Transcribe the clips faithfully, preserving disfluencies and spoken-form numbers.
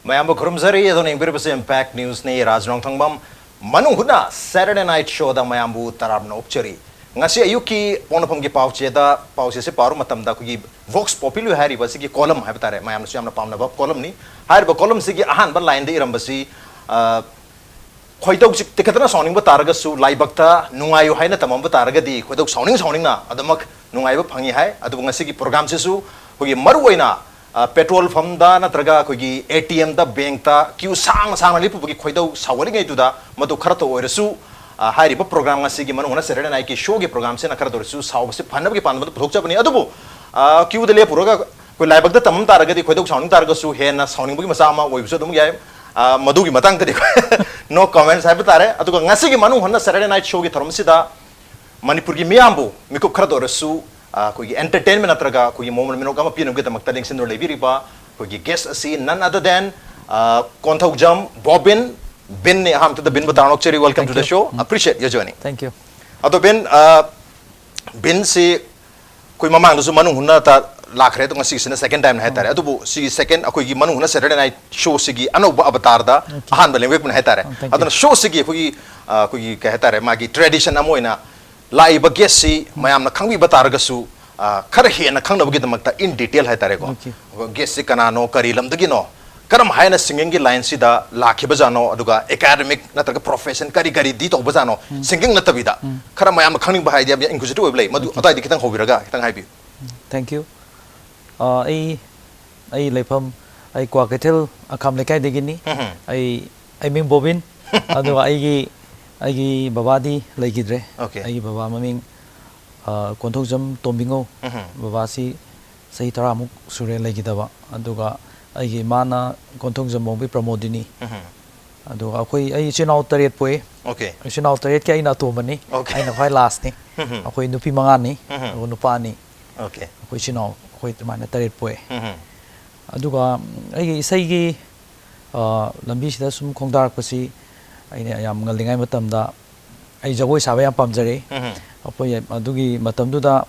ꯃꯌꯥꯝꯕꯨ ꯈꯨꯔꯨꯝꯖꯔꯤ꯫ ꯑꯗꯣꯝꯅ ꯌꯦꯡꯕꯤꯔꯤꯕꯁꯤ Impact Newsꯅꯤ꯫ ꯔꯥꯖ ꯅꯣꯡꯊꯣꯡꯕꯝ ꯃꯅꯨꯡ ꯍꯨꯠꯅ Saturday Night Showꯗ ꯃꯌꯥꯝꯕꯨ ꯇꯔꯥꯝꯅ ꯑꯣꯛꯆꯔꯤ꯫ ꯉꯁꯤ ꯑꯌꯨꯛꯀꯤ ꯄꯣꯛꯅꯐꯝꯒꯤ ꯄꯥꯎꯆꯦꯗ, ꯄꯥꯎꯆꯦꯁꯦ ꯄꯥꯔꯨ ꯃꯇꯝꯗ ꯑꯩꯈꯣꯏꯒꯤ Vox Populi ꯍꯥꯏꯔꯤꯕ ꯑꯁꯤꯒꯤ column ꯍꯥꯏꯕ ꯇꯥꯔꯦ, ꯃꯌꯥꯝꯅꯁꯨ ꯌꯥꯝꯅ ꯄꯥꯝꯅꯕ columnꯅꯤ꯫ ꯍꯥꯏꯔꯤꯕ columnꯁꯤꯒꯤ ꯑꯍꯥꯟꯕ lineꯗ ꯏꯔꯝꯕꯁꯤ, ꯑ, ꯈꯣꯏꯗꯧꯁꯤ ꯇꯤꯈꯠꯇꯅ ꯁꯥꯎꯅꯤꯡꯕ ꯇꯥꯔꯒꯁꯨ, ꯂꯥꯏꯕꯛꯇ ꯅꯨꯡꯉꯥꯏꯌꯨ ꯍꯥꯏꯅ ꯇꯝꯃꯝꯕ ꯇꯥꯔꯒꯗꯤ, ꯈꯣꯏꯗꯧ ꯁꯥꯎꯅꯤꯡ ꯁꯥꯎꯅꯤꯡꯅ ꯑꯗꯨꯃꯛ ꯅꯨꯡꯉꯥꯏꯕ ꯐꯪꯉꯤ ꯍꯥꯏ꯫ ꯑꯗꯨꯕꯨ ꯉꯁꯤꯒꯤ programꯁꯤꯁꯨ ꯑꯩꯈꯣꯏꯒꯤ ꯃꯔꯨꯑꯣꯏꯅ, ꯑ, petrol pumpꯗ ꯅꯠꯇ꯭ꯔꯒ ꯑꯩꯈꯣꯏꯒꯤ ATMꯗ, bankꯇ queue ꯁꯥꯡꯅ ꯁꯥꯡꯅ ꯂꯦꯞꯄꯨꯕꯒꯤ ꯈꯣꯏꯗꯧ ꯁꯥꯎꯒꯠꯂꯤꯉꯩꯗꯨꯗ, ꯃꯗꯨ ꯈꯔꯇ ꯑꯣꯏꯔꯁꯨ, ꯑ, ꯍꯥꯏꯔꯤꯕ program, ꯉꯁꯤꯒꯤ ꯃꯅꯨꯡ ꯍꯨꯠꯅ Saturday Nightꯀꯤ showꯒꯤ programꯁꯤꯅ ꯈꯔꯇ ꯑꯣꯏꯔꯁꯨ ꯁꯥꯎꯕꯁꯤ ꯐꯅꯕꯒꯤ ꯄꯥꯟꯗꯝꯗ ꯄꯨꯊꯣꯛꯆꯕꯅꯤ꯫ ꯑꯗꯨꯕꯨ, ꯑ, queueꯗ ꯂꯦꯞꯄꯨꯔꯒ ꯑꯩꯈꯣꯏ ꯂꯥꯏꯕꯛꯇ ꯇꯝꯃꯝ ꯇꯥꯔꯒꯗꯤ, ꯈꯣꯏꯗꯧ ꯁꯥꯎꯅꯤꯡ ꯇꯥꯔꯒꯁꯨ ꯍꯦꯟꯅ ꯁꯥꯎꯅꯤꯡꯕꯒꯤ ꯃꯆꯥꯛ ꯑꯃ ꯑꯣꯏꯕꯁꯨ ꯑꯗꯨꯝ ꯌꯥꯏ꯫ ꯑ, ꯃꯗꯨꯒꯤ ꯃꯇꯥꯡꯗꯗꯤ ꯑꯩꯈꯣꯏ no comments ꯍꯥꯏꯕ ꯇꯥꯔꯦ꯫ ꯑꯗꯨꯒ ꯉꯁꯤꯒꯤ ꯃꯅꯨꯡ ꯍꯨꯠꯅ Saturday Night Showꯒꯤ ꯊꯧꯔꯝꯁꯤꯗ ꯃꯅꯤꯄꯨꯔꯒꯤ ꯃꯤꯌꯥꯝꯕꯨ ꯃꯤꯀꯨꯞ ꯈꯔꯗ ꯑꯣꯏꯔꯁꯨ, ꯑ, ꯑꯩꯈꯣꯏꯒꯤ entertainment ꯅꯠꯇ꯭ꯔꯒ ꯑꯩꯈꯣꯏꯒꯤ ꯃꯣꯃꯣꯟ ꯃꯤꯅꯣꯛ ꯑꯃ ꯄꯤꯅꯕꯒꯤꯗꯃꯛꯇ ꯂꯦꯡꯁꯤꯟꯗꯨꯅ ꯂꯩꯕꯤꯔꯤꯕ ꯑꯩꯈꯣꯏꯒꯤ guest ꯑꯁꯤ none other than, ꯑ, ꯀꯣꯟꯊꯧꯖꯝ ꯕꯣꯕꯤꯟ, ꯕꯤꯟꯅꯤ꯫ ꯑꯍꯥꯟꯕꯗ ꯕꯤꯟꯕꯨ ꯇꯔꯥꯝꯅ ꯑꯣꯛꯆꯔꯤ꯫ Welcome to the show. Appreciate your joining. Thank you. ꯑꯗꯣ ꯕꯤꯟ, ꯑ, ꯕꯤꯟꯁꯤ ꯑꯩꯈꯣꯏ ꯃꯃꯥꯡꯗꯁꯨ ꯃꯅꯨꯡ ꯍꯨꯠꯅ ꯂꯥꯛꯈ꯭ꯔꯦ, ꯑꯗꯣ ꯉꯁꯤꯒꯤꯁꯤꯅ second timeꯅꯤ ꯍꯥꯏꯇꯥꯔꯦ꯫ ꯑꯗꯨꯕꯨ ꯁꯤꯒꯤ second, ꯑꯩꯈꯣꯏꯒꯤ ꯃꯅꯨꯡ ꯍꯨꯠꯅ Saturday Night Showꯁꯤꯒꯤ ꯑꯅꯧꯕ avatarꯗ ꯑꯍꯥꯟꯕ ꯂꯦꯡꯕꯤꯔꯛꯄꯅꯤ ꯍꯥꯏꯇꯥꯔꯦ꯫ ꯑꯗꯨꯅ showꯁꯤꯒꯤ ꯑꯩꯈꯣꯏꯒꯤ, ꯑ, ꯑꯩꯈꯣꯏꯒꯤ ꯀꯩ ꯍꯥꯏꯇꯥꯔꯦ, ꯃꯥꯒꯤ tradition ꯑꯃ ꯑꯣꯏꯅ ꯂꯥꯛꯏꯕ guestꯁꯤ ꯃꯌꯥꯝꯅ ꯈꯪꯕꯤꯕ ꯇꯥꯔꯒꯁꯨ, ꯑ, ꯈꯔ ꯍꯦꯟꯅ ꯈꯪꯅꯕꯒꯤꯗꯃꯛꯇ in detail ꯍꯥꯏꯇꯥꯔꯦꯀꯣ꯫ Guestꯁꯤ ꯀꯅꯥꯅꯣ, ꯀꯔꯤ ꯂꯝꯗꯒꯤꯅꯣ, ꯀꯔꯝ ꯍꯥꯏꯅ singingꯒꯤ lineꯁꯤꯗ ꯂꯥꯛꯈꯤꯕꯖꯥꯠꯅꯣ, ꯑꯗꯨꯒ academic ꯅꯠꯇ꯭ꯔꯒ profession ꯀꯔꯤ ꯀꯔꯤꯗꯤ ꯇꯧꯕꯖꯥꯠꯅꯣ, singing ꯅꯠꯇꯕꯤꯗ꯫ ꯈꯔ ꯃꯌꯥꯝꯅ ꯈꯪꯅꯤꯡꯕ ꯍꯥꯏꯗꯤ ꯌꯥꯝ inquisitive ꯑꯣꯏꯕ ꯂꯩ, ꯃꯗꯨ ꯑꯗꯨꯋꯥꯏꯗꯤ ꯈꯤꯇꯪ ꯍꯧꯕꯤꯔꯒ ꯈꯤꯇꯪ ꯍꯥꯏꯕꯤꯌꯨ꯫ Thank you. ꯑ, ꯑꯩ, ꯑꯩ ꯂꯩꯐꯝ, ꯑꯩ ꯀ꯭ꯋꯥꯀꯩꯊꯦꯜ ꯑꯈꯥꯝ ꯂꯩꯀꯥꯏꯗꯒꯤꯅꯤ꯫ ꯑꯩ, ꯑꯩ ꯃꯤꯡ ꯕꯣꯕꯤꯟ꯫ ꯑꯗꯨꯒ ꯑꯩꯒꯤ, ꯑꯩꯒꯤ ꯕꯕꯥꯗꯤ ꯂꯩꯈꯤꯗ꯭ꯔꯦ꯫ ꯑꯩꯒꯤ ꯕꯕꯥ ꯃꯃꯤꯡ, ꯑ, ꯀꯣꯟꯊꯧꯖꯝ ꯇꯣꯝꯕꯤꯉꯧ꯫ ꯕꯕꯥꯁꯤ ꯆꯍꯤ ꯇꯔꯥꯃꯨꯛ ꯁꯨꯔꯦ ꯂꯩꯈꯤꯗꯕ꯫ ꯑꯗꯨꯒ ꯑꯩꯒꯤ ꯏꯃꯥꯅ ꯀꯣꯟꯊꯧꯖꯝ ꯃꯧꯕꯤ ꯄ꯭ꯔꯃꯣꯗꯤꯅꯤ꯫ ꯑꯗꯨꯒ ꯑꯩꯈꯣꯏ, ꯑꯩ ꯏꯆꯤꯟ ꯏꯅꯥꯎ ꯇꯔꯦꯠ ꯄꯣꯛꯏ꯫ ꯏꯆꯤꯟ ꯏꯅꯥꯎ ꯇꯔꯦꯠꯀꯤ ꯑꯩꯅ ꯑꯇꯣꯝꯕꯅꯤ꯫ ꯑꯩꯅ ꯈ꯭ꯋꯥꯏ lastꯅꯤ꯫ ꯑꯩꯈꯣꯏ ꯅꯨꯄꯤ ꯃꯉꯥꯅꯤ, ꯑꯗꯨꯒ ꯅꯨꯄꯥ ꯑꯅꯤ꯫ ꯑꯩꯈꯣꯏ ꯏꯆꯤꯟ ꯏꯅꯥꯎ ꯑꯩꯈꯣꯏ ꯑꯗꯨꯃꯥꯏꯅ ꯇꯔꯦꯠ ꯄꯣꯛꯑꯦ꯫ ꯑꯗꯨꯒ ꯑꯩꯒꯤ ꯏꯁꯩꯒꯤ, ꯑ, ꯂꯝꯕꯤꯁꯤꯗ ꯁꯨꯝ ꯈꯣꯡꯗꯥꯔꯛꯄꯁꯤ ꯑꯩꯅ ꯌꯥꯝ ꯉꯜꯂꯤꯉꯩ ꯃꯇꯝꯗ ꯑꯩ ꯖꯒꯣꯏ ꯁꯥꯕ ꯌꯥꯝ ꯄꯥꯝꯖꯔꯛꯏ꯫ ꯑꯩꯈꯣꯏ ꯑꯗꯨꯒꯤ ꯃꯇꯝꯗꯨꯗ,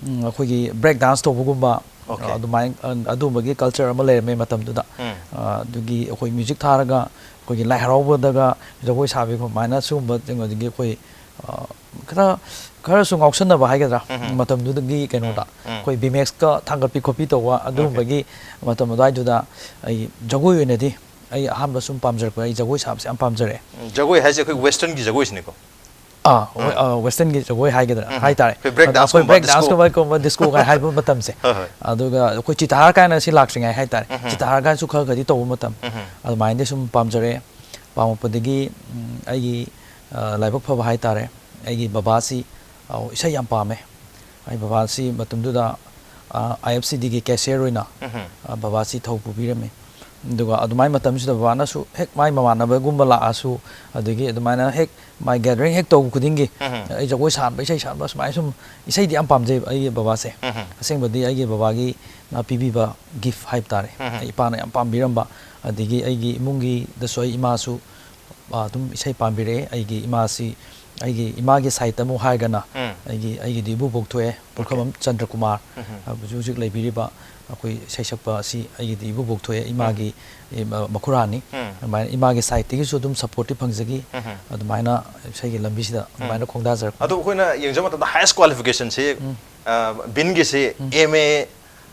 ꯎꯝ, ꯑꯩꯈꯣꯏꯒꯤ break dance ꯇꯧꯕꯒꯨꯝꯕ, Okay. ꯑꯗꯨꯃꯥꯏꯅ ꯑꯗꯨꯒꯨꯝꯕꯒꯤ ꯀꯜꯆꯔ ꯑꯃ ꯂꯩꯔꯝꯃꯦ ꯃꯇꯝꯗꯨꯗ꯫ ꯎꯝ. ꯑꯗꯨꯒꯤ ꯑꯩꯈꯣꯏ ꯃ꯭ꯌꯨꯖꯤꯛ ꯊꯥꯔꯒ ꯑꯩꯈꯣꯏꯒꯤ ꯂꯥꯏ ꯍꯔꯥꯎꯕꯗꯒ ꯖꯒꯣꯏ ꯁꯥꯕꯤ ꯈꯣꯠꯄ ꯑꯗꯨꯃꯥꯏꯅ ꯁꯤꯒꯨꯝꯕ ꯀꯩꯅꯣꯗꯒꯤ ꯑꯩꯈꯣꯏ ꯈꯔ ꯈꯔꯁꯨ ꯉꯥꯎꯁꯟꯅꯕ ꯍꯥꯏꯒꯗ꯭ꯔꯥ, ꯎꯝ. ꯃꯇꯝꯗꯨꯗꯒꯤ ꯀꯩꯅꯣꯗ ꯎꯝ. ꯑꯩꯈꯣꯏ ꯕꯤꯃꯦꯛꯁꯀ ꯊꯥꯡꯒꯠꯄꯤ ꯈꯣꯠꯄꯤ ꯇꯧꯕ ꯑꯗꯨꯒꯨꯝꯕꯒꯤ ꯃꯇꯝ ꯑꯗꯨꯋꯥꯏꯗꯨꯗ ꯑꯩ ꯖꯒꯣꯏ ꯑꯣꯏꯅꯗꯤ ꯑꯩ ꯑꯍꯥꯟꯕ ꯁꯨꯝ ꯄꯥꯝꯖꯔꯛꯄ, ꯑꯩ ꯖꯒꯣꯏ ꯁꯥꯕꯁꯦ ꯌꯥꯝ ꯄꯥꯝꯖꯔꯛꯑꯦ꯫ ꯎꯝ, ꯖꯒꯣꯏ ꯍꯥꯏꯁꯦ ꯑꯩꯈꯣꯏ ꯋꯦꯁꯇꯔꯟꯒꯤ ꯖꯒꯣꯏꯁꯤꯅꯤꯀꯣ? ꯑꯥ, ꯍꯣꯏ, ꯑ, ꯋꯦꯁꯇꯔꯟꯒꯤ ꯖꯒꯣꯏ ꯍꯥꯏꯒꯗ꯭ꯔꯥ ꯎꯝ. ꯍꯥꯏꯇꯥꯔꯦ꯫ ꯑꯩꯈꯣꯏ break ꯑꯗꯣ dance ꯑꯩꯈꯣꯏ ꯀꯨꯝꯕ, ꯕ꯭ꯔꯦꯛ ꯗꯥꯟꯁ disco. ꯀꯨꯝꯕ, ꯀꯨꯝꯕ ꯗꯤꯁꯀꯣꯒ ꯍꯥꯏꯕ ꯃꯇꯝꯁꯦ꯫ ꯍꯣꯏ, ꯍꯣꯏ. ꯑꯗꯨꯒ ꯑꯩꯈꯣꯏ ꯆꯤꯇꯥꯔ ꯀꯥꯏꯅ ꯁꯤ ꯂꯥꯛꯇ꯭ꯔꯤꯉꯩ ꯍꯥꯏꯇꯥꯔꯦ, ꯎꯝ. ꯆꯤꯇꯥꯔ ꯀꯥꯏꯅꯁꯨ ꯈꯔ ꯈꯔꯗꯤ ꯇꯧꯕ ꯃꯇꯝ꯫ ꯎꯝ. ꯑꯗꯨꯃꯥꯏꯅꯗꯤ ꯁꯨꯝ ꯄꯥꯝꯖꯔꯛꯑꯦ꯫ ꯄꯥꯝꯃꯛꯄꯗꯒꯤ, ꯎꯝ, ꯑꯩꯒꯤ, ꯑ, ꯂꯥꯏꯕꯛ ꯐꯕ ꯍꯥꯏꯇꯥꯔꯦ, ꯑꯩꯒꯤ ꯕꯕꯥꯁꯤ, ꯑ, ꯏꯁꯩ ꯌꯥꯝ ꯄꯥꯝꯃꯦ꯫ ꯑꯩ ꯕꯕꯥꯁꯤ ꯃꯇꯝꯗꯨꯗ, ꯑ, IFCDꯒꯤ cashier ꯑꯣꯏꯅ, ꯎꯝ. ꯑ, ꯕꯕꯥꯁꯤ ꯊꯧ ꯄꯨꯕꯤꯔꯝꯃꯤ꯫ ꯑꯗꯨꯒ ꯑꯗꯨꯃꯥꯏꯅ ꯃꯇꯝꯁꯤꯗ ꯕꯕꯥꯅꯁꯨ ꯍꯦꯛ ꯃꯥꯏ ꯃꯃꯥꯟꯅꯕꯒꯨꯝꯕ ꯂꯥꯛꯑꯁꯨ, ꯑꯗꯒꯤ ꯑꯗꯨꯃꯥꯏꯅ ꯍꯦꯛ ꯃꯥꯏ gathering ꯍꯦꯛ ꯇꯧꯕ ꯈꯨꯗꯤꯡꯒꯤ ꯎꯝ. ꯑꯩ ꯖꯒꯣꯏ ꯁꯥꯍꯟꯕ, ꯏꯁꯩ ꯁꯛꯍꯟꯕ, ꯁꯨꯃꯥꯏꯅ ꯁꯨꯝ ꯏꯁꯩꯗꯤ ꯌꯥꯝ ꯄꯥꯝꯖꯩꯕ ꯑꯩꯒꯤ ꯕꯕꯥꯁꯦ꯫ ꯎꯝ. ꯑꯁꯦꯡꯕꯗꯤ ꯑꯩꯒꯤ ꯕꯕꯥꯒꯤꯅ ꯄꯤꯕꯤꯕ gift ꯍꯥꯏꯕ ꯇꯥꯔꯦ꯫ ꯎꯝ. ꯑꯩ ꯏꯄꯥꯅ ꯌꯥꯝ ꯄꯥꯝꯕꯤꯔꯝꯕ, ꯑꯗꯒꯤ ꯑꯩꯒꯤ ꯏꯃꯨꯡꯒꯤꯗꯁꯨ ꯑꯩ ꯏꯃꯥꯁꯨ, ꯑ, ꯑꯗꯨꯝ ꯏꯁꯩ ꯄꯥꯝꯕꯤꯔꯛꯑꯦ꯫ ꯑꯩꯒꯤ ꯏꯃꯥꯁꯤ, ꯑꯩꯒꯤ ꯏꯃꯥꯒꯤ sideꯇ ꯑꯃꯨꯛ ꯍꯥꯏꯔꯒꯅ ꯎꯝ. ꯑꯩꯒꯤ, ꯑꯩꯒꯤꯗꯤ ꯏꯕꯨꯕꯣꯛ ꯊꯣꯛꯑꯦ, ꯄꯨꯈ꯭ꯔꯝꯕꯝ ꯆꯟꯗ꯭ꯔꯀꯨꯃꯥꯔ, ꯎꯝ. ꯑ, ꯍꯧꯖꯤꯛ ꯍꯧꯖꯤꯛ ꯂꯩꯕꯤꯔꯤꯕ ꯑꯩꯈꯣꯏ ꯏꯁꯩ ꯁꯛꯄ ꯑꯁꯤ ꯑꯩꯒꯤꯗꯤ ꯏꯕꯨꯕꯣꯛ ꯊꯣꯛꯑꯦ, ꯏꯃꯥꯒꯤ, ꯏ-, ꯃ-, ꯃꯈꯨꯔꯥꯅꯤ꯫ ꯎꯝ. ꯑꯗꯨꯃꯥꯏꯅ ꯏꯃꯥꯒꯤ sideꯇꯒꯤꯁꯨ ꯑꯗꯨꯝ supportꯇꯤ ꯐꯪꯖꯈꯤ꯫ ꯎꯝ. ꯑꯗꯨꯃꯥꯏꯅ ꯏꯁꯩꯒꯤ ꯂꯝꯕꯤꯁꯤꯗ ꯑꯗꯨꯃꯥꯏꯅ ꯈꯣꯡꯗꯥꯖꯔꯛꯄ꯫ ꯑꯗꯣ ꯑꯩꯈꯣꯏꯅ ꯌꯦꯡꯖꯕ ꯃꯇꯝꯗ highest qualificationꯁꯤ, ꯎꯝ. ꯑ, ꯕꯤꯟꯒꯤꯁꯤ ꯎꯝ. MA,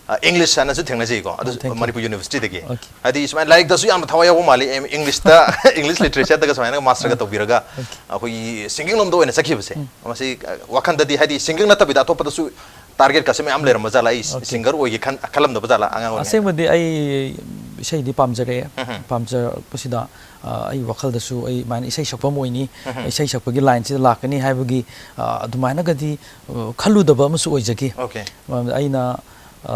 ꯑ, English ꯍꯥꯏꯅꯁꯨ ꯊꯦꯡꯅꯖꯩꯀꯣ, ꯑꯗꯨ Oh, thank you. Manipur Universityꯗꯒꯤ꯫ Okay. ꯍꯥꯏꯗꯤ ꯁꯨꯃꯥꯏꯅ ꯂꯥꯏꯔꯤꯛꯇꯁꯨ ꯌꯥꯝꯅ ꯊꯋꯥꯏ ꯌꯥꯎꯕ ꯃꯥꯜꯂꯤ, ꯑꯦꯝ-, Englishꯇ, English literature ꯇꯒ ꯁꯨꯃꯥꯏꯅ masterꯒ ꯇꯧꯕꯤꯔꯒ Okay. ꯑꯩꯈꯣꯏꯒꯤ singing ꯂꯣꯝꯗ ꯑꯣꯏꯅ ꯆꯠꯈꯤꯕꯁꯦ꯫ ꯎꯝ. ꯃꯁꯤ, ꯑ, ꯋꯥꯈꯟꯗꯗꯤ ꯍꯥꯏꯗꯤ singing ꯅꯠꯇꯕꯤꯗ ꯑꯇꯣꯞꯄꯗꯁꯨ targetꯀꯁꯦ ꯃꯌꯥꯝ ꯂꯩꯔꯝꯕꯖꯥꯠꯂ, ꯑꯩ Okay. singer ꯑꯣꯏꯒꯦ ꯈꯟ-, ꯈꯜꯂꯝꯗꯕꯖꯥꯠꯂ ꯑꯉꯥꯡ ꯑꯣꯏꯔꯤꯉꯩꯗ? ꯑꯁꯦꯡꯕꯗꯤ ꯑꯩ ꯏꯁꯩꯗꯤ ꯄꯥꯝꯖꯔꯛꯑꯦ꯫ ꯎꯝ. ꯄꯥꯝꯖꯔꯛꯄꯁꯤꯗ, ꯑ, ꯑꯩ ꯋꯥꯈꯜꯗꯁꯨ ꯑꯩ ꯑꯗꯨꯃꯥꯏꯅ ꯏꯁꯩ ꯁꯛꯄ ꯑꯃ ꯑꯣꯏꯅꯤ, ꯎꯝ. ꯏꯁꯩ ꯁꯛꯄꯒꯤ lineꯁꯤꯗ ꯂꯥꯛꯀꯅꯤ ꯍꯥꯏꯕꯒꯤ, ꯑ, ꯑꯗꯨꯃꯥꯏꯅꯒꯗꯤ, ꯑ, ꯈꯜꯂꯨꯗꯕ ꯑꯃꯁꯨ ꯑꯣꯏꯖꯈꯤ꯫ Okay. ꯃꯔꯝꯗꯤ ꯑꯩꯅ, ꯑ,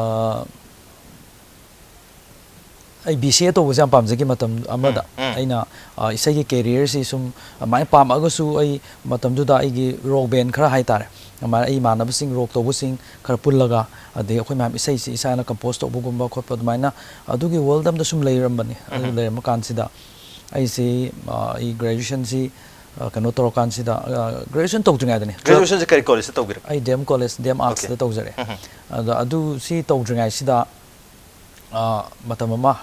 ꯑꯩ BCA ꯇꯧꯕꯁꯦ ꯌꯥꯝ ꯄꯥꯝꯖꯈꯤ ꯃꯇꯝ ꯑꯃꯗ꯫ ꯎꯝ, ꯎꯝ. ꯑꯩꯅ, ꯑ, ꯏꯁꯩꯒꯤ careerꯁꯤ ꯁꯨꯝ ꯑꯗꯨꯃꯥꯏꯅ ꯄꯥꯝꯃꯛꯑꯒꯁꯨ ꯑꯩ ꯃꯇꯝꯗꯨꯗ ꯑꯩꯒꯤ rock band ꯈꯔ ꯍꯥꯏꯇꯥꯔꯦ, ꯑꯗꯨꯃꯥꯏꯅ ꯑꯩ ꯏꯃꯥꯟꯅꯕꯁꯤꯡ rock ꯇꯧꯕꯁꯤꯡ ꯈꯔ ꯄꯨꯜꯂꯒ, ꯑꯗꯩ ꯑꯩꯈꯣꯏ ꯃꯌꯥꯝ ꯏꯁꯩꯁꯤ ꯏꯁꯥꯅ compose ꯇꯧꯕꯒꯨꯝꯕ ꯈꯣꯠꯄ ꯑꯗꯨꯃꯥꯏꯅ ꯑꯗꯨꯒꯤ world ꯑꯃꯗ ꯁꯨꯝ ꯂꯩꯔꯝꯕꯅꯤ꯫ ꯑꯗꯨ ꯎꯝ. ꯂꯩꯔꯝꯕ ꯀꯥꯟꯁꯤꯗ ꯑꯩꯁꯤ, ꯑ, ꯑꯩ graduationꯁꯤ, ꯑ, ꯀꯩꯅꯣ ꯇꯧꯔꯀꯥꯟꯁꯤꯗ, ꯑ, graduation ꯇꯧꯗ꯭ꯔꯤꯉꯩꯗꯅꯦ꯫ Graduationꯁꯦ ꯀꯔꯤ collegeꯇ ꯇꯧꯕꯤꯔꯛꯀꯦ? ꯑꯩ D M college, D M Okay. ꯑꯥꯔꯠꯁꯇ ꯇꯧꯖꯔꯦ꯫ ꯎꯝ. ꯑꯗꯣ ꯑꯗꯨ ꯁꯤ ꯇꯧꯗ꯭ꯔꯤꯉꯩꯁꯤꯗ, ꯑ, ꯃꯇꯝ ꯑꯃ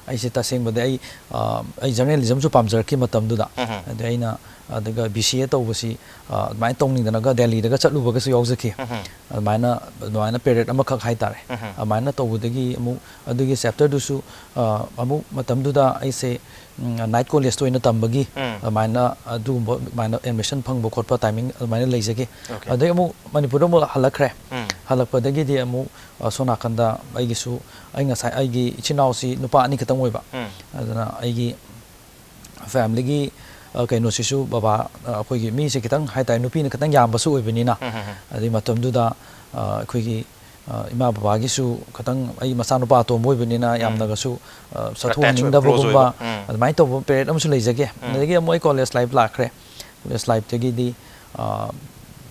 ꯑꯩꯁꯦ ꯇꯁꯦꯡꯕꯗꯤ ꯑꯩ, ꯑ, ꯑꯩ ꯖꯔꯅꯦꯂꯤꯖꯝꯁꯨ ꯄꯥꯝꯖꯔꯛꯈꯤ ꯃꯇꯝꯗꯨꯗ꯫ ꯎꯝ. ꯑꯗꯩ ꯑꯩꯅ ꯑꯗꯨꯒ ꯕꯤ ꯁꯤ ꯑꯦ ꯇꯧꯕꯁꯤ, ꯑ, ꯑꯗꯨꯃꯥꯏꯅ ꯇꯧꯅꯤꯡꯗꯅꯒ ꯗꯦꯜꯂꯤꯗꯒ ꯆꯠꯂꯨꯕꯒꯁꯨ ꯌꯥꯎꯖꯈꯤ꯫ ꯎꯝ. ꯑꯗꯨꯃꯥꯏꯅ, ꯑꯗꯨꯃꯥꯏꯅ period ꯑꯃꯈꯛ ꯍꯥꯏꯇꯥꯔꯦ꯫ ꯎꯝ. ꯑꯗꯨꯃꯥꯏꯅ ꯇꯧꯕꯗꯒꯤ ꯑꯃꯨꯛ ꯑꯗꯨꯒꯤ chapterꯗꯨꯁꯨ, ꯑ, ꯑꯃꯨꯛ ꯃꯇꯝꯗꯨꯗ ꯑꯩꯁꯦ, ꯎꯝ, night collegeꯇ ꯑꯣꯏꯅ ꯇꯝꯕꯒꯤ ꯎꯝ. ꯑꯗꯨꯃꯥꯏꯅ ꯑꯗꯨꯒꯨꯝꯕ ꯑꯗꯨꯃꯥꯏꯅ admission ꯐꯪꯕ ꯈꯣꯠꯄ timing ꯑꯗꯨꯃꯥꯏꯅ ꯂꯩꯖꯈꯤ꯫ Okay. ꯑꯗꯩ ꯑꯃꯨꯛ ꯃꯅꯤꯄꯨꯔꯗ ꯑꯃꯨꯛ ꯍꯜꯂꯛꯈ꯭ꯔꯦ꯫ ꯎꯝ. ꯍꯜꯂꯛꯄꯗꯒꯤꯗꯤ ꯑꯃꯨꯛ, ꯑ, ꯁꯣꯝ ꯅꯥꯀꯟꯗ ꯑꯩꯒꯤꯁꯨ, ꯑꯩ ꯉꯁꯥꯏ ꯑꯩꯒꯤ ꯏꯆꯤꯟ ꯏꯅꯥꯎꯁꯤ ꯅꯨꯄꯥ ꯑꯅꯤ ꯈꯛꯇꯪ ꯑꯣꯏꯕ꯫ ꯎꯝ. ꯑꯗꯨꯅ ꯑꯩꯒꯤ familyꯒꯤ, ꯑ, ꯀꯩꯅꯣꯁꯤꯁꯨ ꯕꯕꯥ, ꯑ, ꯑꯩꯈꯣꯏꯒꯤ ꯃꯤꯁꯦ ꯈꯤꯇꯪ ꯍꯥꯏꯇꯥꯔꯦ, ꯅꯨꯄꯤꯅ ꯈꯤꯇꯪ ꯌꯥꯝꯕꯁꯨ ꯑꯣꯏꯕꯅꯤꯅ꯫ ꯎꯝ, ꯎꯝ, ꯎꯝ. ꯑꯗꯩ ꯃꯇꯝꯗꯨꯗ, ꯑ, ꯑꯩꯈꯣꯏꯒꯤ, ꯑ, ꯏꯃꯥ ꯕꯕꯥꯒꯤꯁꯨ ꯈꯤꯇꯪ, ꯑꯩ ꯃꯆꯥꯅꯨꯄꯥ ꯑꯇꯣꯝꯕ ꯑꯣꯏꯕꯅꯤꯅ ꯌꯥꯝꯅꯒꯁꯨ, ꯑ, ꯆꯠꯊꯣꯛꯍꯟꯅꯤꯡꯗꯕꯒꯨꯝꯕ, ꯎꯝ. ꯑꯗꯨꯃꯥꯏꯅ ꯇꯧꯕ period ꯑꯃꯁꯨ ꯂꯩꯖꯒꯦ꯫ ꯎꯝ. ꯑꯗꯒꯤ ꯑꯃꯨꯛ ꯑꯩ college life ꯂꯥꯛꯈ꯭ꯔꯦ꯫ College lifeꯇꯒꯤꯗꯤ, ꯑ,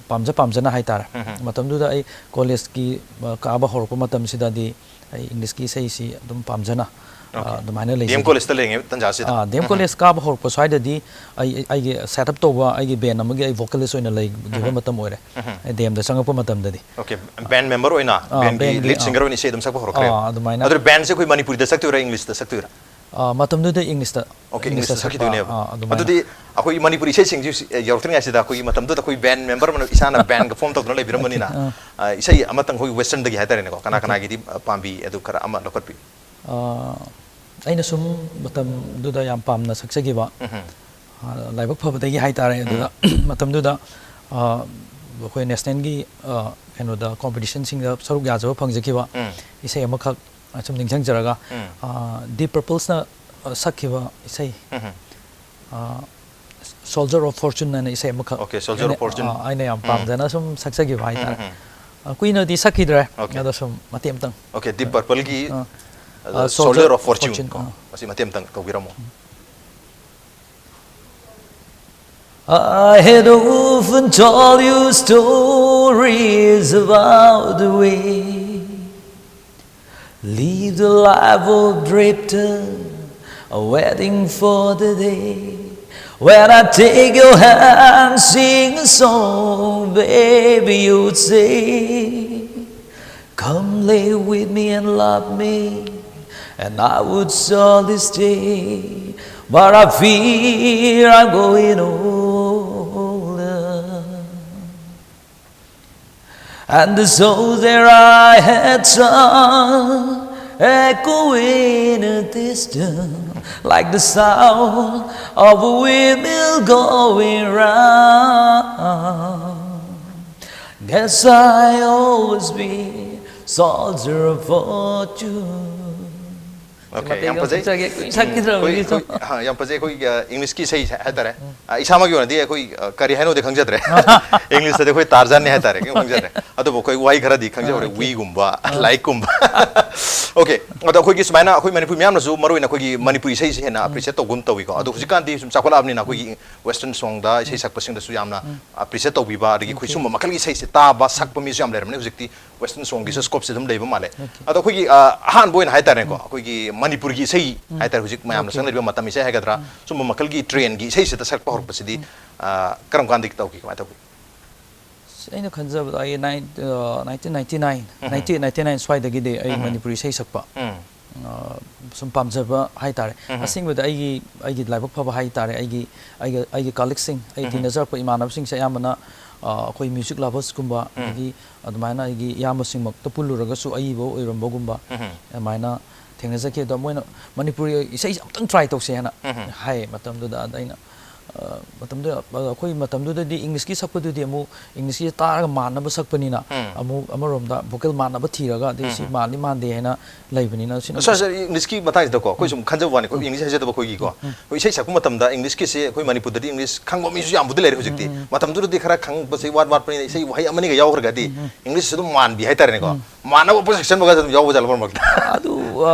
ꯄꯥꯝꯖ ꯄꯥꯝꯖꯅ ꯍꯥꯏꯇꯥꯔꯦ꯫ ꯎꯝ, ꯎꯝ. ꯃꯇꯝꯗꯨꯗ ꯑꯩ collegeꯀꯤ, ꯑ, ꯀꯥꯕ ꯍꯧꯔꯛꯄ ꯃꯇꯝꯁꯤꯗꯗꯤ ꯑꯩ Englishꯀꯤ ꯏꯁꯩꯁꯤ ꯑꯗꯨꯝ ꯄꯥꯝꯖꯅ, ꯑ, Okay. ꯑꯗꯨꯃꯥꯏꯅ ꯗꯤ ꯑꯦꯝ ꯂꯩꯖꯩ꯫ Collegeꯇ ꯂꯩꯔꯤꯉꯩ ꯇꯟꯖꯥꯁꯤꯗ? ꯑ, ꯗꯤ ꯑꯦꯝ ꯎꯝ. College ꯀꯥꯕ ꯍꯧꯔꯛꯄ ꯁ꯭ꯋꯥꯏꯗꯗꯤ ꯑꯩ, ꯑꯩꯒꯤ set up ꯇꯧꯕ ꯑꯩꯒꯤ band ꯑꯃꯒꯤ ꯑꯩ vocalist ꯑꯣꯏꯅ ꯂꯩꯈꯤꯕ ꯎꯝ. ꯃꯇꯝ ꯑꯣꯏꯔꯦ꯫ ꯎꯝ. ꯑꯩ ꯗꯤ ꯑꯦꯝꯗ ꯆꯪꯉꯛꯄ ꯃꯇꯝꯗꯗꯤ꯫ Okay. Band member ꯑꯣꯏꯅ, ꯑ, bandꯒꯤ bandꯒꯤ, lead ꯑ. singer ꯑꯣꯏꯅ ꯏꯁꯩ ꯑꯗꯨꯝ ꯁꯛꯄ ꯍꯧꯔꯛꯈ꯭ꯔꯦ? ꯑ, ꯑꯗꯨꯃꯥꯏꯅ꯫ ꯑꯗꯨ bandꯁꯦ ꯑꯩꯈꯣꯏ ꯃꯅꯤꯄꯨꯔꯤꯗ ꯁꯛꯇꯣꯏꯔꯥ, Englishꯇ ꯁꯛꯇꯣꯏꯔꯥ? ꯑ, ꯃꯇꯝꯗꯨꯗ Englishꯇ, Okay, Englishꯇ Englishꯇ ꯁꯛꯄ, ꯁꯛꯈꯤꯗꯣꯏꯅꯦꯕ꯫ ꯑ, ꯑꯗꯨꯃꯥꯏꯅ꯫ ꯑꯗꯨꯗꯤ ꯑꯩꯈꯣꯏ ꯃꯅꯤꯄꯨꯔꯤ ꯏꯁꯩꯁꯤꯡꯁꯤ, ꯑ, ꯌꯧꯔꯛꯇ꯭ꯔꯤꯉꯩꯁꯤꯗ ꯑꯩꯈꯣꯏꯒꯤ ꯃꯇꯝꯗꯨꯗ ꯑꯩꯈꯣꯏ band member ꯑꯃꯅ ꯏꯁꯥꯅ bandꯒ form ꯇꯧꯗꯨꯅ ꯂꯩꯕꯤꯔꯝꯕꯅꯤꯅ, ꯑ. ꯑ, ꯏꯁꯩ ꯑꯃꯇꯪ ꯑꯩꯈꯣꯏ westernꯗꯒꯤ ꯍꯥꯏꯇꯥꯔꯦꯅꯦꯀꯣ, ꯀꯅꯥ Okay. ꯀꯅꯥꯒꯤꯗꯤ, ꯑ, ꯄꯥꯝꯕꯤ ꯑꯗꯨ ꯈꯔ ꯑꯃ ꯂꯧꯈꯠꯄꯤꯌꯨ꯫ ꯑ, ꯑꯩꯅ ꯁꯨꯝ ꯃꯇꯝꯗꯨꯗ ꯌꯥꯝ ꯄꯥꯝꯅ ꯁꯛꯆꯈꯤꯕ, ꯎꯝ. ꯑ, ꯂꯥꯏꯕꯛ ꯐꯕꯗꯒꯤ ꯍꯥꯏꯇꯥꯔꯦ, ꯑꯗꯨꯗ ꯃꯇꯝꯗꯨꯗ, ꯑ, ꯑꯩꯈꯣꯏ nationalꯒꯤ, ꯑ, ꯀꯩꯅꯣꯗ competitionꯁꯤꯡꯗ ꯁꯔꯨꯛ ꯌꯥꯖꯕ ꯐꯪꯖꯈꯤꯕ ꯎꯝ. ꯏꯁꯩ ꯑꯃꯈꯛ, ꯑ, ꯁꯨꯝ ꯅꯤꯡꯁꯤꯡꯖꯔꯒ, ꯎꯝ. ꯑ, Deep Purpleꯅ, ꯑ, ꯁꯛꯈꯤꯕ ꯏꯁꯩ, ꯎꯝ. ꯑ, Soldier of Fortune ꯍꯥꯏꯅ ꯏꯁꯩ ꯑꯃꯈꯛ Okay, Soldier of ꯑꯩꯅ, Fortune. ꯑ, ꯑꯩꯅ ꯌꯥꯝ ꯎꯝ. ꯄꯥꯝꯖꯅ ꯁꯨꯝ ꯁꯛꯆꯈꯤꯕ ꯍꯥꯏꯇꯥꯔꯦ꯫ ꯎꯝ, ꯎꯝ. ꯑ, ꯀꯨꯏꯅꯗꯤ ꯁꯛꯈꯤꯗ꯭ꯔꯦ, Okay. ꯑꯗꯣ ꯁꯨꯝ ꯃꯇꯦꯛ ꯑꯃꯇꯪ꯫ Okay, Deep Purpleꯒꯤ, ꯑ, ꯑ, ꯑ, Soldier Soldier of of Fortune Fortune, ꯀꯣ, ꯑ. ꯃꯁꯤ ꯃꯇꯦꯛ ꯑꯃꯇꯪ ꯇꯧꯕꯤꯔꯝꯃꯣ꯫ I had often told you stories about the way. Live the life of drifter, waiting for the day. When I take your hand, sing a song, baby, you would say, "Come lay with me and love me," and I would surely stay. But I fear I'm going older. And the songs that I had sung echo in a distance, like the sound of a windmill going round. Guess I always be soldier of fortune. Okay, ꯌꯥꯝ ꯐꯖꯩ꯫ ꯆꯠꯆꯒꯦ, ꯀꯨꯏꯅ ꯁꯛꯈꯤꯗ꯭ꯔꯕ ꯑꯩꯈꯣꯏ ꯃꯤꯁꯨ꯫ ꯑꯩꯈꯣꯏ ꯑ, ꯌꯥꯝ ꯐꯖꯩ꯫ ꯑꯩꯈꯣꯏ ꯑ, ꯏꯪꯂꯤꯁꯀꯤ ꯏꯁꯩ ꯍꯥꯏꯇꯥꯔꯦ꯫ ꯑ, ꯏꯁꯥꯃꯛꯀꯤ ꯑꯣꯏꯅꯗꯤ ꯑꯩꯈꯣꯏ ꯑ, ꯀꯔꯤ ꯍꯥꯏꯅꯣꯗꯤ ꯈꯪꯖꯗ꯭ꯔꯦ꯫ ꯏꯪꯂꯤꯁꯇꯗꯤ ꯑꯩꯈꯣꯏ ꯇꯥꯔꯖꯥꯟꯅꯤ ꯍꯥꯏꯇꯥꯔꯦ, ꯀꯩꯝ ꯈꯪꯖꯗ꯭ꯔꯦ꯫ ꯑꯗꯨꯕꯨ ꯑꯩꯈꯣꯏ ꯋꯥꯍꯩ ꯈꯔꯗꯤ ꯈꯪꯖꯍꯧꯔꯦ꯫ ꯑꯣꯀꯦ꯫ ꯋꯤꯒꯨꯝꯕ, ꯂꯥꯏꯛꯀꯨꯝꯕ꯫ Okay, ꯑꯗꯣ ꯑꯩꯈꯣꯏꯒꯤ ꯁꯨꯃꯥꯏꯅ ꯑꯩꯈꯣꯏ ꯃꯅꯤꯄꯨꯔ ꯃꯤꯌꯥꯝꯅꯁꯨ ꯃꯔꯨ ꯑꯣꯏꯅ ꯑꯩꯈꯣꯏꯒꯤ ꯃꯅꯤꯄꯨꯔꯤ ꯏꯁꯩꯁꯦ ꯍꯦꯟꯅ ꯑꯦꯄ꯭ꯔꯤꯁꯤꯌꯦꯠ ꯇꯧꯒꯨꯝ ꯇꯧꯏꯀꯣ꯫ ꯑꯗꯣ ꯍꯧꯖꯤꯛꯀꯥꯟꯗꯤ ꯁꯨꯝ ꯆꯥꯎꯈꯠꯂꯛꯑꯕꯅꯤꯅ ꯑꯩꯈꯣꯏꯒꯤ ꯋꯦꯁꯇꯔꯟ ꯁꯣꯡꯗ ꯏꯁꯩ ꯁꯛꯄꯁꯤꯡꯗꯁꯨ ꯌꯥꯝꯅ ꯑꯦꯄ꯭ꯔꯤꯁꯤꯌꯦꯠ ꯇꯧꯕꯤꯕ, ꯑꯗꯒꯤ ꯑꯩꯈꯣꯏ ꯁꯨꯝꯕ ꯃꯈꯜꯒꯤ ꯏꯁꯩꯁꯦ ꯇꯥꯕ, ꯁꯛꯄ ꯃꯤꯁꯨ ꯌꯥꯝ ꯂꯩꯔꯝꯃꯅꯤ ꯍꯧꯖꯤꯛꯇꯤ꯫ ꯋꯦꯁꯇꯔꯟ ꯁꯣꯡꯒꯤꯁꯨ ꯁ꯭ꯀꯣꯞꯁꯦ ꯑꯗꯨꯝ ꯂꯩꯕ ꯃꯥꯜꯂꯦ꯫ ꯑꯗꯣ ꯑꯩꯈꯣꯏꯒꯤ ꯑ, ꯑꯍꯥꯟꯕ ꯑꯣꯏꯅ ꯍꯥꯏꯇꯥꯔꯦꯀꯣ, ꯑꯩꯈꯣꯏꯒꯤ ꯃꯅꯤꯄꯨꯔꯒꯤ ꯏꯁꯩ ꯍꯥꯏꯇꯥꯔꯦ, ꯍꯧꯖꯤꯛ ꯃꯌꯥꯝꯅ ꯑꯣꯀꯦ꯫ ꯆꯪꯅꯔꯤꯕ ꯃꯇꯝ ꯏꯁꯩ ꯍꯥꯏꯒꯗ꯭ꯔꯥ, ꯁꯨꯝꯕ ꯃꯈꯜꯒꯤ ꯇ꯭ꯔꯦꯟꯒꯤ ꯏꯁꯩꯁꯤꯗ ꯁꯛꯄ ꯍꯧꯔꯛꯄꯁꯤꯗꯤ ꯑ, ꯀꯔꯝ ꯀꯥꯟꯗꯒꯤ ꯇꯧꯈꯤ, ꯀꯃꯥꯏꯅ ꯇꯧꯈꯤ? ꯑꯁ, ꯑꯩꯅ ꯈꯟꯖꯕꯗ ꯑꯩ ꯅꯥꯏꯟ ꯑ, nineteen ninety nine, ninety eight, ninety nine ꯁ꯭ꯋꯥꯏꯗꯒꯤꯗꯤ ꯑꯩ ꯃꯅꯤꯄꯨꯔꯤ ꯏꯁꯩ ꯁꯛꯄ ꯑ, ꯁꯨꯝ ꯄꯥꯝꯖꯕ ꯍꯥꯏꯇꯥꯔꯦ꯫ ꯑꯁꯦꯡꯕꯗ ꯑꯩꯒꯤ ꯑꯩꯒꯤ ꯂꯥꯏꯕꯛ ꯐꯕ ꯍꯥꯏꯇꯥꯔꯦ, ꯑꯩꯒꯤ ꯑꯩꯒꯤ ꯑꯩꯒꯤ ꯀꯂꯤꯛꯁꯤꯡ, ꯑꯩ ꯇꯤꯟꯅꯖꯔꯛꯄ ꯏꯃꯥꯟꯅꯕꯁꯤꯡꯁꯦ ꯑꯌꯥꯝꯕꯅ ꯑ, ꯑꯩꯈꯣꯏ ꯃ꯭ꯌꯨꯖꯤꯛ ꯂꯚꯔꯁꯀꯨꯝꯕ, ꯑꯗꯒꯤ ꯑꯗꯨꯃꯥꯏꯅ ꯑꯩꯒꯤ ꯏꯌꯥꯝꯕꯁꯤꯡꯃꯛꯇ ꯄꯨꯜꯂꯨꯔꯒꯁꯨ ꯑꯏꯕ ꯑꯣꯏꯔꯝꯕꯒꯨꯝꯕ, ꯑꯗꯨꯃꯥꯏꯅ ꯊꯦꯡꯅꯖꯈꯤ꯫ ꯑꯗꯣ ꯃꯣꯏꯅ ꯃꯅꯤꯄꯨꯔꯤ ꯏꯁꯩꯁꯦ ꯑꯝꯇꯪ ꯇ꯭ꯔꯥꯏ ꯇꯧꯁꯦ ꯍꯥꯏꯅ ꯍꯥꯏ ꯃꯇꯝꯗꯨꯗ꯫ ꯑꯗ ꯑꯩꯅ ꯑ, ꯃꯇꯝꯗꯨꯗ ꯑꯩꯈꯣꯏ ꯃꯇꯝꯗꯨꯗꯗꯤ ꯏꯪꯂꯤꯁꯀꯤ ꯁꯛꯄꯗꯨꯗꯤ ꯑꯃꯨꯛ ꯏꯪꯂꯤꯁꯀꯤ ꯇꯥꯔꯒ ꯃꯥꯟꯅꯕ ꯁꯛꯄꯅꯤꯅ ꯑꯃꯨꯛ ꯑꯃꯔꯣꯝꯗ ꯚꯣꯀꯦꯜ ꯃꯥꯟꯅꯕ ꯊꯤꯔꯒ ꯑꯗꯩ ꯁꯤ ꯃꯥꯟꯗꯤ ꯃꯥꯟꯗꯦ ꯍꯥꯏꯅ ꯂꯩꯕꯅꯤꯅ ꯁꯤꯅ ꯁꯥꯔ, ꯁꯥꯔ, ꯏꯪꯂꯤꯁꯀꯤ ꯃꯇꯥꯡꯁꯤꯗꯀꯣ ꯑꯩꯈꯣꯏ ꯁꯨꯝ ꯈꯟꯖꯕ ꯋꯥꯅꯤ, ꯑꯩꯈꯣꯏ ꯏꯪꯂꯤꯁ ꯍꯩꯖꯗꯕ ꯑꯩꯈꯣꯏꯒꯤꯀꯣ꯫ ꯑꯩꯈꯣꯏ ꯏꯁꯩ ꯁꯛꯄ ꯃꯇꯝꯗ ꯏꯪꯂꯤꯁꯀꯤꯁꯦ ꯑꯩꯈꯣꯏ ꯃꯅꯤꯄꯨꯔꯗꯗꯤ ꯏꯪꯂꯤꯁ ꯈꯪꯕ ꯃꯤꯁꯨ ꯌꯥꯝꯕꯨꯗꯤ ꯂꯩꯔꯦ ꯍꯧꯖꯤꯛꯇꯤ꯫ ꯃꯇꯝꯗꯨꯗꯗꯤ ꯈꯔ ꯈꯪꯕꯁꯦ ꯋꯥꯠ ꯋꯥꯠꯄꯅꯤꯅ ꯏꯁꯩ ꯋꯥꯍꯩ ꯑꯃꯅꯤꯒ ꯌꯥꯎꯈ꯭ꯔꯒꯗꯤ ꯏꯪꯂꯤꯁꯁꯦ ꯑꯗꯨꯝ ꯃꯥꯟꯕꯤ ꯍꯥꯏꯇꯥꯔꯦꯅꯦꯀꯣ꯫ ꯃꯥꯟꯅꯕ ꯄꯣꯠ ꯁꯛꯆꯟꯕꯒ ꯑꯗꯨꯝ ꯌꯥꯎꯕ ꯖꯥꯠꯂꯣ ꯃꯔꯛ ꯃꯔꯛꯇ? ꯑꯗꯨ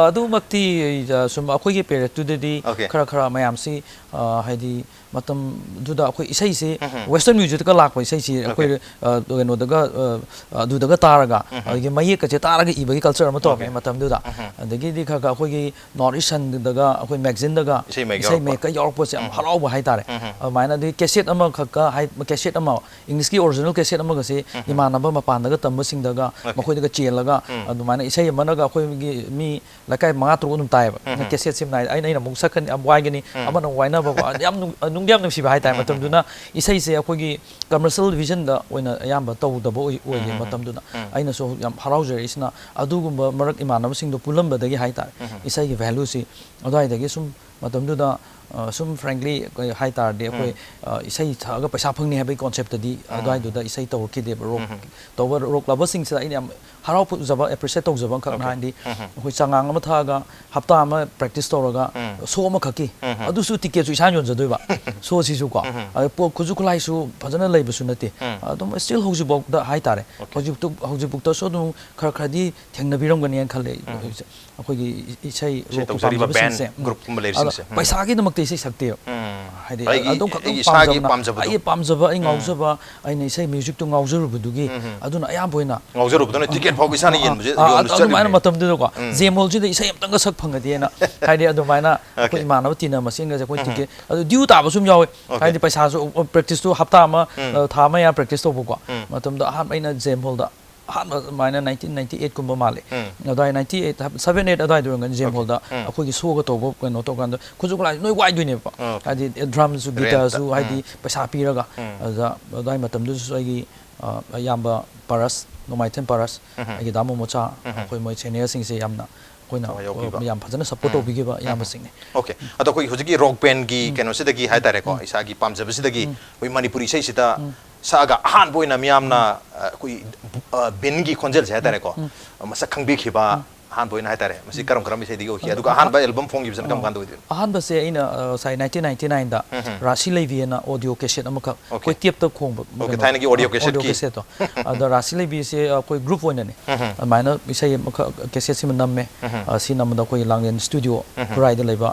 ꯑꯗꯨꯃꯛꯇꯤ ꯑꯩ, ꯑ, ꯁꯨꯝ ꯑꯩꯈꯣꯏꯒꯤ ꯄꯦꯔꯦꯠꯇꯨꯗꯗꯤ Okay. ꯈꯔ ꯈꯔ ꯃꯌꯥꯝꯁꯤ, ꯑ, ꯍꯥꯏꯗꯤ ꯃꯇꯝꯗꯨꯗ ꯑꯩꯈꯣꯏ ꯏꯁꯩꯁꯤ ꯎꯝ. ꯋꯦꯁꯇꯔꯟ ꯃ꯭ꯌꯨꯖꯤꯛꯇꯒ ꯂꯥꯛꯄ ꯏꯁꯩꯁꯤ ꯑꯩꯈꯣꯏ, ꯑ, ꯀꯩꯅꯣꯗꯒ, ꯑ, ꯑꯗꯨꯗꯒ ꯇꯥꯔꯒ, ꯎꯝ. ꯑꯗꯒꯤ ꯃꯌꯦꯛꯀꯁꯦ ꯇꯥꯔꯒ ꯏꯕꯒꯤ ꯀꯜꯆꯔ ꯑꯃ ꯇꯧꯔꯝꯃꯦ Okay. ꯃꯇꯝꯗꯨꯗ꯫ ꯎꯝ. ꯑꯗꯒꯤꯗꯤ ꯈꯔ ꯈꯔ ꯑꯩꯈꯣꯏꯒꯤ ꯅꯣꯔꯠ ꯏꯁ꯭ꯠꯗꯒ ꯑꯩꯈꯣꯏ ꯃꯦꯒꯥꯖꯤꯟꯗꯒ ꯏꯁꯩ ꯃꯌꯦꯛ ꯏꯁꯩ ꯌꯥꯎꯔꯛꯄ. ꯃꯌꯦꯛꯀ ꯌꯥꯎꯔꯛꯄꯁꯦ ꯌꯥꯝ ꯎꯝ. ꯍꯔꯥꯎꯕ ꯍꯥꯏꯇꯥꯔꯦ꯫ ꯎꯝ. ꯑꯗꯨꯃꯥꯏꯅ ꯑꯗꯒꯤ ꯀꯦꯁꯦꯠ ꯑꯃꯈꯛꯀ ꯍꯥꯏ, ꯀꯦꯁꯦꯠ ꯑꯃ, ꯏꯪꯂꯤꯁꯀꯤ ꯑꯣꯔꯤꯖꯤꯅꯦꯜ ꯀꯦꯁꯦꯠ ꯑꯃꯒꯁꯦ ꯎꯝ. ꯏꯃꯥꯟꯅꯕ ꯃꯄꯥꯟꯗꯒ ꯇꯝꯕꯁꯤꯡꯗꯒ Okay. ꯃꯈꯣꯏꯗꯒ ꯆꯦꯜꯂꯒ ꯎꯝ. ꯑꯗꯨꯃꯥꯏꯅ ꯏꯁꯩ ꯑꯃꯅꯒ ꯑꯩꯈꯣꯏꯒꯤ ꯃꯤ ꯂꯩꯀꯥꯏ ꯃꯉꯥ ꯇꯔꯨꯛ ꯑꯗꯨꯝ ꯇꯥꯏꯌꯦꯕ꯫ ꯎꯝ. ꯀꯦꯁꯦꯠ ꯁꯤꯝ ꯅꯥꯏ-, ꯑꯩꯅ, ꯑꯩꯅ ꯑꯃꯨꯛ ꯁꯛꯀꯅꯤ, ꯑꯃꯨꯛ ꯋꯥꯏꯒꯅꯤ, ꯎꯝ. ꯑꯃꯅ ꯑꯃꯨꯛ ꯋꯥꯏꯅꯕꯀꯣ, ꯑꯗ ꯌꯥꯝ ꯅꯨꯡ-, ꯅꯨꯡꯗꯤ ꯌꯥꯝ ꯅꯨꯡꯁꯤꯕ ꯍꯥꯏꯇꯥꯔꯦ꯫ ꯎꯝ. ꯃꯇꯝꯗꯨꯅ ꯏꯁꯩꯁꯦ ꯑꯩꯈꯣꯏꯒꯤ ꯀꯃꯔꯁꯤꯌꯦꯜ ꯚꯤꯖꯟꯗ ꯑꯣꯏꯅ ꯑꯌꯥꯝꯕ ꯇꯧꯗꯕ ꯑꯣꯏ-, ꯑꯣꯏꯌꯦ ꯎꯝ. ꯃꯇꯝꯗꯨꯅ꯫ ꯎꯝ. ꯑꯩꯅꯁꯨ ꯌꯥꯝ ꯍꯔꯥꯎꯖꯔꯛꯏꯁꯤꯅ ꯑꯗꯨꯒꯨꯝꯕ ꯃꯔꯛ ꯏꯃꯥꯟꯅꯕꯁꯤꯡꯗꯣ ꯄꯨꯜꯂꯝꯕꯗꯒꯤ ꯍꯥꯏꯇꯥꯔꯦ꯫ ꯎꯝ. ꯏꯁꯩꯒꯤ ꯚꯦꯂꯨꯁꯤ ꯑꯗꯨꯋꯥꯏꯗꯒꯤ ꯁꯨꯝ ꯃꯇꯝꯗꯨꯗ, ꯑ, ꯁꯨꯝ ꯐ꯭ꯔꯦꯡꯂꯤ ꯍꯥꯏ ꯇꯥꯔꯗꯤ ꯑꯩꯈꯣꯏ, ꯎꯝ. ꯑ, ꯏꯁꯩ ꯁꯛꯑꯒ ꯄꯩꯁꯥ ꯐꯪꯅꯤ ꯍꯥꯏꯕꯒꯤ ꯀꯣꯟꯁꯦꯞꯇꯗꯤ ꯎꯝ. ꯑꯗꯨꯋꯥꯏꯗꯨꯗ ꯏꯁꯩ ꯇꯧꯔꯛꯈꯤꯗꯦꯕ꯫ ꯔꯣꯛ ꯎꯝ. ꯇꯧꯕ ꯔꯣꯛ ꯂꯚꯔꯁꯤꯡꯁꯤꯗ ꯑꯩꯅ ꯌꯥꯝ ꯍꯔꯥꯎꯖꯕ, ꯑꯦꯄ꯭ꯔꯤꯁꯤꯌꯦꯠ ꯇꯧꯖꯕ ꯑꯃꯈꯛꯅ Okay. ꯍꯥꯏꯗꯤ ꯎꯝ. ꯑꯩꯈꯣꯏ ꯆꯉꯥꯡ ꯑꯃ ꯊꯛꯑꯒ ꯍꯞꯇꯥ ꯑꯃ ꯄ꯭ꯔꯦꯛꯇꯤꯁ ꯇꯧꯔꯒ ꯎꯝ. ꯁꯣ ꯑꯃꯈꯛꯀꯤ, ꯎꯝ. ꯑꯗꯨꯁꯨ ꯇꯤꯀꯦꯠꯁꯨ ꯏꯁꯥꯅ ꯌꯣꯟꯖꯗꯣꯏꯕ꯫ ꯁꯣꯁꯤꯁꯨꯀꯣ꯫ ꯎꯝ. ꯑꯗꯩ ꯄꯣ-, ꯈꯨꯠꯁꯨ ꯈꯨꯠꯂꯥꯏꯁꯨ ꯐꯖꯅ ꯂꯩꯕꯁꯨ ꯅꯠꯇꯦ꯫ ꯎꯝ. ꯑꯗꯨꯝ ꯁ꯭ꯇꯤꯜ ꯍꯧꯖꯤꯛꯐꯥꯎꯗ ꯍꯥꯏꯇꯥꯔꯦ꯫ Okay. ꯍꯧꯖꯤꯛꯇꯨ-, ꯍꯧꯖꯤꯛꯐꯥꯎꯗꯁꯨ ꯑꯗꯨꯝ ꯈꯔ ꯈꯔꯗꯤ ꯊꯦꯡꯅꯕꯤꯔꯝꯒꯅꯤꯅ ꯈꯜꯂꯦ꯫ ꯎꯝ. ꯑꯩꯈꯣꯏꯒꯤ ꯏꯁꯩ ꯏꯁꯩ ꯔꯣꯛꯀꯤ ꯇꯧꯖꯔꯤꯕ ꯕꯦꯟ, ꯄꯥꯝꯖꯕꯁꯤꯡꯁꯦ꯫ ꯎꯝ. ꯒ꯭ꯔꯨꯞꯀꯨꯝꯕ ꯂꯩꯔꯤꯁꯤꯡꯁꯦ꯫ ꯑꯗꯣ ꯄꯩꯁꯥꯒꯤꯗꯃꯛꯇ ꯏꯁꯩ ꯁꯛꯇꯦꯕ꯫ ꯎꯝ. ꯍꯥꯏꯗꯤ ꯑꯩꯒꯤ, ꯑꯗꯨꯝ ꯈꯛꯇꯪ ꯑꯩꯒꯤ ꯏꯁꯥꯒꯤ ꯄꯥꯝꯖꯕꯅ, ꯄꯥꯝꯖꯕꯗꯣ꯫ ꯑꯩꯒꯤ ꯄꯥꯝꯖꯕ, ꯑꯩ ꯎꯝ. ꯉꯥꯎꯖꯕ, ꯑꯩꯅ ꯏꯁꯩ ꯃ꯭ꯌꯨꯖꯤꯛꯇꯨ ꯉꯥꯎꯖꯔꯨꯕꯗꯨꯒꯤ ꯎꯝ. ꯑꯗꯨꯅ ꯑꯌꯥꯝꯕ ꯑꯣꯏꯅ ꯉꯥꯎꯖꯔꯨꯕꯗꯨꯅ ꯇꯤꯀꯦꯠ ꯐꯥꯎꯕ ꯏꯁꯥꯅ ꯌꯦꯟꯕꯁꯦ, ꯑꯥ, ꯌꯣꯟꯕꯁꯨ ꯑꯗꯨꯃꯥꯏꯅ ꯆꯠꯂꯤꯕꯅꯤ꯫ ꯃꯇꯝꯗꯨꯗꯀꯣ ꯎꯝ. ꯖꯦꯃꯣꯜꯁꯤꯗ ꯏꯁꯩ ꯑꯝꯇꯪꯒ ꯁꯛ ꯐꯪꯉꯗꯤꯅ ꯍꯥꯏꯗꯤ ꯑꯗꯨꯃꯥꯏꯅ ꯑꯩꯈꯣꯏ Okay. ꯏꯃꯥꯟꯅꯕ ꯇꯤꯟꯅꯕ ꯃꯁꯦꯟꯒꯁꯦ ꯑꯩꯈꯣꯏ ꯎꯝ. ꯇꯤꯀꯦꯠ ꯑꯗꯨ ꯗ꯭ꯌꯨ ꯇꯥꯕꯁꯨ ꯑꯗꯨꯝ ꯌꯥꯎꯋꯦ꯫ Okay. ꯍꯥꯏꯗꯤ ꯄꯩꯁꯥꯁꯨ, ꯑ, ꯄ꯭ꯔꯦꯛꯇꯤꯁꯇꯨ ꯍꯞꯇꯥ ꯑꯃ, ꯎꯝ. ꯑ, ꯊꯥ ꯑꯃ ꯃꯌꯥ ꯄ꯭ꯔꯦꯛꯇꯤꯁ ꯇꯧꯕꯀꯣ꯫ ꯎꯝ. ꯃꯇꯝꯗ ꯑꯍꯥꯟꯕ ꯑꯩꯅ ꯖꯦꯝ ꯍꯣꯜꯗ ꯑꯍꯥꯟꯕ ꯑꯗꯨꯃꯥꯏꯅ ꯅꯥꯏꯟꯇꯤꯟ ꯅꯥꯏꯟꯇꯤ ꯑꯩꯠꯀꯨꯝꯕ ꯃꯥꯜꯂꯦ꯫ ꯎꯝ. ꯑꯗꯨꯋꯥꯏ ꯅꯥꯏꯟꯇꯤ ꯑꯩꯠ, ꯁꯕꯦꯟ ꯑꯩꯠ ꯑꯗꯨꯋꯥꯏꯗ ꯑꯣꯏꯔꯝꯒꯅꯤ ꯖꯦꯝ Okay. ꯍꯣꯜꯗ ꯎꯝ. ꯑꯩꯈꯣꯏꯒꯤ ꯁꯣꯒ ꯇꯧꯕ ꯀꯩꯅꯣ ꯇꯧꯀꯥꯟꯗ ꯈꯨꯠꯁꯨ ꯈꯨꯠꯂꯥꯏꯁꯨ ꯂꯣꯏ ꯋꯥꯏꯗꯣꯏꯅꯦꯕꯀꯣ꯫ Okay. ꯍꯥꯏꯗꯤ ꯗ꯭ꯔꯝꯁꯨ Rentꯇ. ꯒꯤꯇꯥꯔꯁꯨ ꯍꯥꯏꯗꯤ ꯎꯝ. ꯄꯩꯁꯥ ꯄꯤꯔꯒ꯫ ꯎꯝ. ꯑꯗꯨꯗ ꯑꯗꯨꯋꯥꯏ ꯃꯇꯝꯗꯨꯗꯁꯨ ꯑꯩꯒꯤ, ꯑ, ꯏꯌꯥꯝꯕ ꯄꯔꯁ, ꯅꯣꯡꯃꯥꯏꯊꯦꯝ ꯄꯔꯁ, ꯎꯝ. ꯑꯩꯒꯤ ꯗꯥꯃꯣ ꯃꯣꯆꯥ, ꯎꯝ. ꯑꯩꯈꯣꯏ ꯃꯣꯏ ꯁꯦꯅꯤꯌꯔꯁꯤꯡꯁꯦ ꯌꯥꯝꯅ ꯑꯩꯈꯣꯏꯅ ꯊꯋꯥꯏ ꯌꯥꯎꯕꯤꯕ. ꯌꯥꯝ ꯐꯖꯅ ꯁꯞꯄꯣꯔꯠ ꯎꯝ. ꯇꯧꯕꯤꯈꯤꯕ ꯎꯝ. ꯏꯌꯥꯝꯕꯁꯤꯡꯅꯤ꯫ Okay. ꯑꯗꯣ ꯑꯩꯈꯣꯏ ꯍꯧꯖꯤꯛꯀꯤ ꯔꯣꯛ ꯕꯦꯟꯒꯤ ꯀꯩꯅꯣꯁꯤꯗꯒꯤ ꯍꯥꯏꯇꯥꯔꯦꯀꯣ, ꯏꯁꯥꯒꯤ ꯄꯥꯝꯖꯕꯁꯤꯗꯒꯤ ꯑꯩꯈꯣꯏ ꯃꯅꯤꯄꯨꯔꯤ ꯏꯁꯩꯁꯤꯗ ꯁꯛꯑꯒ ꯑꯍꯥꯟꯕ ꯑꯣꯏꯅ ꯃꯤꯌꯥꯝꯅ, ꯑ, ꯑꯩꯈꯣꯏ, ꯑ, ꯕꯤꯟꯒꯤ ꯈꯣꯟꯖꯦꯜꯁꯦ ꯍꯥꯏꯇꯥꯔꯦꯀꯣ, ꯃꯁꯛ ꯈꯪꯕꯤꯈꯤꯕ, ꯑꯍꯥꯟꯕ ꯑꯣꯏꯅ ꯍꯥꯏꯇꯥꯔꯦ, ꯃꯁꯤ ꯀꯔꯝ ꯀꯔꯝꯕ ꯏꯁꯩꯗꯒꯤ ꯑꯣꯏꯈꯤ? ꯑꯗꯨꯒ ꯑꯍꯥꯟꯕ ꯑꯦꯜꯕꯝ ꯐꯣꯡꯈꯤꯕꯁꯤꯅ ꯀꯔꯝ ꯀꯥꯟꯗ ꯑꯣꯏꯗꯣꯏꯅꯣ? ꯑꯍꯥꯟꯕꯁꯦ ꯑꯩꯅ ꯑ, ꯉꯁꯥꯏ ꯅꯥꯏꯟꯇꯤꯟ ꯅꯥꯏꯟꯇꯤ ꯅꯥꯏꯟꯗ ꯔꯥꯁꯤ ꯂꯩꯕꯤꯑꯅ ꯑꯣꯗꯤꯑꯣ ꯀꯦꯁꯦꯠ ꯑꯃꯈꯛ ꯑꯩꯈꯣꯏ Okay. ꯇꯦꯞꯇ ꯈꯣꯡꯕ Okay, ꯊꯥꯏꯅꯒꯤ ꯑꯣꯗꯤꯑꯣ ꯀꯦꯁꯦꯠꯀꯤ? ꯀꯦꯁꯦꯠꯇꯣ꯫ ꯑꯗꯣ ꯔꯥꯁꯤ ꯂꯩꯕꯤꯁꯦ ꯑꯩꯈꯣꯏ ꯒ꯭ꯔꯨꯞ ꯑꯣꯏꯅꯅꯦ ꯑꯗꯨꯃꯥꯏꯅ ꯏꯁꯩ ꯑꯃꯈꯛ ꯀꯦꯁꯦꯠꯁꯤꯃ ꯅꯝꯃꯦ꯫ ꯑ, ꯁꯤ ꯅꯝꯕꯗ ꯑꯩꯈꯣꯏꯒꯤ ꯂꯥꯡꯂꯦꯟ ꯁ꯭ꯇꯨꯗꯤꯑꯣ ꯈꯨꯔꯥꯏꯗ ꯂꯩꯕ,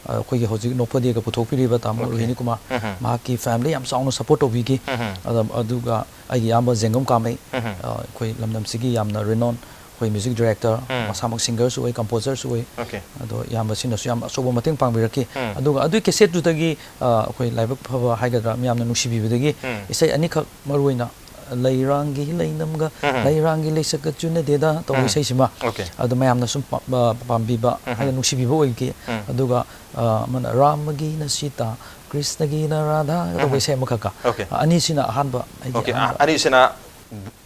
ꯑ, ꯑꯩꯈꯣꯏꯒꯤ ꯍꯧꯖꯤꯛ ꯅꯣꯛꯐꯗꯦꯒ ꯄꯨꯊꯣꯛꯄꯤꯔꯤꯕ ꯇꯥꯃꯣ ꯔꯣꯍꯤꯅꯤ ꯀꯨꯃꯥꯔ, ꯃꯍꯥꯛꯀꯤ ꯐꯦꯃꯤꯂꯤ ꯌꯥꯝ ꯆꯥꯎꯅ ꯁꯞꯄꯣꯔꯠ ꯇꯧꯕꯤꯈꯤ꯫ ꯑꯗ ꯑꯗꯨꯒ ꯑꯩꯒꯤ ꯏꯌꯥꯝꯕ ꯖꯦꯡꯒꯝ ꯀꯥꯃꯩ, ꯑ, ꯑꯩꯈꯣꯏ ꯂꯝꯗꯝꯁꯤꯒꯤ ꯌꯥꯝꯅ ꯔꯤꯅꯣꯟ, ꯑꯩꯈꯣꯏ ꯃ꯭ꯌꯨꯖꯤꯛ ꯗꯥꯏꯔꯦꯛꯇꯔ, ꯃꯁꯥꯃꯛ ꯁꯤꯡꯒꯔꯁꯨ ꯑꯣꯏ, ꯀꯝꯄꯣꯖꯔꯁꯨ ꯑꯣꯏ꯫ Okay. ꯑꯗꯣ ꯏꯌꯥꯝꯕꯁꯤꯡꯅꯁꯨ ꯌꯥꯝ ꯑꯆꯧꯕ ꯃꯇꯦꯡ ꯄꯥꯡꯕꯤꯔꯛꯈꯤ꯫ ꯑꯗꯨꯒ ꯑꯗꯨꯒꯤ ꯀꯦꯁꯦꯠꯇꯨꯗꯒꯤ, ꯑ, ꯑꯩꯈꯣꯏ ꯂꯥꯏꯕꯛ ꯐꯕ ꯍꯥꯏꯒꯗ꯭ꯔꯥ, ꯃꯌꯥꯝꯅ ꯅꯨꯡꯁꯤꯕꯤꯕꯗꯒꯤ ꯏꯁꯩ ꯑꯅꯤꯈꯛ ꯃꯔꯨ ꯑꯣꯏꯅ, ꯂꯩꯔꯥꯡꯒꯤ ꯂꯩꯅꯝꯒ ꯂꯩꯔꯥꯡꯒꯤ ꯂꯩꯁꯛꯀ ꯆꯨꯅꯗꯦꯗ ꯇꯧꯕ ꯏꯁꯩꯁꯤꯃ, Okay. ꯑꯗꯣ ꯃꯌꯥꯝꯅ ꯁꯨꯝ ꯄꯥ-, ꯑ, ꯄꯥꯝꯕꯤꯕ ꯍꯥꯏꯅ ꯅꯨꯡꯁꯤꯕꯤꯕ ꯑꯣꯏꯈꯤ꯫ ꯑꯗꯨꯒ, ꯑ, ꯑꯃꯅ ꯔꯥꯃꯒꯤꯅ ꯁꯤꯇꯥ, ꯀ꯭ꯔꯤꯁꯅꯒꯤꯅ ꯔꯥꯙꯥ ꯇꯧꯕ ꯏꯁꯩ ꯑꯃꯈꯛꯀ꯫ Okay. ꯑ, ꯑꯅꯤꯁꯤꯅ ꯑꯍꯥꯟꯕ ꯑꯩꯒꯤ Okay, ꯑꯍꯥꯟꯕ꯫ ꯑꯅꯤꯁꯤꯅ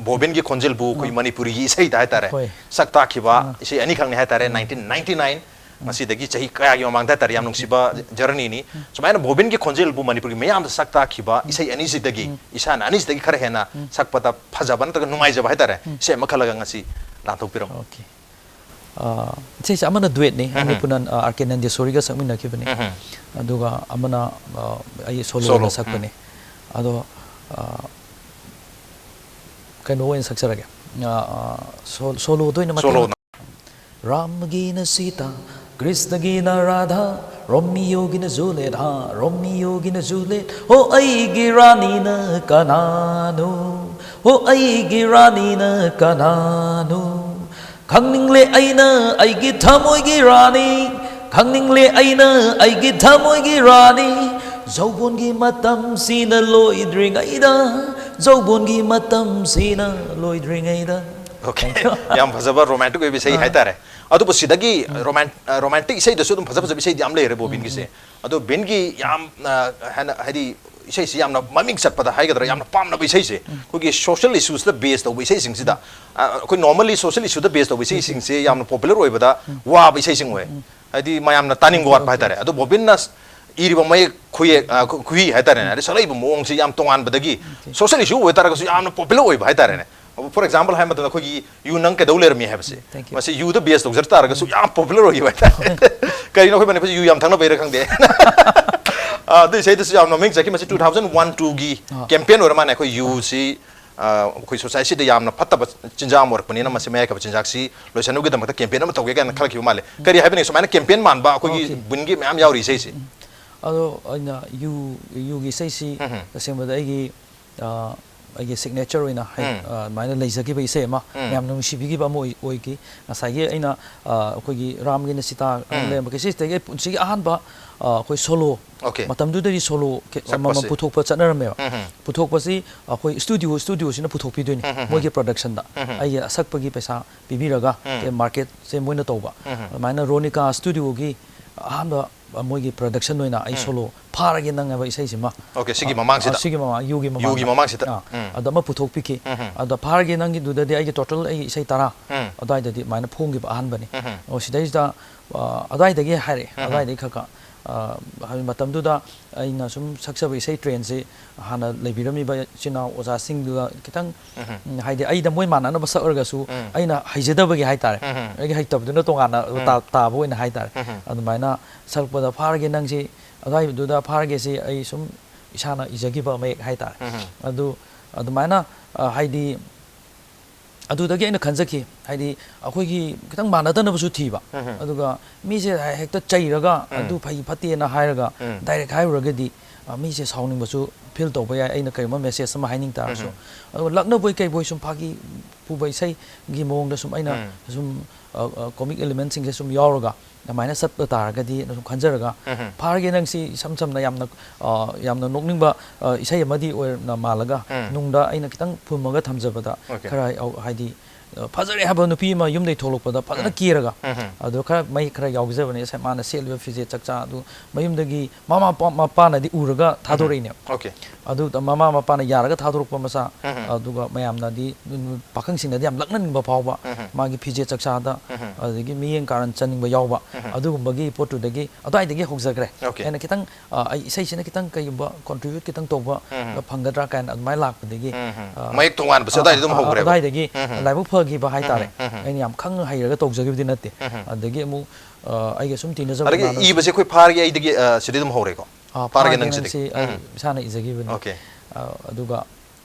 ꯕꯣꯕꯤꯟꯒꯤ ꯈꯣꯟꯖꯦꯜꯕꯨ ꯑꯩꯈꯣꯏ ꯃꯅꯤꯄꯨꯔꯤꯒꯤ ꯏꯁꯩꯗ ꯍꯥꯏꯇꯥꯔꯦ, ꯍꯣꯏ꯫ ꯁꯛ ꯇꯥꯛꯈꯤꯕ ꯏꯁꯩ ꯑꯅꯤꯈꯛꯅꯤ ꯍꯥꯏꯇꯥꯔꯦ, ꯅꯥꯏꯟꯇꯤꯟ ꯅꯥꯏꯟꯇꯤ ꯅꯥꯏꯟ, ꯉꯁꯤꯗꯒꯤ ꯆꯍꯤ ꯀꯌꯥꯒꯤ ꯃꯃꯥꯡꯗ ꯍꯥꯏꯇꯥꯔꯦ, ꯌꯥꯝ ꯅꯨꯡꯁꯤꯕ ꯖꯔꯅꯤꯅꯤ꯫ ꯁꯨꯃꯥꯏꯅ ꯕꯣꯕꯤꯟꯒꯤ ꯈꯣꯟꯖꯦꯜꯕꯨ ꯃꯅꯤꯄꯨꯔꯒꯤ ꯃꯤꯌꯥꯝꯗ ꯁꯛ ꯇꯥꯛꯈꯤꯕ ꯏꯁꯩ ꯑꯅꯤꯁꯤꯗꯒꯤ ꯏꯁꯥꯅ ꯑꯅꯤꯁꯤꯗꯒꯤ ꯈꯔ ꯍꯦꯟꯅ ꯁꯛꯄꯗ ꯐꯖꯕ ꯅꯠꯇ꯭ꯔꯒ ꯅꯨꯡꯉꯥꯏꯖꯕ ꯍꯥꯏꯇꯥꯔꯦ, ꯏꯁꯩ ꯑꯃ ꯈꯜꯂꯒ ꯉꯁꯤ ꯂꯥꯟꯊꯣꯛꯄꯤꯔꯝꯃꯨ꯫ Okay. ꯑ, ꯏꯁꯩꯁꯦ ꯑꯃꯅ ꯗꯨꯋꯦꯠꯅꯤ, ꯑꯅꯤꯄꯨꯔꯅ, ꯑ, ꯑꯥꯔ ꯀꯦ ꯅꯟꯗꯦꯁꯣꯔꯤꯒ ꯁꯛꯃꯤꯟꯅꯈꯤꯕꯅꯤ꯫ ꯑꯗꯨꯒ ꯑꯃꯅ, ꯑ, ꯑꯩ ꯁꯣꯂꯣ ꯁꯣꯂꯣ, ꯑꯣꯏꯅ ꯁꯛꯄꯅꯤ꯫ ꯑꯗꯣ, ꯑ, ꯀꯩꯅꯣ ꯑꯣꯏꯅ ꯁꯛꯆꯔꯒꯦ꯫ ꯑ, ꯑ, ꯁꯣ-, ꯁꯣꯂꯣꯗ ꯑꯣꯏꯅ ꯃꯇꯦꯛ ꯁꯣꯂꯣꯗ꯫ ꯔꯥꯃꯒꯤꯅ ꯁꯤꯇꯥ, ꯀ꯭ꯔꯤꯁꯅꯒꯤꯅ ꯔꯥꯙꯥ, ꯔꯣꯃꯤꯌꯣꯒꯤꯅ ꯖꯨꯂꯦꯠ, ꯍꯥ, ꯔꯣꯃꯤꯌꯣꯒꯤꯅ ꯖꯨꯂꯦꯠ, ꯍꯣ ꯑꯩꯒꯤ ꯔꯥꯅꯤꯅ ꯀꯅꯥꯅꯣ? ꯍꯣ ꯑꯩꯒꯤ ꯔꯥꯅꯤꯅ ꯀꯅꯥꯅꯣ? ꯈꯪꯅꯤꯡꯂꯦ ꯑꯩꯅ ꯑꯩꯒꯤ ꯊꯃꯣꯏꯒꯤ ꯔꯥꯅꯤ, ꯈꯪꯅꯤꯡꯂꯦ ꯑꯩꯅ ꯑꯩꯒꯤ ꯊꯃꯣꯏꯒꯤ ꯔꯥꯅꯤ, ꯖꯧꯕꯣꯟꯒꯤ ꯃꯇꯝꯁꯤꯅ ꯂꯣꯏꯗ꯭ꯔꯤꯉꯩꯗ, ꯖꯧꯕꯣꯟꯒꯤ ꯃꯇꯝꯁꯤꯅ ꯂꯣꯏꯗ꯭ꯔꯤꯉꯩꯗ꯫ Okay. ꯌꯥꯝ ꯐꯖꯕ ꯔꯣꯃꯥꯟꯇꯤꯛ ꯑꯣꯏꯕ ꯏꯁꯩ ꯍꯥꯏꯇꯥꯔꯦ꯫ ꯑꯗꯨꯕꯨ ꯁꯤꯗꯒꯤ ꯔꯣꯃꯥꯟ-, ꯑ, ꯔꯣꯃꯥꯟꯇꯤꯛ ꯏꯁꯩꯗꯁꯨ ꯑꯗꯨꯝ ꯐꯖ ꯐꯖꯕ ꯏꯁꯩꯗꯤ ꯌꯥꯝ ꯂꯩꯔꯦ ꯕꯣꯕꯤꯟꯒꯤꯁꯦ꯫ ꯑꯗꯣ ꯕꯤꯟꯒꯤ ꯌꯥꯝ, ꯑ, ꯍꯦꯟꯅ, ꯍꯥꯏꯗꯤ, ꯏꯁꯩꯁꯤ ꯌꯥꯝꯅ ꯃꯃꯤꯡ ꯆꯠꯄꯗ ꯍꯥꯏꯒꯗ꯭ꯔꯥ, ꯌꯥꯝꯅ ꯄꯥꯝꯅꯕ ꯏꯁꯩꯁꯦ ꯑꯩꯈꯣꯏꯒꯤ social issuesꯇ base ꯇꯧꯕ ꯏꯁꯩꯁꯤꯡꯁꯤꯗ, ꯑ, ꯑꯩꯈꯣꯏ normally social issueꯗ base ꯇꯧꯕ ꯏꯁꯩꯁꯤꯡꯁꯦ ꯌꯥꯝꯅ popular ꯑꯣꯏꯕꯗ ꯋꯥꯕ ꯏꯁꯩꯁꯤꯡ ꯑꯣꯏ꯫ ꯍꯥꯏꯗꯤ ꯃꯌꯥꯝꯅ ꯇꯥꯅꯤꯡꯕ ꯋꯥꯠꯄ ꯍꯥꯏꯇꯥꯔꯦ꯫ ꯑꯗꯣ ꯕꯣꯕꯤꯟꯅ ꯏꯔꯤꯕ ꯃꯌꯦꯛ ꯈꯨꯌꯦꯛ, ꯑ, ꯈꯨ-, ꯈꯨꯍꯤ ꯍꯥꯏꯇꯥꯔꯦꯅꯦ, ꯑꯗꯩ ꯁꯛꯂꯛꯏꯕ ꯃꯑꯣꯡꯁꯤ ꯌꯥꯝ ꯇꯣꯉꯥꯟꯕꯗꯒꯤ social issue ꯑꯣꯏ ꯇꯥꯔꯒꯁꯨ ꯌꯥꯝꯅ popular ꯑꯣꯏꯕ ꯍꯥꯏꯇꯥꯔꯦꯅꯦ꯫ For example ꯍꯥꯏ ꯃꯇꯝꯗ ꯑꯩꯈꯣꯏꯒꯤ "ꯌꯨ ꯅꯪ ꯀꯩꯗꯧ ꯂꯩꯔꯝꯃꯤ" ꯍꯥꯏꯕꯁꯦ, Thank you. ꯃꯁꯤ ꯌꯨꯗ base ꯇꯧꯖꯔ ꯇꯥꯔꯒꯁꯨ ꯌꯥꯝ popular ꯑꯣꯏꯈꯤꯕ ꯍꯥꯏꯇꯥꯔꯦ꯫ ꯀꯔꯤꯅꯣ, ꯑꯩꯈꯣꯏ ꯃꯅꯤꯄꯨꯔꯁꯤ ꯌꯨ ꯌꯥꯝ ꯊꯛꯅꯕꯩꯔ ꯈꯪꯗꯦ꯫ ꯑꯥ, ꯑꯗꯨ ꯏꯁꯩꯗꯨꯁꯨ ꯌꯥꯝꯅ ꯃꯃꯤꯡ ꯆꯠꯈꯤ꯫ ꯃꯁꯤ two thousand one two ꯒꯤ ꯑꯥ. campaign ꯑꯣꯏꯔ ꯃꯥꯜꯂꯦ꯫ ꯑꯩꯈꯣꯏ ꯌꯨꯁꯤ, ꯑꯥ, ꯑꯩꯈꯣꯏ society ꯗ ꯌꯥꯝꯅ ꯐꯠꯇꯕ ꯆꯤꯟꯖꯥꯛ ꯑꯃ ꯑꯣꯏꯔꯛꯄꯅꯤꯅ ꯃꯁꯤ ꯃꯌꯥꯏ ꯀꯥꯏꯕ ꯆꯤꯟꯖꯥꯛꯁꯤ ꯂꯣꯏꯁꯟꯅꯕꯒꯤꯗꯃꯛꯇ campaign ꯑꯃ ꯇꯧꯒꯦ ꯀꯥꯏꯅ ꯈꯜꯂꯛꯈꯤꯕ ꯃꯥꯜꯂꯦ꯫ ꯀꯔꯤ ꯍꯥꯏꯕꯅꯤ, ꯁꯨꯃꯥꯏꯅ campaign ꯃꯥꯟꯕ ꯑꯩꯈꯣꯏꯒꯤ Okay. ꯕꯨꯟꯒꯤ ꯃꯌꯥꯝ ꯌꯥꯎꯔꯤ ꯏꯁꯩꯁꯦ꯫ ꯑꯗꯣ ꯑꯩꯅ ꯌꯨ ꯌꯨꯒꯤ ꯏꯁꯩꯁꯤ ꯎꯝ. ꯇꯁꯦꯡꯕꯗ ꯑꯩꯒꯤ ꯑ, ꯑꯩꯒꯤ signature ꯑꯣꯏꯅ ꯍꯥꯏ- ꯎꯝ. ꯑ, ꯑꯗꯨꯃꯥꯏꯅ ꯂꯩꯖꯈꯤꯕ ꯏꯁꯩ ꯑꯃ, ꯎꯝ. ꯃꯌꯥꯝꯅ ꯅꯨꯡꯁꯤꯕꯤꯈꯤꯕ ꯑꯃ ꯑꯣꯏ- ꯑꯣꯏꯈꯤ꯫ ꯉꯁꯥꯏꯒꯤ ꯑꯩꯅ, ꯑ, ꯑꯩꯈꯣꯏꯒꯤ "ꯔꯥꯝꯒꯤ ꯅꯁꯤꯇꯥ" ꯎꯝ. ꯂꯩꯔꯝꯕ ꯏꯁꯩꯁꯤꯗꯒꯤ ꯑꯩ ꯄꯨꯟꯁꯤꯒꯤ ꯑꯍꯥꯟꯕ, ꯑ, ꯑꯩꯈꯣꯏ solo, Okay. ꯃꯇꯝꯗꯨꯗꯗꯤ solo ꯀꯦ- ꯁꯛꯄꯁꯦ. ꯑꯃꯃꯝ ꯄꯨꯊꯣꯛꯄ ꯆꯠꯅꯔꯝꯃꯦꯕ꯫ ꯎꯝ. ꯄꯨꯊꯣꯛꯄꯁꯤ ꯑꯩꯈꯣꯏ studio, studio ꯁꯤꯅ ꯄꯨꯊꯣꯛꯄꯤꯗꯣꯏꯅꯤ꯫ ꯎꯝ, ꯎꯝ, ꯎꯝ. ꯃꯣꯏꯒꯤ production ꯗ꯫ ꯎꯝ, ꯎꯝ. ꯑꯩꯒꯤ ꯑꯁꯛꯄꯒꯤ ꯄꯩꯁꯥ ꯄꯤꯕꯤꯔꯒ, ꯎꯝ. ꯀꯦ- market ꯁꯦ ꯃꯣꯏꯅ ꯇꯧꯕ꯫ ꯎꯝ, ꯎꯝ. ꯑꯗꯨꯃꯥꯏꯅ ꯔꯣꯅꯤꯀꯥ studio ꯒꯤ ꯑꯍꯥꯟꯕ, ꯑ, ꯃꯣꯏꯒꯤ production ꯑꯣꯏꯅ ꯑꯩ ꯎꯝ. solo "ꯐꯥꯔꯒꯦ ꯅꯪ" ꯍꯥꯏꯕ ꯏꯁꯩꯁꯤꯃ, Okay, ꯁꯤꯒꯤ ꯑ, ꯃꯃꯥꯡꯁꯤꯗ? ꯑ, ꯁꯤꯒꯤ ꯃꯃꯥꯡ, ꯌꯨꯒꯤ ꯃꯃꯥꯡꯗ꯫ ꯌꯨꯒꯤ ꯃꯃꯥꯡꯁꯤꯗ? ꯑ, ꯎꯝ. ꯑꯗ ꯑꯃ ꯄꯨꯊꯣꯛꯄꯤꯈꯤ꯫ ꯎꯝ, ꯎꯝ. ꯑꯗ "ꯐꯥꯔꯒꯦ ꯅꯪꯒꯤꯗꯨꯗꯗꯤ" ꯑꯩꯒꯤ total ꯑꯩꯒꯤ ꯏꯁꯩ ꯇꯔꯥ ꯎꯝ. ꯑꯗꯨꯋꯥꯏꯗꯗꯤ ꯑꯗꯨꯃꯥꯏꯅ ꯐꯣꯡꯈꯤꯕ ꯑꯍꯥꯟꯕꯅꯤ꯫ ꯎꯝ, ꯎꯝ. ꯑꯣ, ꯁꯤꯗꯩꯁꯤꯗ, ꯑ, ꯑꯗꯨꯋꯥꯏꯗꯒꯤ ꯍꯥꯏꯔꯛꯑꯦ꯫ ꯎꯝ, ꯎꯝ. ꯑꯗꯨꯋꯥꯏꯗꯒꯤ ꯈꯔ ꯈꯔ, ꯑ, ꯍꯥꯏꯕꯗꯤ ꯃꯇꯝꯗꯨꯗ ꯑꯩꯅ ꯁꯨꯝ ꯁꯛꯆꯕ ꯏꯁꯩ trend ꯁꯤ ꯍꯥꯟꯅ ꯂꯩꯕꯤꯔꯝꯃꯤꯕ ꯏꯆꯤꯟ ꯏꯅꯥꯎ ꯑꯣꯖꯥꯁꯤꯡꯗꯨꯒ ꯈꯤꯇꯪ, ꯎꯝ, ꯎꯝ. ꯎꯝ, ꯍꯥꯏꯗꯤ ꯑꯩꯗ ꯃꯣꯏ ꯃꯥꯟꯅꯅꯕ ꯁꯛꯎꯔꯒꯁꯨ ꯎꯝ. ꯑꯩꯅ ꯍꯩꯖꯗꯕꯒꯤ ꯍꯥꯏꯇꯥꯔꯦ꯫ ꯎꯝ, ꯎꯝ. ꯑꯩꯒꯤ ꯍꯩꯇꯕꯗꯨꯅ ꯇꯣꯉꯥꯟꯅ ꯎꯝ. ꯇꯥ- ꯇꯥꯕ ꯑꯣꯏꯅ ꯍꯥꯏꯇꯥꯔꯦ꯫ ꯎꯝ, ꯎꯝ. ꯑꯗꯨꯃꯥꯏꯅ ꯁꯛꯄꯗ "ꯐꯥꯔꯒꯦ ꯅꯪꯁꯤ", ꯑꯗꯨꯋꯥꯏꯗꯨꯗ "ꯐꯥꯔꯒꯦꯁꯤ" ꯑꯩ ꯁꯨꯝ ꯏꯁꯥꯅ ꯏꯖꯈꯤꯕ ꯃꯌꯦꯛ ꯍꯥꯏꯇꯥꯔꯦ꯫ ꯎꯝ, ꯎꯝ. ꯑꯗꯨ ꯑꯗꯨꯃꯥꯏꯅ, ꯑ, ꯍꯥꯏꯗꯤ ꯑꯗꯨꯗꯒꯤ ꯑꯩꯅ ꯈꯟꯖꯈꯤ, ꯍꯥꯏꯗꯤ ꯑꯩꯈꯣꯏꯒꯤ ꯈꯤꯇꯪ ꯃꯥꯟꯅꯗꯅꯕꯁꯨ ꯊꯤꯕ꯫ ꯎꯝ, ꯎꯝ. ꯑꯗꯨꯒ ꯃꯤꯁꯦ ꯍꯦꯛꯇ ꯆꯩꯔꯒ ꯎꯝ. "ꯑꯗꯨ ꯐꯩ ꯐꯠꯇꯦꯅ" ꯍꯥꯏꯔꯒ ꯎꯝ. direct ꯍꯥꯏꯔꯨꯔꯒꯗꯤ, ꯑ, ꯃꯤꯁꯦ ꯁꯥꯎꯅꯤꯡꯕꯁꯨ feel ꯇꯧꯕ ꯌꯥꯏ, ꯑꯩꯅ ꯀꯔꯤꯒꯨꯝꯕ message ꯑꯃ ꯍꯥꯏꯅꯤꯡ ꯇꯥꯔꯁꯨ꯫ ꯎꯝ. ꯑꯗꯨꯒ ꯂꯛꯅꯕꯣꯏ ꯀꯩꯕꯣꯏ ꯁꯨꯝ ꯐꯥꯒꯤ ꯄꯨꯕ ꯏꯁꯩꯒꯤ ꯃꯑꯣꯡꯗ ꯁꯨꯝ ꯑꯩꯅ ꯎꯝ. ꯁꯨꯝ, ꯑ, ꯑ, comic element ꯁꯤꯡꯁꯦ ꯁꯨꯝ ꯌꯥꯎꯔꯒ ꯑꯗꯨꯃꯥꯏꯅ ꯆꯠꯄ ꯇꯥꯔꯒꯗꯤ ꯑꯗꯨꯝ ꯈꯟꯖꯔꯒ, ꯎꯝ, ꯎꯝ. "ꯐꯥꯔꯒꯦ ꯅꯪꯁꯤ" ꯏꯁꯝ ꯁꯝꯅ ꯌꯥꯝꯅ, ꯑ, ꯌꯥꯝꯅ ꯅꯣꯛꯅꯤꯡꯕ, ꯑ, ꯏꯁꯩ ꯑꯃꯗꯤ ꯑꯣꯏꯅ ꯃꯥꯜꯂꯒ ꯎꯝ. ꯅꯨꯡꯗ ꯑꯩꯅ ꯈꯤꯇꯪ ꯐꯨꯝꯃꯒ ꯊꯝꯖꯕꯗ Okay. ꯈꯔ ꯌꯥꯎ- ꯍꯥꯏꯗꯤ ꯑ, ꯐꯖꯔꯦ ꯍꯥꯏꯕ ꯅꯨꯄꯤ ꯑꯃ ꯌꯨꯝꯗꯩ ꯊꯣꯛꯂꯛꯄꯗ ꯐꯖꯅ ꯎꯝ꯫ ꯀꯦꯔꯒ, ꯎꯝ꯫ ꯑꯗꯣ ꯈꯔ ꯃꯌꯦꯛ ꯈꯔ ꯌꯥꯎꯖꯕꯅꯦ, ꯉꯁꯥꯏ ꯃꯥꯅ ꯁꯦꯠꯂꯤꯕ ꯐꯤꯖꯦꯠ ꯆꯛꯆꯥ ꯑꯗꯨ ꯃꯌꯨꯝꯗꯒꯤ ꯃꯃꯥ ꯃꯄꯥ-, ꯃꯄꯥꯅꯗꯤ ꯎꯔꯒ ꯊꯥꯗꯣꯔꯛꯏꯅꯦꯕ꯫ ꯑꯣꯀꯦ꯫ ꯑꯗꯨ ꯃꯃꯥ ꯃꯄꯥꯅ ꯌꯥꯔꯒ ꯊꯥꯗꯣꯔꯛꯄ ꯃꯆꯥ, ꯎꯝ꯫ ꯑꯗꯨꯒ ꯃꯌꯥꯝꯅꯗꯤ, ꯎꯝ, ꯄꯥꯈꯪꯁꯤꯡꯅꯗꯤ ꯌꯥꯝ ꯂꯛꯅꯅꯤꯡꯕ ꯐꯥꯎꯕ, ꯎꯝ꯫ ꯃꯥꯒꯤ ꯐꯤꯖꯦꯠ ꯆꯛꯆꯥꯗ, ꯎꯝ꯫ ꯑꯗꯒꯤ ꯃꯤꯠꯌꯦꯡ ꯀꯥꯔꯟ ꯆꯟꯅꯤꯡꯕ ꯌꯥꯎꯕ, ꯎꯝ꯫ ꯑꯗꯨꯒꯨꯝꯕꯒꯤ ꯄꯣꯠꯇꯨꯗꯒꯤ, ꯑꯗꯨꯋꯥꯏꯗꯒꯤ ꯍꯧꯖꯈ꯭ꯔꯦ꯫ ꯑꯣꯀꯦ꯫ ꯑꯩꯅ ꯈꯤꯇꯪ, ꯑ, ꯑꯩ ꯏꯁꯩꯁꯤꯅ ꯈꯤꯇꯪ ꯀꯩꯒꯨꯝꯕ contribute ꯈꯤꯇꯪ ꯇꯧꯕ ꯎꯝ꯫ ꯐꯪꯒꯗ꯭ꯔꯥ ꯀꯥꯏꯅ ꯑꯗꯨꯃꯥꯏꯅ ꯂꯥꯛꯄꯗꯒꯤ, ꯎꯝ꯫ ꯑ, ꯃꯌꯦꯛ ꯇꯣꯉꯥꯟꯕꯁꯦ ꯑ, ꯑꯗꯨꯋꯥꯏꯗ ꯑꯗꯨꯝ ꯑ, ꯍꯧꯈ꯭ꯔꯦꯕ꯫ ꯑꯗꯨꯋꯥꯏꯗꯒꯤ ꯎꯝ꯫ ꯂꯥꯏꯕꯛ ꯐꯈꯤꯕ ꯍꯥꯏꯇꯥꯔꯦ꯫ ꯎꯝ꯫ ꯑꯩꯅ ꯌꯥꯝ ꯈꯪꯅ ꯍꯩꯔꯒ ꯇꯧꯖꯈꯤꯕꯗꯤ ꯅꯠꯇꯦ꯫ ꯎꯝ꯫ ꯑꯗꯒꯤ ꯑꯃꯨꯛ, ꯑ, ꯑꯩꯒ ꯁꯨꯝ ꯇꯤꯟꯅꯖꯕ ꯑꯗꯒꯤ ꯏꯃꯥꯟꯅꯕꯁꯤꯡ ꯏꯕꯁꯦ ꯑꯩꯈꯣꯏ ꯐꯥꯔꯒꯦ ꯑꯩꯗꯒꯤ, ꯑ, ꯁꯤꯗꯤ ꯑꯗꯨꯝ ꯍꯧꯔꯦꯀꯣ? ꯑ, ꯐꯥꯔꯒꯦ ꯐꯥꯔꯒꯦ ꯅꯪꯁꯤꯗꯤ? ꯅꯪꯁꯤ ꯑꯩ ꯎꯝ꯫ ꯏꯁꯥꯅ ꯏꯖꯈꯤꯕꯅꯤ꯫ ꯑꯣꯀꯦ꯫ ꯑ, ꯑꯗꯨꯒ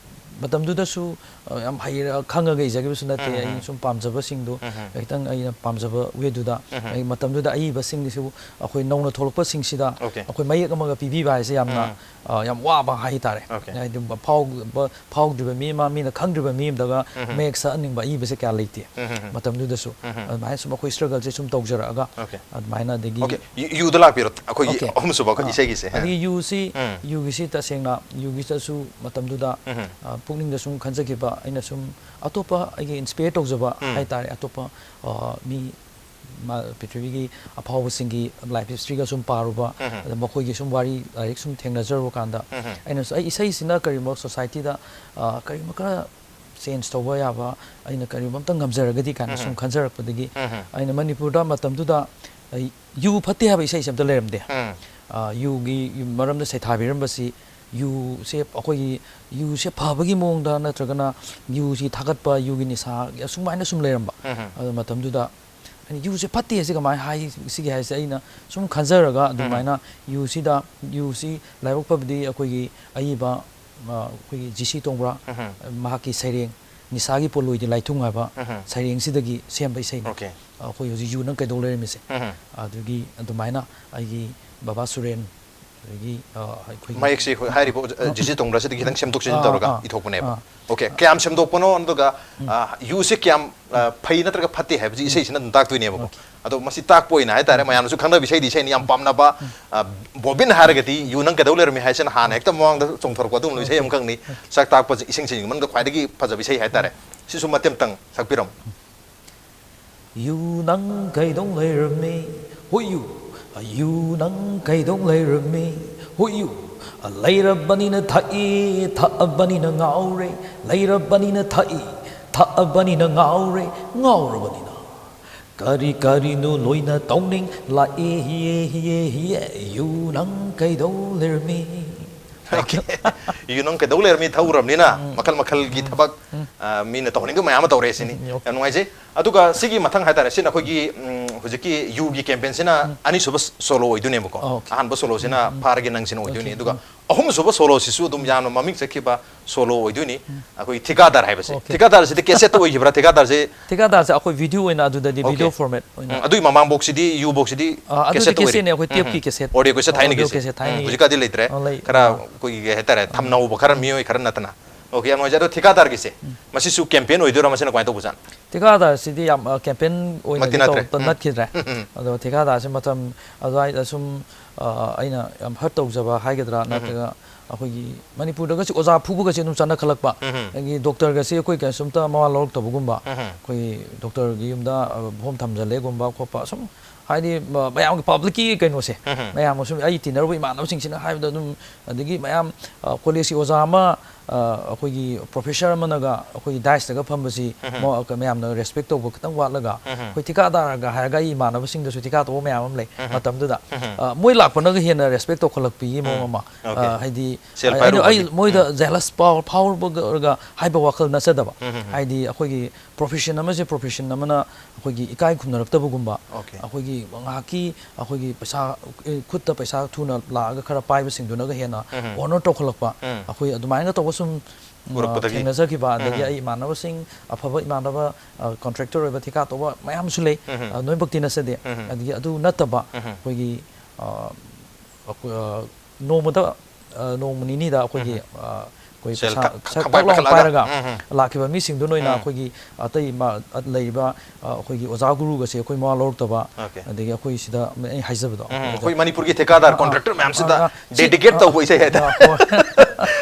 ꯃꯇꯝꯗꯨꯗꯁꯨ, ꯑ, ꯌꯥꯝ ꯍꯩꯔ-, ꯈꯪꯉꯒ ꯏꯖꯈꯤꯕꯁꯨ ꯅꯠꯇꯦ꯫ ꯎꯝ, ꯑꯩ ꯎꯝ꯫ ꯁꯨꯝ ꯄꯥꯝꯖꯕꯁꯤꯡꯗꯨ ꯎꯝ, ꯎꯝ꯫ ꯈꯤꯇꯪ ꯑꯩꯅ ꯄꯥꯝꯖꯕ ꯋꯦꯗꯨꯗ, ꯎꯝ, ꯎꯝ꯫ ꯑꯩ ꯃꯇꯝꯗꯨꯗ ꯑꯏꯕꯁꯤꯡꯁꯤꯕꯨ ꯑꯩꯈꯣꯏ ꯅꯧꯅ ꯊꯣꯛꯂꯛꯄꯁꯤꯡꯁꯤꯗ ꯑꯣꯀꯦ꯫ ꯑꯩꯈꯣꯏ ꯃꯌꯦꯛ ꯑꯃꯒ ꯄꯤꯕꯤꯕ ꯍꯥꯏꯁꯦ ꯌꯥꯝꯅ, ꯎꯝ꯫ ꯑ, ꯌꯥꯝ ꯋꯥꯕ ꯍꯥꯏꯇꯥꯔꯦ꯫ ꯑꯣꯀꯦ꯫ ꯍꯥꯏꯗꯤ ꯐꯥꯎ-, ꯐꯥꯎꯗ꯭ꯔꯤꯕ ꯃꯤ ꯑꯃ, ꯃꯤꯅ ꯈꯪꯗ꯭ꯔꯤꯕ ꯃꯤ ꯑꯃꯗꯒ ꯎꯝ, ꯎꯝ꯫ ꯃꯌꯦꯛ ꯁꯛꯍꯟꯅꯤꯡꯕ ꯑꯏꯕꯁꯦ ꯀꯌꯥ ꯂꯩꯇꯦ꯫ ꯎꯝ, ꯎꯝ, ꯎꯝ꯫ ꯃꯇꯝꯗꯨꯗꯁꯨ꯫ ꯎꯝ, ꯎꯝ꯫ ꯑꯗꯨꯃꯥꯏꯅ ꯁꯨꯝ ꯑꯩꯈꯣꯏ struggle ꯁꯦ ꯁꯨꯝ ꯇꯧꯖꯔꯛꯑꯒ ꯑꯣꯀꯦ꯫ ꯑꯗꯨꯃꯥꯏꯅ ꯑꯗꯒꯤ ꯑꯣꯀꯦ꯫ ꯌꯨ-, ꯌꯨꯗ ꯂꯥꯛꯄꯤꯔꯣ, ꯑꯩꯈꯣꯏꯒꯤ ꯑꯣꯀꯦ꯫ ꯑꯍꯨꯝꯁꯨꯕ ꯑꯩꯈꯣꯏ ꯑꯥ꯫ ꯏꯁꯩꯒꯤꯁꯦ꯫ ꯑꯗꯒꯤ ꯌꯨꯁꯤ, ꯎꯝ꯫ ꯌꯨꯒꯤꯁꯤ ꯇꯁꯦꯡꯅ ꯌꯨꯒꯤꯁꯤꯗꯁꯨ ꯃꯇꯝꯗꯨꯗ, ꯎꯝ꯫ ꯑ, ꯄꯨꯛꯅꯤꯡꯗ ꯁꯨꯝ ꯈꯟꯖꯈꯤꯕ, ꯑꯩꯅ ꯁꯨꯝ ꯑꯇꯣꯞꯄ ꯑꯩꯒꯤ inspire ꯇꯧꯖꯕ ꯎꯝ꯫ ꯍꯥꯏꯇꯥꯔꯦ, ꯑꯇꯣꯞꯄ, ꯑ, ꯃꯤ ꯃꯥ-, ꯄ꯭ꯔꯤꯊꯤꯕꯤꯒꯤ ꯑꯐꯥꯎꯕꯁꯤꯡꯒꯤ life history ꯒ ꯁꯨꯝ ꯄꯥꯔꯨꯕ, ꯎꯝ꯫ ꯑꯗ ꯃꯈꯣꯏꯒꯤ ꯁꯨꯝ ꯋꯥꯔꯤ ꯂꯥꯏꯔꯤꯛ ꯁꯨꯝ ꯊꯦꯡꯅꯖꯔꯨꯕ ꯀꯥꯟꯗ, ꯎꯝ꯫ ꯑꯩꯅꯁꯨ ꯑꯩ ꯏꯁꯩꯁꯤꯅ ꯀꯔꯤꯒꯨꯝꯕ society ꯗ, ꯑ, ꯀꯔꯤꯒꯨꯝꯕ ꯈꯔ change ꯇꯧꯕ ꯌꯥꯕ, ꯑꯩꯅ ꯀꯔꯤꯒꯨꯝꯕ ꯑꯝꯇ ꯉꯝꯖꯔꯒꯗꯤ ꯀꯥꯏꯅ ꯁꯨꯝ ꯎꯝ꯫ ꯈꯟꯖꯔꯛꯄꯗꯒꯤ, ꯎꯝ꯫ ꯑꯩꯅ ꯃꯅꯤꯄꯨꯔꯗ ꯃꯇꯝꯗꯨꯗ ꯑꯩ ꯌꯨ ꯐꯠꯇꯦ ꯍꯥꯏꯕ ꯏꯁꯩꯁꯦ ꯑꯝꯇ ꯂꯩꯔꯝꯗꯦ꯫ ꯎꯝ꯫ ꯑ, ꯌꯨꯒꯤ ꯃꯔꯝꯗ ꯁꯩꯊꯥꯕꯤꯔꯝꯕꯁꯤ, ꯌꯨꯁꯦ ꯑꯩꯈꯣꯏꯒꯤ, ꯌꯨꯁꯦ ꯐꯕꯒꯤ ꯃꯑꯣꯡꯗ ꯅꯠꯇ꯭ꯔꯒꯅ ꯌꯨꯁꯤ ꯊꯥꯒꯠꯄ, ꯌꯨꯒꯤ ꯅꯤꯁꯥ ꯑꯁꯨꯃꯥꯏꯅ ꯁꯨꯝ ꯂꯩꯔꯝꯕ꯫ ꯎꯝ꯫ ꯑꯗꯨ ꯃꯇꯝꯗꯨꯗ ꯑꯩꯅ ꯌꯨꯁꯦ ꯐꯠꯇꯦ, ꯑꯁꯤ ꯀꯃꯥꯏꯅ ꯍꯥꯏꯁꯤꯒꯦ ꯍꯥꯏꯁꯦ ꯑꯩꯅ ꯁꯨꯝ ꯈꯟꯖꯔꯒ ꯎꯝ꯫ ꯑꯗꯨꯃꯥꯏꯅ ꯌꯨꯁꯤꯗ, ꯌꯨꯁꯤ ꯂꯥꯏꯕꯛ ꯐꯕꯗꯤ ꯑꯩꯈꯣꯏꯒꯤ ꯑꯏꯕ, ꯑ, ꯑꯩꯈꯣꯏꯒꯤ ꯖꯤ ꯁꯤ ꯇꯣꯡꯕ꯭ꯔꯥ, ꯎꯝ꯫ ꯃꯍꯥꯛꯀꯤ ꯁꯩꯔꯦꯡ ꯅꯤꯁꯥꯒꯤ ꯄꯣꯠꯂꯣꯏꯗꯤ ꯂꯥꯏꯊꯨꯡ ꯍꯥꯏꯕ ꯎꯝ꯫ ꯁꯩꯔꯦꯡꯁꯤꯗꯒꯤ ꯁꯦꯝꯕ ꯏꯁꯩꯅꯤ꯫ ꯑꯣꯀꯦ꯫ ꯑꯩꯈꯣꯏ ꯍꯧꯖꯤꯛ ꯌꯨ ꯅꯪ ꯀꯩꯗꯧ ꯂꯩꯔꯝꯃꯤꯁꯦ꯫ ꯎꯝ꯫ ꯑꯗꯨꯒꯤ ꯑꯗꯨꯃꯥꯏꯅ ꯑꯩꯒꯤ ꯕꯕꯥ ꯁꯨꯔꯦꯟ, ꯑꯗꯒꯤ, ꯑ, ꯑꯩꯈꯣꯏꯒꯤ ꯃꯌꯦꯛꯁꯤ ꯑꯩꯈꯣꯏ ꯍꯥꯏꯔꯤꯕ ꯑꯣꯖꯥ, ꯑ, ꯖꯤ ꯁꯤ ꯇꯣꯡꯕ꯭ꯔꯥꯁꯤꯗ ꯈꯤꯇꯪ ꯁꯦꯝꯗꯣꯛ ꯁꯦꯝꯖꯤꯟ ꯑꯥ, ꯇꯧꯔꯒ ꯑꯥ, ꯏꯊꯣꯛꯄꯅꯦꯕ꯫ ꯑꯥ꯫ ꯑꯣꯀꯦ, ꯀꯌꯥꯝ ꯁꯦꯝꯗꯣꯛꯄꯅꯣ, ꯑꯗꯨꯒ, ꯎꯝ꯫ ꯑ, ꯌꯨꯁꯦ ꯀꯌꯥꯝ, ꯑ, ꯐꯩ ꯅꯠꯇ꯭ꯔꯒ ꯐꯠꯇꯦ ꯍꯥꯏꯕꯁꯤ ꯎꯝ꯫ ꯏꯁꯩꯁꯤꯅ ꯑꯗꯨꯝ ꯇꯥꯛꯇꯣꯏꯅꯦꯕꯀꯣ꯫ ꯑꯣꯀꯦ꯫ ꯑꯗꯣ ꯃꯁꯤ ꯇꯥꯛꯄ ꯑꯣꯏꯅ ꯍꯥꯏꯇꯥꯔꯦ, ꯎꯝ꯫ ꯃꯌꯥꯝꯅꯁꯨ ꯈꯪꯅꯕ ꯏꯁꯩꯗꯤ ꯏꯁꯩꯅꯤ, ꯌꯥꯝ ꯄꯥꯝꯅꯕ, ꯎꯝ꯫ ꯑ, ꯕꯣꯕꯤꯟ ꯍꯥꯏꯔꯒꯗꯤ ꯌꯨ ꯅꯪ ꯀꯩꯗꯧ ꯂꯩꯔꯝꯃꯤ ꯍꯥꯏꯁꯤꯅ ꯍꯥꯟꯅ ꯍꯦꯛꯇ ꯃꯃꯥꯡꯗ ꯆꯣꯡꯊꯣꯔꯛꯄ ꯑꯗꯨꯒꯨꯝꯂꯕ ꯏꯁꯩ ꯑꯃꯈꯛꯅꯤ꯫ ꯑꯣꯀꯦ꯫ ꯁꯛ ꯇꯥꯛꯄꯁꯤ ꯏꯁꯩꯁꯤꯡꯒꯤ ꯃꯅꯨꯡꯗ ꯈ꯭ꯋꯥꯏꯗꯒꯤ ꯐꯖꯕ ꯏꯁꯩ ꯍꯥꯏꯇꯥꯔꯦ꯫ ꯁꯤꯁꯨ ꯃꯇꯦꯝꯇꯪ ꯁꯛꯄꯤꯔꯝꯃꯨ꯫ ꯌꯨ ꯅꯪ ꯀꯩꯗꯧ ꯂꯩꯔꯝꯃꯤ? ꯍꯨꯏꯌꯨ꯫ ꯌꯨ ꯅꯪ ꯀꯩꯗꯧ ꯂꯩꯔꯝꯃꯤ? ꯍꯨꯏꯌꯨ꯫ ꯂꯩꯔꯕꯅꯤꯅ ꯊꯛꯏ, ꯊꯛꯑꯕꯅꯤꯅ ꯉꯥꯎꯔꯦ꯫ ꯂꯩꯔꯕꯅꯤꯅ ꯊꯛꯏ, ꯊꯛꯑꯕꯅꯤꯅ ꯉꯥꯎꯔꯦ꯫ ꯉꯥꯎꯔꯕꯅꯤꯅ ꯀꯔꯤ ꯀꯔꯤꯅꯣ ꯂꯣꯏꯅ ꯇꯧꯅꯤꯡ ꯂꯥꯛꯑꯦ꯫ ꯍꯤꯌꯦ ꯍꯤꯌꯦ ꯍꯤꯌꯦ꯫ ꯌꯨ ꯅꯪ ꯀꯩꯗꯧ ꯂꯩꯔꯝꯃꯤ? Okay. ꯌꯨ ꯅꯪ ꯀꯩꯗꯧ ꯂꯩꯔꯝꯃꯤ? ꯊꯛꯎꯔꯕꯅꯤꯅ ꯃꯈꯜ ꯃꯈꯜꯒꯤ ꯊꯕꯛ, ꯑ, ꯃꯤꯅ ꯇꯧꯍꯟꯅꯤꯡꯗꯕ ꯃꯌꯥꯝ ꯑꯃ ꯇꯧꯔꯦ ꯁꯤꯅꯤ꯫ ꯎꯝ, okay. ꯌꯥꯝ ꯅꯨꯡꯉꯥꯏꯖꯩ꯫ ꯑꯗꯨꯒ ꯁꯤꯒꯤ ꯃꯊꯪ ꯍꯥꯏꯇꯥꯔꯦ, ꯁꯤꯅ ꯑꯩꯈꯣꯏꯒꯤ, ꯎꯝ, ꯍꯧꯖꯤꯛꯀꯤ ꯌꯨꯒꯤ campaign ꯁꯤꯅ ꯑꯅꯤꯁꯨꯕ ꯁꯣꯂꯣ ꯑꯣꯏꯗꯣꯏꯅꯦꯕꯀꯣ꯫ Okay. ꯑꯍꯥꯟꯕ ꯁꯣꯂꯣꯁꯤꯅ ꯐꯥꯔꯒꯦ ꯅꯪꯁꯤꯅ ꯑꯣꯏꯗꯣꯏꯅꯤ꯫ Okay. ꯑꯗꯨꯒ ꯑꯍꯨꯝꯁꯨꯕ ꯁꯣꯂꯣꯁꯤꯁꯨ ꯑꯗꯨꯝ ꯌꯥꯝꯅ ꯃꯃꯤꯡ ꯆꯠꯈꯤꯕ ꯁꯣꯂꯣ ꯑꯣꯏꯗꯣꯏꯅꯤ, ꯑꯩꯈꯣꯏ ꯊꯤꯀꯥꯗꯥꯔ ꯍꯥꯏꯕꯁꯦ꯫ Okay. ꯊꯤꯀꯥꯗꯥꯔꯁꯤꯗꯤ cassette ꯇ ꯑꯣꯏꯈꯤꯕ꯭ꯔꯥ? ꯊꯤꯀꯥꯗꯥꯔꯁꯦ ꯊꯤꯀꯥꯗꯥꯔꯁꯦ ꯑꯩꯈꯣꯏ video ꯑꯣꯏꯅ ꯑꯗꯨꯗꯗꯤ Okay. video format ꯑꯣꯏꯅ ꯎꯝ, ꯑꯗꯨꯒꯤ ꯃꯃꯥꯡꯐꯧꯁꯤꯗꯤ, ꯌꯨꯕꯣꯛꯁꯤꯗꯤ ꯑꯥ, ꯑꯗꯨꯗꯤ cassette ꯇ ꯑꯣꯏꯔꯦ꯫ cassette ꯅꯦ, ꯑꯩꯈꯣꯏ tape ꯀꯤ cassette꯫ Audio cassette ꯑꯥ, ꯊꯥꯏꯅꯒꯤꯁꯦ꯫ audio cassette ꯊꯥꯏꯅꯒꯤ꯫ ꯎꯝ, ꯍꯧꯖꯤꯛꯀꯥꯟꯗꯤ ꯂꯩꯇ꯭ꯔꯦ꯫ ꯑꯥ, ꯂꯩ-, ꯈꯔ ꯑꯥ꯫ ꯑꯩꯈꯣꯏꯒꯤ ꯀꯩ ꯍꯥꯏꯇꯥꯔꯦ, ꯊꯝꯅꯍꯧꯕ ꯈꯔ ꯃꯤꯑꯣꯏ ꯈꯔ ꯅꯠꯇꯅ꯫ Okay, ꯌꯥꯝ ꯅꯨꯡꯉꯥꯏꯖꯩ꯫ ꯑꯗꯣ ꯊꯤꯀꯥꯗꯥꯔꯒꯤꯁꯦ, ꯃꯁꯤꯁꯨ campaign ꯑꯣꯏꯗꯣꯏꯔꯥ, ꯃꯁꯤꯅ ꯀꯃꯥꯏꯅ ꯇꯧꯕꯖꯥꯠꯅꯣ? ꯊꯤꯀꯥꯗꯥꯔꯁꯤꯗꯤ ꯌꯥꯝ, ꯑ, campaign ꯑꯣꯏꯅꯗꯤ ꯃꯛꯇꯤ ꯅꯠꯇ꯭ꯔꯦ꯫ ꯇꯧ-, ꯎꯝ꯫ ꯅꯠꯈꯤꯗ꯭ꯔꯦ꯫ ꯎꯝ, ꯎꯝ꯫ ꯑꯗꯣ ꯊꯤꯀꯥꯗꯥꯔꯁꯤ ꯃꯇꯝ ꯑꯗꯨꯋꯥꯏꯗ ꯁꯨꯝ, ꯑ, ꯑꯩꯅ ꯌꯥꯝ hurt ꯇꯧꯖꯕ ꯍꯥꯏꯒꯗ꯭ꯔꯥ, ꯅꯠꯇ꯭ꯔꯒ ꯑꯩꯈꯣꯏꯒꯤ ꯃꯅꯤꯄꯨꯔꯗꯒꯁꯤ ꯑꯣꯖꯥ ꯐꯨꯕꯒꯁꯤ ꯑꯗꯨꯝ ꯆꯠꯅꯈꯠꯂꯛꯄ, ꯎꯝ, ꯎꯝ꯫ ꯑꯗꯒꯤ doctor ꯒꯁꯤ ꯑꯩꯈꯣꯏ ꯀꯩꯁꯨꯝꯇ ꯃꯋꯥ ꯂꯧꯔꯛꯇꯕꯒꯨꯝꯕ, ꯎꯝ, ꯎꯝ꯫ ꯑꯩꯈꯣꯏꯒꯤ doctor ꯒꯤ ꯌꯨꯝꯗ, ꯑ, ꯐꯣꯝ ꯊꯝꯖꯜꯂꯦꯒꯨꯝꯕ ꯈꯣꯠꯄ, ꯁꯨꯝ ꯍꯥꯏꯗꯤ, ꯃ-, ꯃꯌꯥꯝꯒꯤ public ꯀꯤ ꯀꯩꯅꯣꯁꯦ, ꯎꯝ, ꯎꯝ꯫ ꯃꯌꯥꯝ ꯁꯨꯝ ꯑꯩ ꯇꯤꯟꯅꯔꯨꯕ ꯏꯃꯥꯟꯅꯕꯁꯤꯡꯁꯤꯅ ꯍꯥꯏꯕꯗ ꯑꯗꯨꯝ, ꯑꯗꯒꯤ ꯃꯌꯥꯝ, ꯑ, college ꯀꯤ ꯑꯣꯖꯥ ꯑꯃ, ꯑ, ꯑꯩꯈꯣꯏꯒꯤ professor ꯑꯃꯅꯒ ꯑꯩꯈꯣꯏꯒꯤ dais ꯇꯒ ꯐꯝꯕꯁꯤ, ꯎꯝ, ꯎꯝ꯫ ꯃ-, ꯀ-, ꯃꯌꯥꯝꯅ respect ꯇꯧꯕ ꯈꯤꯇꯪ ꯋꯥꯠꯂꯒ, ꯎꯝ, ꯎꯝ꯫ ꯑꯩꯈꯣꯏ ꯊꯤꯀꯥꯗꯥꯔꯒ ꯍꯥꯏꯔꯒ ꯑꯩ ꯏꯃꯥꯟꯅꯕꯁꯤꯡꯗꯁꯨ ꯊꯤꯀꯥ ꯇꯧꯕ ꯃꯌꯥꯝ ꯑꯃ ꯂꯩ ꯎꯝ, ꯎꯝ꯫ ꯃꯇꯝꯗꯨꯗ꯫ ꯎꯝ, ꯎꯝ꯫ ꯑ, ꯃꯣꯏ ꯂꯥꯛꯄꯅꯒ ꯍꯦꯟꯅ respect ꯇꯧꯈꯠꯂꯛꯄꯤꯒꯤ ꯃꯑꯣꯡ ꯎꯝ꯫ ꯑꯃ, Okay. ꯑ, ꯍꯥꯏꯗꯤ, ꯁꯦꯜ ꯑꯩ-, ꯄꯥꯏꯔꯨꯕꯒꯤ꯫ ꯑꯩ ꯃꯣꯏꯗ ꯎꯝ꯫ jealous power ꯐꯥꯎꯔꯒ ꯍꯥꯏꯕ ꯋꯥꯈꯜ ꯅꯠꯆꯗꯕ꯫ ꯎꯝ, ꯎꯝ, ꯎꯝ꯫ ꯍꯥꯏꯗꯤ ꯑꯩꯈꯣꯏꯒꯤ profession ꯑꯃꯁꯦ profession ꯑꯃꯅ ꯑꯩꯈꯣꯏꯒꯤ ꯏꯀꯥꯏ ꯈꯨꯝꯅꯔꯛꯇꯕꯒꯨꯝꯕ, Okay. ꯑꯩꯈꯣꯏꯒꯤ ꯉꯥꯏꯍꯥꯛꯀꯤ ꯑꯩꯈꯣꯏꯒꯤ ꯄꯩꯁꯥ, ꯑꯦ, ꯈꯨꯠꯇ ꯄꯩꯁꯥ ꯊꯨꯅ ꯂꯥꯛꯑꯒ ꯈꯔ ꯄꯥꯏꯕꯁꯤꯡꯗꯨꯅꯒ ꯍꯦꯟꯅ ꯎꯝ, ꯎꯝ꯫ honor ꯇꯧꯈꯠꯂꯛꯄ, ꯎꯝ꯫ ꯑꯩꯈꯣꯏ ꯑꯗꯨꯃꯥꯏꯅ ꯇꯧꯕ ꯁꯨꯝ, ꯎꯝ, ꯎꯔꯛꯄꯗꯒꯤ꯫ ꯊꯦꯡꯅꯖꯈꯤꯕ, ꯎꯝ, ꯑꯗꯒꯤ ꯎꯝ꯫ ꯑꯩ ꯏꯃꯥꯟꯅꯕꯁꯤꯡ, ꯑꯐꯕ ꯏꯃꯥꯟꯅꯕ, ꯑ, contractor ꯑꯣꯏꯕ ꯊꯤꯀꯥ ꯇꯧꯕ ꯃꯌꯥꯝꯁꯨ ꯂꯩ, ꯎꯝ, ꯎꯝ꯫ ꯑ, ꯂꯣꯏꯅꯃꯛꯇꯤ ꯅꯠꯆꯗꯦ꯫ ꯎꯝ, ꯎꯝ꯫ ꯑꯗꯒꯤ ꯑꯗꯨ ꯅꯠꯇꯕ ꯎꯝ, ꯎꯝ꯫ ꯑꯩꯈꯣꯏꯒꯤ, ꯑ, ꯑꯩꯈꯣꯏ, ꯑ, ꯅꯣꯡꯃꯗ, ꯑ, ꯅꯣꯡꯃ ꯅꯤꯅꯤꯗ ꯑꯩꯈꯣꯏꯒꯤ, ꯎꯝ, ꯎꯝ꯫ ꯑ, ꯑꯩꯈꯣꯏ ꯁꯦꯜ ꯄꯩꯁꯥ ꯊ-, ꯄꯩꯁꯥ ꯊꯛ ꯊꯛ ꯂꯥꯎ ꯄꯥꯏꯔꯒ, ꯄꯥꯏꯔꯒ, ꯎꯝ, ꯎꯝ꯫ ꯂꯥꯛꯈꯤꯕ ꯃꯤꯁꯤꯡꯗꯨꯅ ꯑꯣꯏꯅ ꯎꯝ꯫ ꯑꯩꯈꯣꯏꯒꯤ ꯑꯇꯩ ꯃꯥ-, ꯂꯩꯔꯤꯕ, ꯑ, ꯑꯩꯈꯣꯏꯒꯤ ꯑꯣꯖꯥ ꯒꯨꯔꯨꯒꯁꯦ ꯑꯩꯈꯣꯏ ꯃꯋꯥ ꯂꯧꯔꯛꯇꯕ, ꯑꯣꯀꯦ꯫ ꯑꯗꯒꯤ ꯑꯩꯈꯣꯏ ꯁꯤꯗ ꯑꯩ ꯍꯥꯏꯖꯕꯗꯣ, ꯎꯝ, ꯎꯝ꯫ ꯑꯩꯈꯣꯏ ꯃꯅꯤꯄꯨꯔꯒꯤ ꯊꯤꯀꯥꯗꯥꯔ, ꯑꯥ, ꯑꯥ, ꯀꯣꯟꯇ꯭ꯔꯦꯛꯇꯔ ꯃꯌꯥꯝꯁꯤꯗ ꯑꯥ, ꯑꯥ, ꯁꯤ, dedicate ꯑꯥ, ꯇꯧꯕ ꯏꯁꯩ ꯍꯥꯏꯇꯥꯔꯦ꯫ ꯑꯥ, ꯍꯣꯏ꯫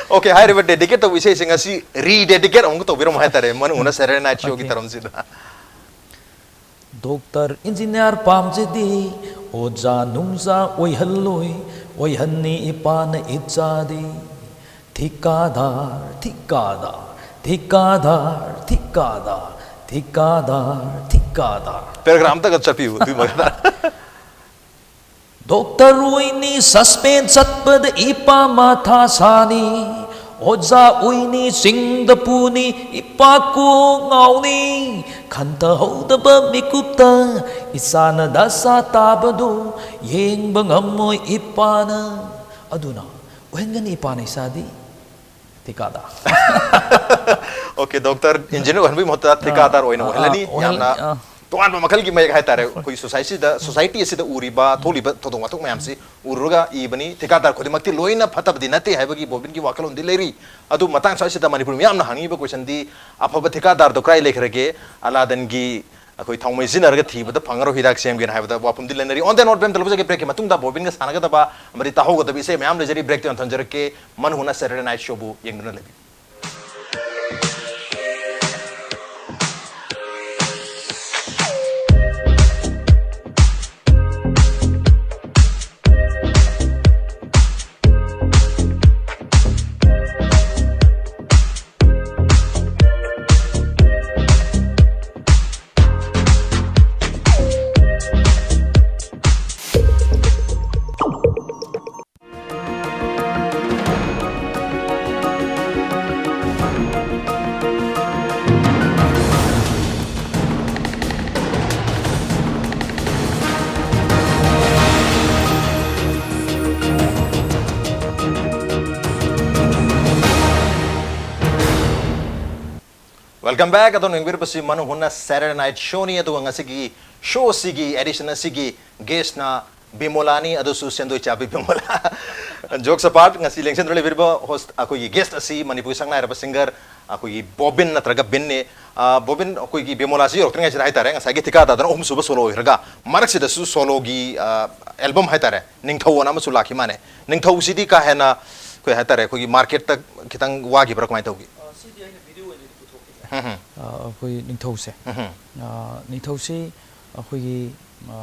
ꯑꯣꯀꯦ, ꯍꯥꯏꯔꯤꯕ dedicate ꯇꯧꯕ ꯏꯁꯩꯁꯦ ꯉꯁꯤ re-dedicate ꯑꯃꯨꯛꯀ ꯇꯧꯕꯤꯔꯝꯃꯣ ꯍꯥꯏꯇꯥꯔꯦ, ꯃꯅꯨꯡ ꯍꯨꯠꯅ Saturday Night Show ꯒꯤ ꯑꯣꯀꯦ꯫ ꯇꯔꯝꯁꯤꯗ꯫ ꯗꯣꯛꯇꯔ, ꯏꯟꯖꯤꯅꯤꯌꯥꯔ ꯄꯥꯝꯖꯗꯦ, ꯑꯣꯖꯥ ꯅꯨꯡꯖꯥ ꯑꯣꯏꯍꯜꯂꯣꯏ, ꯑꯣꯏꯍꯟꯅꯤ ꯏꯄꯥꯅ ꯏꯆꯥꯗꯤ꯫ ꯊꯤꯀꯥꯗꯥꯔ, ꯊꯤꯀꯥꯗꯥꯔ, ꯊꯤꯀꯥꯗꯥꯔ, ꯊꯤꯀꯥꯗꯥꯔ, ꯊꯤꯀꯥꯗꯥꯔ, ꯊꯤꯀꯥꯗꯥꯔ꯫ Paragraph ꯑꯝꯇꯒ ꯆꯠꯄꯤꯌꯨ, ꯑꯗꯨꯒꯤ ꯃꯈꯥꯗ꯫ ꯗꯣꯛꯇꯔ ꯑꯣꯏꯅꯤ ꯁꯁꯄꯦꯟ ꯆꯠꯄꯗ ꯏꯄꯥ ꯃꯊꯥ ꯁꯥꯅꯤ, ꯑꯣꯖꯥ ꯑꯣꯏꯅꯤ ꯆꯤꯡꯗ ꯄꯨꯅꯤ ꯏꯄꯥ ꯀꯣꯛ ꯉꯥꯎꯅꯤ, ꯈꯟꯊꯍꯧꯗꯕ ꯃꯤꯀꯨꯞꯇ ꯏꯆꯥꯅ ꯗꯁꯥ ꯇꯥꯕꯗꯨ ꯌꯦꯡꯕ ꯉꯝꯃꯣꯏ ꯏꯄꯥꯅ, ꯑꯗꯨꯅ ꯑꯣꯏꯍꯟꯒꯅꯤ ꯏꯄꯥꯅ ꯏꯆꯥꯗꯤ꯫ ꯊꯤꯀꯥꯗꯥꯔ꯫ ꯑꯣꯀꯦ, ꯗꯣꯛꯇꯔ, ꯏꯟꯖꯤꯅꯤꯌꯥꯔ ꯑꯣꯏꯍꯟꯕꯒꯤ ꯃꯍꯨꯠꯇ ꯑꯥ, ꯊꯤꯀꯥꯗꯥꯔ ꯑꯣꯏꯅ ꯑꯥ, ꯑꯣꯏꯍꯜꯂꯅꯤ꯫ ꯑꯣꯏꯍꯜꯂꯅꯤ, ꯌꯥꯝꯅ ꯑꯥ꯫ ꯇꯣꯉꯥꯟꯕ ꯃꯈꯜꯒꯤ ꯃꯌꯦꯛ ꯍꯥꯏꯇꯥꯔꯦ꯫ ꯑꯩꯈꯣꯏ ꯁꯣꯁꯥꯏꯇꯤꯗ, ꯁꯣꯁꯥꯏꯇꯤ ꯑꯁꯤꯗ ꯎꯔꯤꯕ, ꯊꯣꯛꯂꯤꯕ ꯊꯧꯗꯣꯛ ꯋꯥꯊꯣꯛ ꯃꯌꯥꯝꯁꯤ ꯎꯔꯨꯔꯒ ꯏꯕꯅꯤ꯫ ꯊꯤꯀꯥꯗꯥꯔ ꯈꯨꯗꯤꯡꯃꯛꯇꯤ ꯂꯣꯏꯅ ꯐꯠꯇꯕꯗꯤ ꯅꯠꯇꯦ ꯍꯥꯏꯕꯒꯤ ꯕꯣꯕꯤꯟꯒꯤ ꯋꯥꯈꯜꯂꯣꯟꯗꯤ ꯂꯩꯔꯤ꯫ ꯑꯗꯨ ꯃꯇꯥꯡ ꯁ꯭ꯋꯥꯏꯁꯤꯗ ꯃꯅꯤꯄꯨꯔ ꯃꯤꯌꯥꯝꯅ ꯍꯪꯉꯤꯕ questionꯗꯤ, ꯑꯐꯕ ꯊꯤꯀꯥꯗꯥꯔꯗꯣ ꯀꯗꯥꯏ ꯂꯩꯈ꯭ꯔꯒꯦ? ꯑꯂꯥꯗꯟꯒꯤ ꯑꯩꯈꯣꯏ ꯊꯥꯎꯃꯩ ꯁꯤꯖꯤꯟꯅꯔꯒ ꯊꯤꯕꯗ ꯐꯪꯉꯔꯣꯏ, ꯍꯤꯗꯥꯛ ꯁꯦꯝꯒꯦꯅ ꯍꯥꯏꯕꯗ ꯋꯥꯐꯝꯗꯤ ꯂꯩꯅꯔꯤ꯫ On the note, ꯕꯦꯝ ꯇꯂꯨꯕꯖꯒꯤ breakꯀꯤ ꯃꯇꯨꯡꯗ ꯕꯣꯕꯤꯟꯒ ꯁꯥꯟꯅꯒꯗꯕ ꯑꯃꯗꯤ ꯇꯥꯍꯧꯒꯗꯕ ꯏꯁꯩ ꯃꯌꯥꯝ ꯂꯩꯖꯔꯤ꯫ Breakꯇ ꯑꯣꯏꯅ ꯊꯝꯖꯔꯛꯀꯦ꯫ ꯃꯅꯨꯡ ꯍꯨꯠꯅ Saturday Night Showꯕꯨ ꯌꯦꯡꯗꯨꯅ ꯂꯩꯕꯤꯌꯨ꯫ Welcome back. ꯑꯗꯣꯝꯅ ꯌꯦꯡꯕꯤꯔꯤꯕꯁꯤ ꯃꯅꯨꯡ ꯍꯨꯠꯅ Saturday Night Showꯅꯤ꯫ ꯑꯗꯨꯒ ꯉꯁꯤꯒꯤ show ꯑꯁꯤꯒꯤ edition ꯑꯁꯤꯒꯤ guestꯅ ꯕꯤꯃꯣꯂꯥꯅꯤ, ꯑꯗꯨꯁꯨ ꯁꯦꯟꯗꯣꯏ ꯆꯥꯕꯤ ꯕꯤꯃꯣꯂꯥ꯫ Jokes apart, ꯉꯁꯤ ꯂꯦꯡꯁꯤꯟꯗꯨꯅ ꯂꯩꯕꯤꯔꯤꯕ ꯍꯣꯁ ꯑꯩꯈꯣꯏꯒꯤ ꯒꯦꯁ ꯑꯁꯤ ꯃꯅꯤꯄꯨꯔꯒꯤ ꯁꯛꯅꯥꯏꯔꯕ ꯁꯤꯡꯒꯔ ꯑꯩꯈꯣꯏꯒꯤ ꯕꯣꯕꯤꯟ ꯅꯠꯇ꯭ꯔꯒ ꯕꯤꯟꯅꯤ꯫ ꯑ, ꯕꯣꯕꯤꯟ, ꯑꯩꯈꯣꯏꯒꯤ ꯕꯦꯃꯣꯂꯥꯁꯤ ꯌꯧꯔꯛꯇ꯭ꯔꯤꯉꯩꯁꯤꯗ ꯍꯥꯏꯇꯥꯔꯦ, ꯉꯁꯥꯏꯒꯤ ꯊꯤꯀꯥꯗꯥꯔꯗꯅ ꯑꯍꯨꯝꯁꯨꯕ ꯁꯣꯂꯣ ꯑꯣꯏꯈ꯭ꯔꯒ, ꯃꯔꯛꯁꯤꯗꯁꯨ ꯁꯣꯂꯣꯒꯤ, ꯑ, ꯑꯦꯜꯕꯝ ꯍꯥꯏꯇꯥꯔꯦ, ꯅꯤꯡꯊꯧ ꯑꯅ ꯑꯃꯁꯨ ꯂꯥꯛꯈꯤ ꯃꯥꯅꯦ꯫ ꯅꯤꯡꯊꯧꯁꯤꯗꯤ ꯀꯥ ꯍꯦꯟꯅ ꯑꯩꯈꯣꯏ ꯍꯥꯏꯇꯥꯔꯦ, ꯑꯩꯈꯣꯏꯒꯤ ꯃꯥꯔꯀꯦꯠꯇ ꯈꯤꯇꯪ ꯋꯥꯈꯤꯕ꯭ꯔꯥ, ꯀꯃꯥꯏꯅ ꯇꯧꯈꯤ? ꯑ, ꯁꯤꯗꯤ ꯑꯩꯅ ꯚꯤꯗꯤꯑꯣ ꯑꯣꯏꯅꯗꯤ ꯄꯨꯊꯣꯛꯈꯤꯗ꯭ꯔꯦ꯫ ꯎꯝ ꯍꯝ꯫ ꯑ, ꯑꯩꯈꯣꯏ ꯅꯤꯡꯊꯧꯁꯦ꯫ ꯎꯝ ꯍꯝ꯫ ꯑ, ꯅꯤꯡꯊꯧꯁꯤ ꯑꯩꯈꯣꯏꯒꯤ, ꯑ,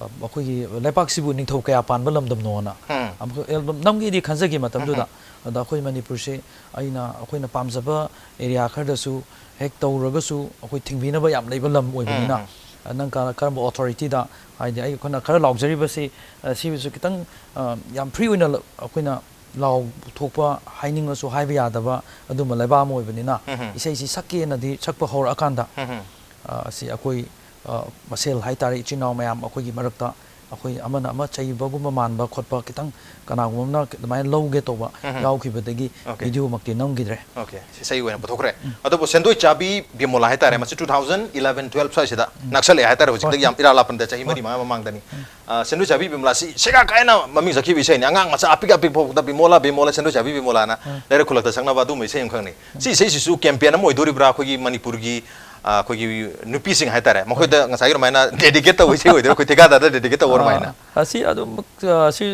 ꯑ, ꯑꯩꯈꯣꯏꯒꯤ ꯂꯩꯄꯥꯛꯁꯤꯕꯨ ꯅꯤꯡꯊꯧ ꯀꯌꯥ ꯄꯥꯟꯕ ꯂꯝꯗꯝꯅꯣꯅ ꯎꯝ꯫ ꯑꯃꯨꯛ ꯑꯦꯜꯕꯝ ꯅꯝꯒꯦꯗꯤ ꯈꯟꯖꯈꯤ ꯃꯇꯝꯗꯨꯗ꯫ ꯎꯝ꯫ ꯑꯗ ꯑꯩꯈꯣꯏ ꯃꯅꯤꯄꯨꯔꯁꯦ ꯑꯩꯅ, ꯑꯩꯈꯣꯏꯅ ꯄꯥꯝꯖꯕ ꯑꯦꯔꯤꯌꯥ ꯈꯔꯗꯁꯨ ꯍꯦꯛ ꯇꯧꯔꯒꯁꯨ ꯑꯩꯈꯣꯏ ꯊꯤꯡꯕꯤꯅꯕ ꯌꯥꯝ ꯂꯩꯕ ꯂꯝ ꯑꯣꯏꯕꯅꯤꯅ, ꯎꯝ꯫ ꯑ, ꯅꯪ ꯀ-, ꯀꯔꯝꯕ ꯑꯣꯊꯣꯔꯤꯇꯤꯗ, ꯍꯥꯏꯗꯤ ꯑꯩꯈꯣꯏꯅ ꯈꯔ ꯂꯥꯎꯖꯔꯤꯕꯁꯤ, ꯑ, ꯁꯤꯕꯨꯁꯨ ꯈꯤꯇꯪ, ꯑ, ꯌꯥꯝ ꯐ꯭ꯔꯤ ꯑꯣꯏꯅ ꯂ-, ꯑꯩꯈꯣꯏꯅ ꯂꯥꯎꯊꯣꯛꯄ, ꯍꯥꯏꯅꯤꯡꯉꯁꯨ ꯍꯥꯏꯕ ꯌꯥꯗꯕ ꯑꯗꯨꯝꯕ ꯂꯩꯕꯥꯛ ꯑꯃ ꯑꯣꯏꯕꯅꯤꯅ, ꯎꯝ꯫ ꯏꯁꯩꯁꯤ ꯁꯛꯀꯦꯅꯗꯤ ꯁꯛꯄ ꯍꯧꯔꯛꯑꯀꯥꯟꯗ, ꯎꯝ꯫ ꯑ, ꯑꯁꯤ ꯑꯩꯈꯣꯏ, ꯑ, ꯃꯁꯦꯜ ꯍꯥꯏꯇꯥꯔꯦ, ꯏꯆꯤꯟ ꯏꯅꯥꯎ ꯃꯌꯥꯝ ꯑꯩꯈꯣꯏꯒꯤ ꯃꯔꯛꯇ ꯑꯩꯈꯣꯏ ꯑꯃꯅ ꯑꯃ ꯆꯩꯕꯒꯨꯝꯕ ꯃꯥꯟꯕ ꯈꯣꯠꯄ ꯈꯤꯇꯪ ꯀꯅꯥꯒꯨꯝꯕ ꯑꯃꯅ ꯑꯗꯨꯃꯥꯏꯅ ꯂꯧꯒꯦ ꯇꯧꯕ ꯑꯣꯀꯦ꯫ ꯌꯥꯎꯈꯤꯕꯗꯒꯤ ꯑꯣꯀꯦ꯫ ꯚꯤꯗꯤꯑꯣꯃꯛꯇꯤ ꯅꯝꯈꯤꯗ꯭ꯔꯦ꯫ ꯑꯣꯀꯦ꯫ ꯏꯁꯩ ꯑꯣꯏꯅ ꯄꯨꯊꯣꯛꯈ꯭ꯔꯦ꯫ ꯎꯝ꯫ ꯑꯗꯨꯕꯨ ꯁꯦꯟꯗꯣꯏ ꯆꯥꯕꯤ ꯕꯤꯃꯣꯂꯥ ꯍꯥꯏꯇꯥꯔꯦ, ꯎꯝ꯫ ꯃꯁꯤ two thousand eleven twelve ꯁ꯭ꯋꯥꯏꯁꯤꯗ ꯎꯝ꯫ ꯅꯛꯁꯜꯂꯛꯑꯦ ꯍꯥꯏꯇꯥꯔꯦ, ꯍꯧꯖꯤꯛꯇꯒꯤ ꯍꯣꯏ꯫ ꯌꯥꯝ ꯏꯔꯥꯞ ꯂꯥꯞꯄ ꯅꯠꯇꯦ, ꯆꯍꯤ ꯃꯔꯤ ꯎꯝ꯫ ꯃꯉꯥ ꯃꯃꯥꯡꯗꯅꯤ꯫ ꯎꯝ꯫ ꯑ, ꯁꯦꯟꯗꯣꯏ ꯆꯥꯕꯤ ꯕꯤꯃꯣꯂꯥꯁꯤ ꯁꯦꯒꯥ ꯀꯥꯏꯅ ꯃꯃꯤꯡ ꯆꯠꯈꯤꯕ ꯏꯁꯩꯅꯤ꯫ ꯑꯉꯥꯡ ꯃꯆꯥ ꯑꯄꯤꯛ ꯑꯄꯤꯛ ꯐꯥꯎꯕꯗ "ꯕꯤꯃꯣꯂꯥ, ꯕꯤꯃꯣꯂꯥ, ꯁꯦꯟꯗꯣꯏ ꯆꯥꯕꯤ ꯕꯤꯃꯣꯂꯥꯅ" ꯎꯝ꯫ ꯂꯩꯔꯛ ꯈꯨꯜꯂꯛꯇ ꯁꯛꯅꯕ ꯑꯗꯨꯝꯕ ꯏꯁꯩ ꯑꯃꯈꯛꯅꯤ꯫ ꯁꯤ ꯏꯁꯩꯁꯤꯁꯨ ꯀꯦꯝꯄꯦꯟ ꯑꯃ ꯑꯣꯏꯗꯣꯔꯤꯕ꯭ꯔꯥ, ꯑꯩꯈꯣꯏꯒꯤ ꯃꯅꯤꯄꯨꯔꯒꯤ, ꯑ, ꯑꯩꯈꯣꯏꯒꯤ ꯅꯨꯄꯤꯁꯤꯡ ꯍꯥꯏꯇꯥꯔꯦ, ꯃꯈꯣꯏꯗ ꯍꯣꯏ꯫ ꯉꯁꯥꯏꯒꯤ ꯑꯗꯨꯃꯥꯏꯅ ꯗꯦꯗꯤꯀꯦꯠ ꯇꯧꯕ ꯏꯁꯩ ꯑꯣꯏꯗꯣꯏꯔꯥ, ꯑꯩꯈꯣꯏ ꯊꯤꯀꯥꯗꯥꯔꯗ ꯗꯦꯗꯤꯀꯦꯠ ꯇꯧꯕ ꯑꯗꯨꯃꯥꯏꯅ? ꯑ, ꯑꯁꯤ ꯑꯗꯨꯝ, ꯑ, ꯁꯤ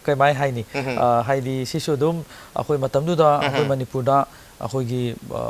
ꯀꯃꯥꯏ ꯍꯥꯏꯅꯤ? ꯎꯝ꯫ ꯑ, ꯍꯥꯏꯗꯤ ꯁꯤꯁꯨ ꯑꯗꯨꯝ ꯑꯩꯈꯣꯏ ꯃꯇꯝꯗꯨꯗ ꯑꯩꯈꯣꯏ ꯎꯝ꯫ ꯃꯅꯤꯄꯨꯔꯗ ꯑꯩꯈꯣꯏꯒꯤ, ꯑ,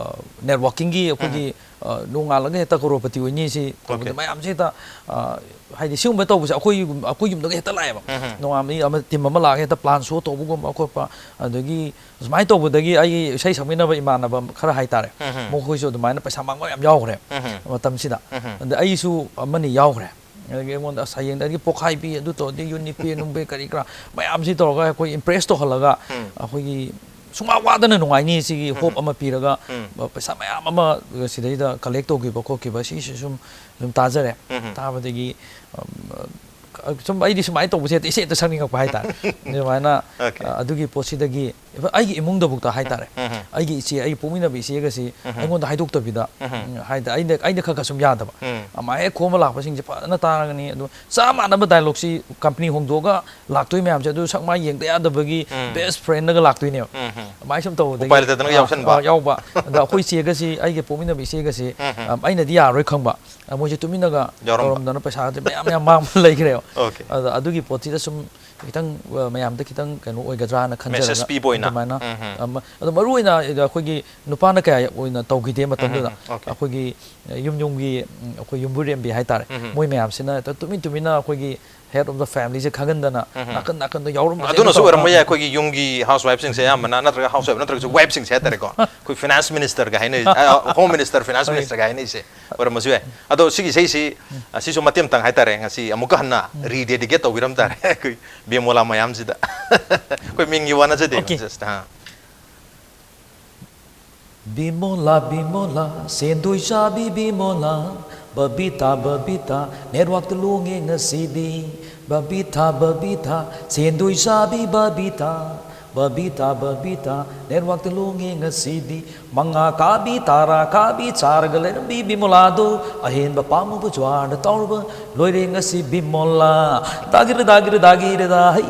ꯅꯦꯠꯋꯥꯔꯀꯤꯡꯒꯤ ꯎꯝ꯫ ꯑꯩꯈꯣꯏꯒꯤ, ꯑ, ꯅꯣꯡꯉꯥꯜꯂꯒ ꯍꯦꯛꯇ ꯀꯔꯣꯔꯄꯇꯤ ꯑꯣꯏꯅꯤ ꯁꯤ ꯇꯧꯕꯗ ꯑꯣꯀꯦ꯫ ꯃꯌꯥꯝꯁꯦ ꯍꯦꯛꯇ, ꯑ, ꯍꯥꯏꯗꯤ ꯁꯤꯒꯨꯝꯕ ꯇꯧꯕꯁꯦ ꯑꯩꯈꯣꯏ ꯌꯨꯝ-, ꯑꯩꯈꯣꯏ ꯌꯨꯝꯗꯒ ꯍꯦꯛꯇ ꯂꯥꯛꯑꯦꯕ꯫ ꯎꯝ꯫ ꯅꯣꯡꯉꯥꯟꯕꯗꯒꯤ ꯑꯃ ꯇꯤꯝ ꯑꯃ ꯂꯥꯛꯑꯒ ꯍꯦꯛꯇ ꯄ꯭ꯂꯥꯟ ꯁꯣ ꯇꯧꯕꯒꯨꯝꯕ ꯈꯣꯠꯄ, ꯑꯗꯒꯤ ꯁꯨꯃꯥꯏꯅ ꯇꯧꯕꯗꯒꯤ ꯑꯩꯒꯤ ꯏꯁꯩ ꯁꯛꯃꯤꯟꯅꯕ ꯏꯃꯥꯟꯅꯕ ꯈꯔ ꯍꯥꯏꯇꯥꯔꯦ, ꯎꯝ꯫ ꯃꯈꯣꯏꯁꯨ ꯑꯗꯨꯃꯥꯏꯅ ꯄꯩꯁꯥ ꯃꯥꯡꯕ ꯌꯥꯝ ꯌꯥꯎꯈ꯭ꯔꯦ ꯎꯝ꯫ ꯃꯇꯝꯁꯤꯗ꯫ ꯎꯝ꯫ ꯑꯗ ꯑꯩꯁꯨ ꯑꯃꯅꯤ ꯌꯥꯎꯈ꯭ꯔꯦ꯫ ꯑꯗꯒꯤ ꯑꯩꯉꯣꯟꯗ, "ꯑꯁ, ꯍꯌꯦꯡꯗꯒꯤ ꯄꯣꯛꯈꯥꯏꯕꯤ, ꯑꯗꯨ ꯇꯧꯔꯗꯤ ꯌꯨꯅꯤꯠ ꯄꯦ ꯅꯨꯡ ꯄꯦ ꯀꯔꯤ ꯀꯔꯥ ꯃꯌꯥꯝꯁꯤ ꯇꯧꯔꯒ ꯑꯩꯈꯣꯏ ꯏꯝꯄ꯭ꯔꯦꯁ ꯇꯧꯍꯜꯂꯒ ꯎꯝ꯫ ꯑꯩꯈꯣꯏꯒꯤ ꯁꯨꯡꯋꯥ ꯋꯥꯗꯅ ꯅꯨꯡꯉꯥꯏꯅꯤ ꯁꯤꯒꯤ ꯎꯝ꯫ ꯍꯣꯞ ꯑꯃ ꯄꯤꯔꯒ, ꯎꯝ꯫ ꯄꯩꯁꯥ ꯃꯌꯥꯝ ꯑꯃ ꯁꯤꯗꯩꯗ ꯀꯂꯦꯛ ꯇꯧꯈꯤꯕ ꯈꯣꯠꯈꯤꯕ ꯁꯤꯁꯨ ꯁꯨꯝ, ꯁꯨꯝ ꯇꯥꯖꯔꯦ꯫ ꯎꯝ꯫ ꯇꯥꯕꯗꯒꯤ, ꯎꯝ, ꯁꯨꯝ ꯑꯩꯗꯤ ꯁꯨꯃꯥꯏꯅ ꯇꯧꯕꯁꯦ ꯍꯦꯛꯇ ꯏꯁꯩ ꯍꯦꯛꯇ ꯁꯛꯅꯤꯡꯉꯛꯄ ꯍꯥꯏꯇꯥꯔꯦ꯫ ꯑꯗꯨꯃꯥꯏꯅ, ꯑꯣꯀꯦ꯫ ꯑ, ꯑꯗꯨꯒꯤ ꯄꯣꯠꯁꯤꯗꯒꯤ ꯑꯩꯒꯤ ꯏꯃꯨꯡꯗꯕꯨꯛꯇ ꯍꯥꯏꯇꯥꯔꯦ, ꯑꯩꯒꯤ ꯏꯆꯦ, ꯑꯩꯒꯤ ꯄꯣꯛꯃꯤꯟꯅꯕ ꯏꯆꯦꯒꯁꯤ ꯑꯩꯉꯣꯟꯗ ꯍꯥꯏꯗꯣꯛꯇꯕꯤꯗ, ꯎꯝ, ꯍꯥꯏꯗꯤ ꯑꯩꯅ, ꯑꯩꯅ ꯈꯔ ꯈꯔ ꯁꯨꯝ ꯌꯥꯗꯕ, ꯑꯃꯥꯏ ꯍꯦꯛ ꯈꯣꯝꯕ ꯂꯥꯛꯄꯁꯤꯡꯁꯦ ꯐꯖꯅ ꯇꯥꯔꯒꯅꯤ꯫ ꯑꯗꯨ ꯆꯞ ꯃꯥꯟꯅꯕ ꯗꯥꯏꯂꯣꯛꯁꯤ ꯀꯝꯄꯅꯤ ꯍꯣꯡꯗꯣꯛꯑꯒ ꯂꯥꯛꯇꯣꯏ ꯃꯌꯥꯝꯁꯦ ꯑꯗꯨ ꯁꯛ ꯃꯥꯏ ꯌꯦꯡꯗ ꯌꯥꯗꯕꯒꯤ ꯎꯝ꯫ ꯕꯦꯁ ꯐ꯭ꯔꯦꯟꯗꯒ ꯂꯥꯛꯇꯣꯏꯅꯦꯕ꯫ ꯎꯝ, ꯎꯝ꯫ ꯑꯗꯨꯃꯥꯏꯅ ꯁꯨꯝ ꯇꯧꯕꯗꯒꯤ, ꯎꯄꯥꯏ ꯂꯩꯇꯗꯅꯒ ꯑꯥ, ꯌꯥꯎꯁꯟꯕ꯫ ꯑꯥ, ꯌꯥꯎꯕ꯫ ꯑꯗ ꯑꯩꯈꯣꯏ ꯏꯆꯦꯒꯁꯤ, ꯑꯩꯒꯤ ꯄꯣꯛꯃꯤꯟꯅꯕ ꯏꯆꯦꯒꯁꯤ, ꯎꯝ, ꯎꯝ꯫ ꯑꯥ, ꯑꯩꯅꯗꯤ ꯌꯥꯔꯔꯣꯏ ꯈꯪꯕ꯫ ꯑꯥ, ꯃꯣꯏꯁꯦ ꯇꯨꯃꯤꯟꯅꯒ ꯌꯥꯎꯔꯝꯕ꯫ ꯇꯧꯔꯝꯗꯅ ꯄꯩꯁꯥꯁꯦ ꯃꯌꯥꯝ ꯃꯌꯥꯝ ꯃꯥꯡꯕ ꯂꯩꯈ꯭ꯔꯦꯕ꯫ ꯑꯣꯀꯦ꯫ ꯑꯗ ꯑꯗꯨꯒꯤ ꯄꯣꯠꯁꯤꯗ ꯁꯨꯝ ꯈꯤꯇꯪ, ꯑ, ꯃꯌꯥꯝꯗ ꯈꯤꯇꯪ ꯀꯩꯅꯣ ꯑꯣꯏꯒꯗ꯭ꯔꯥꯅ ꯈꯟꯖꯔꯒ ꯃꯦꯁꯦꯖ ꯄꯤꯕ ꯑꯣꯏꯅ꯫ ꯑꯗꯨꯃꯥꯏꯅ, ꯎꯝ, ꯎꯝ꯫ ꯑꯃ, ꯑꯗꯣ ꯃꯔꯨ ꯑꯣꯏꯅ ꯑꯩꯈꯣꯏꯒꯤ ꯅꯨꯄꯥꯅ ꯀꯌꯥ ꯑꯣꯏꯅ ꯇꯧꯈꯤꯗꯦ ꯃꯇꯝꯗꯨꯗ꯫ ꯎꯝ, ꯎꯝ, ꯑꯣꯀꯦ꯫ ꯑꯩꯈꯣꯏꯒꯤ, ꯑ, ꯌꯨꯝ ꯌꯨꯝꯒꯤ, ꯎꯝ, ꯑꯩꯈꯣꯏ ꯌꯨꯝꯕꯨꯔꯦꯝꯕꯤ ꯍꯥꯏꯇꯥꯔꯦ, ꯎꯝ, ꯎꯝ꯫ ꯃꯣꯏ ꯃꯌꯥꯝꯁꯤꯅ ꯍꯦꯛꯇ ꯇꯨꯃꯤꯟ ꯇꯨꯃꯤꯟꯅ ꯑꯩꯈꯣꯏꯒꯤ head of the familyꯁꯦ ꯈꯪꯍꯟꯗꯅ ꯎꯝ, ꯎꯝ꯫ ꯅꯥꯀꯟ ꯅꯥꯀꯟꯗ ꯌꯥꯎꯔꯝꯕꯁꯦ ꯑꯗꯨꯅꯁꯨ ꯑꯗꯨꯝ ꯑꯣꯏꯔꯝꯕ ꯇꯧꯔꯒ ꯌꯥꯏ, ꯑꯩꯈꯣꯏꯒꯤ ꯌꯨꯝꯒꯤ housewife ꯁꯤꯡꯁꯦ ꯑꯌꯥꯝꯕꯅ, ꯅꯠꯇ꯭ꯔꯒ housewife ꯅꯠꯇ꯭ꯔꯒꯁꯨ wife ꯁꯤꯡꯁꯦ ꯍꯥꯏꯇꯥꯔꯦꯀꯣ, ꯑꯩꯈꯣꯏ finance minister ꯒ ꯍꯥꯏꯅꯩ, ꯑ, home minister, finance ꯍꯣꯏ꯫ Minister ꯒ ꯍꯥꯏꯅꯩꯁꯦ ꯑꯣꯏꯔꯝꯕꯁꯨ ꯌꯥꯏ꯫ ꯑꯗꯣ ꯁꯤꯒꯤ ꯏꯁꯩꯁꯤ, ꯎꯝ꯫ ꯑ, ꯁꯤꯁꯨ ꯃꯇꯦꯛ ꯑꯃꯇꯪ ꯍꯥꯏꯇꯥꯔꯦ, ꯉꯁꯤ ꯑꯃꯨꯛꯀ ꯍꯟꯅ ꯎꯝ꯫ Rededicate ꯇꯧꯕꯤꯔꯝ ꯇꯥꯔꯦ ꯑꯩꯈꯣꯏ ꯕꯤꯃꯣꯂꯥ ꯃꯌꯥꯝꯁꯤꯗ꯫ ꯑꯩꯈꯣꯏ ꯃꯤꯡꯒꯤ ꯋꯥ ꯅꯠꯆꯗꯦ, ꯑꯣꯀꯦ꯫ Just, ꯑꯥ꯫ ꯕꯤꯃꯣꯂꯥ, ꯕꯤꯃꯣꯂꯥ, ꯁꯦꯟꯗꯣꯏ ꯆꯥꯕꯤ ꯕꯤꯃꯣꯂꯥ, ꯕꯕꯤꯇꯥ, ꯕꯕꯤꯇꯥ, network ꯇ ꯂꯣꯡꯉꯦ ꯉꯁꯤꯗꯤ꯫ ꯕꯕꯤꯇꯥ, ꯕꯕꯤꯇꯥ, ꯁꯦꯟꯗꯣꯏ ꯆꯥꯕꯤ ꯕꯕꯤꯇꯥ, ꯕꯕꯤꯇꯥ, ꯕꯕꯤꯇꯥ, network ꯇ ꯂꯣꯡꯉꯦ ꯉꯁꯤꯗꯤ꯫ ꯃꯉꯥ ꯀꯥꯕꯤ, ꯇꯔꯥ ꯀꯥꯕꯤ, ꯆꯥꯔꯒ ꯂꯩꯔꯝꯕꯤ ꯕꯤꯃꯣꯂꯥꯗꯣ, ꯑꯍꯦꯟꯕ ꯄꯥꯝꯃꯨꯕ ꯖ꯭ꯋꯥꯔꯅ ꯇꯧꯔꯕ, ꯂꯣꯏꯔꯦ ꯉꯁꯤ ꯕꯤꯃꯣꯂꯥ꯫ ꯗꯥꯒꯤꯔ, ꯗꯥꯒꯤꯔ, ꯗꯥꯒꯤꯔ, ꯗꯥ, ꯍꯩ꯫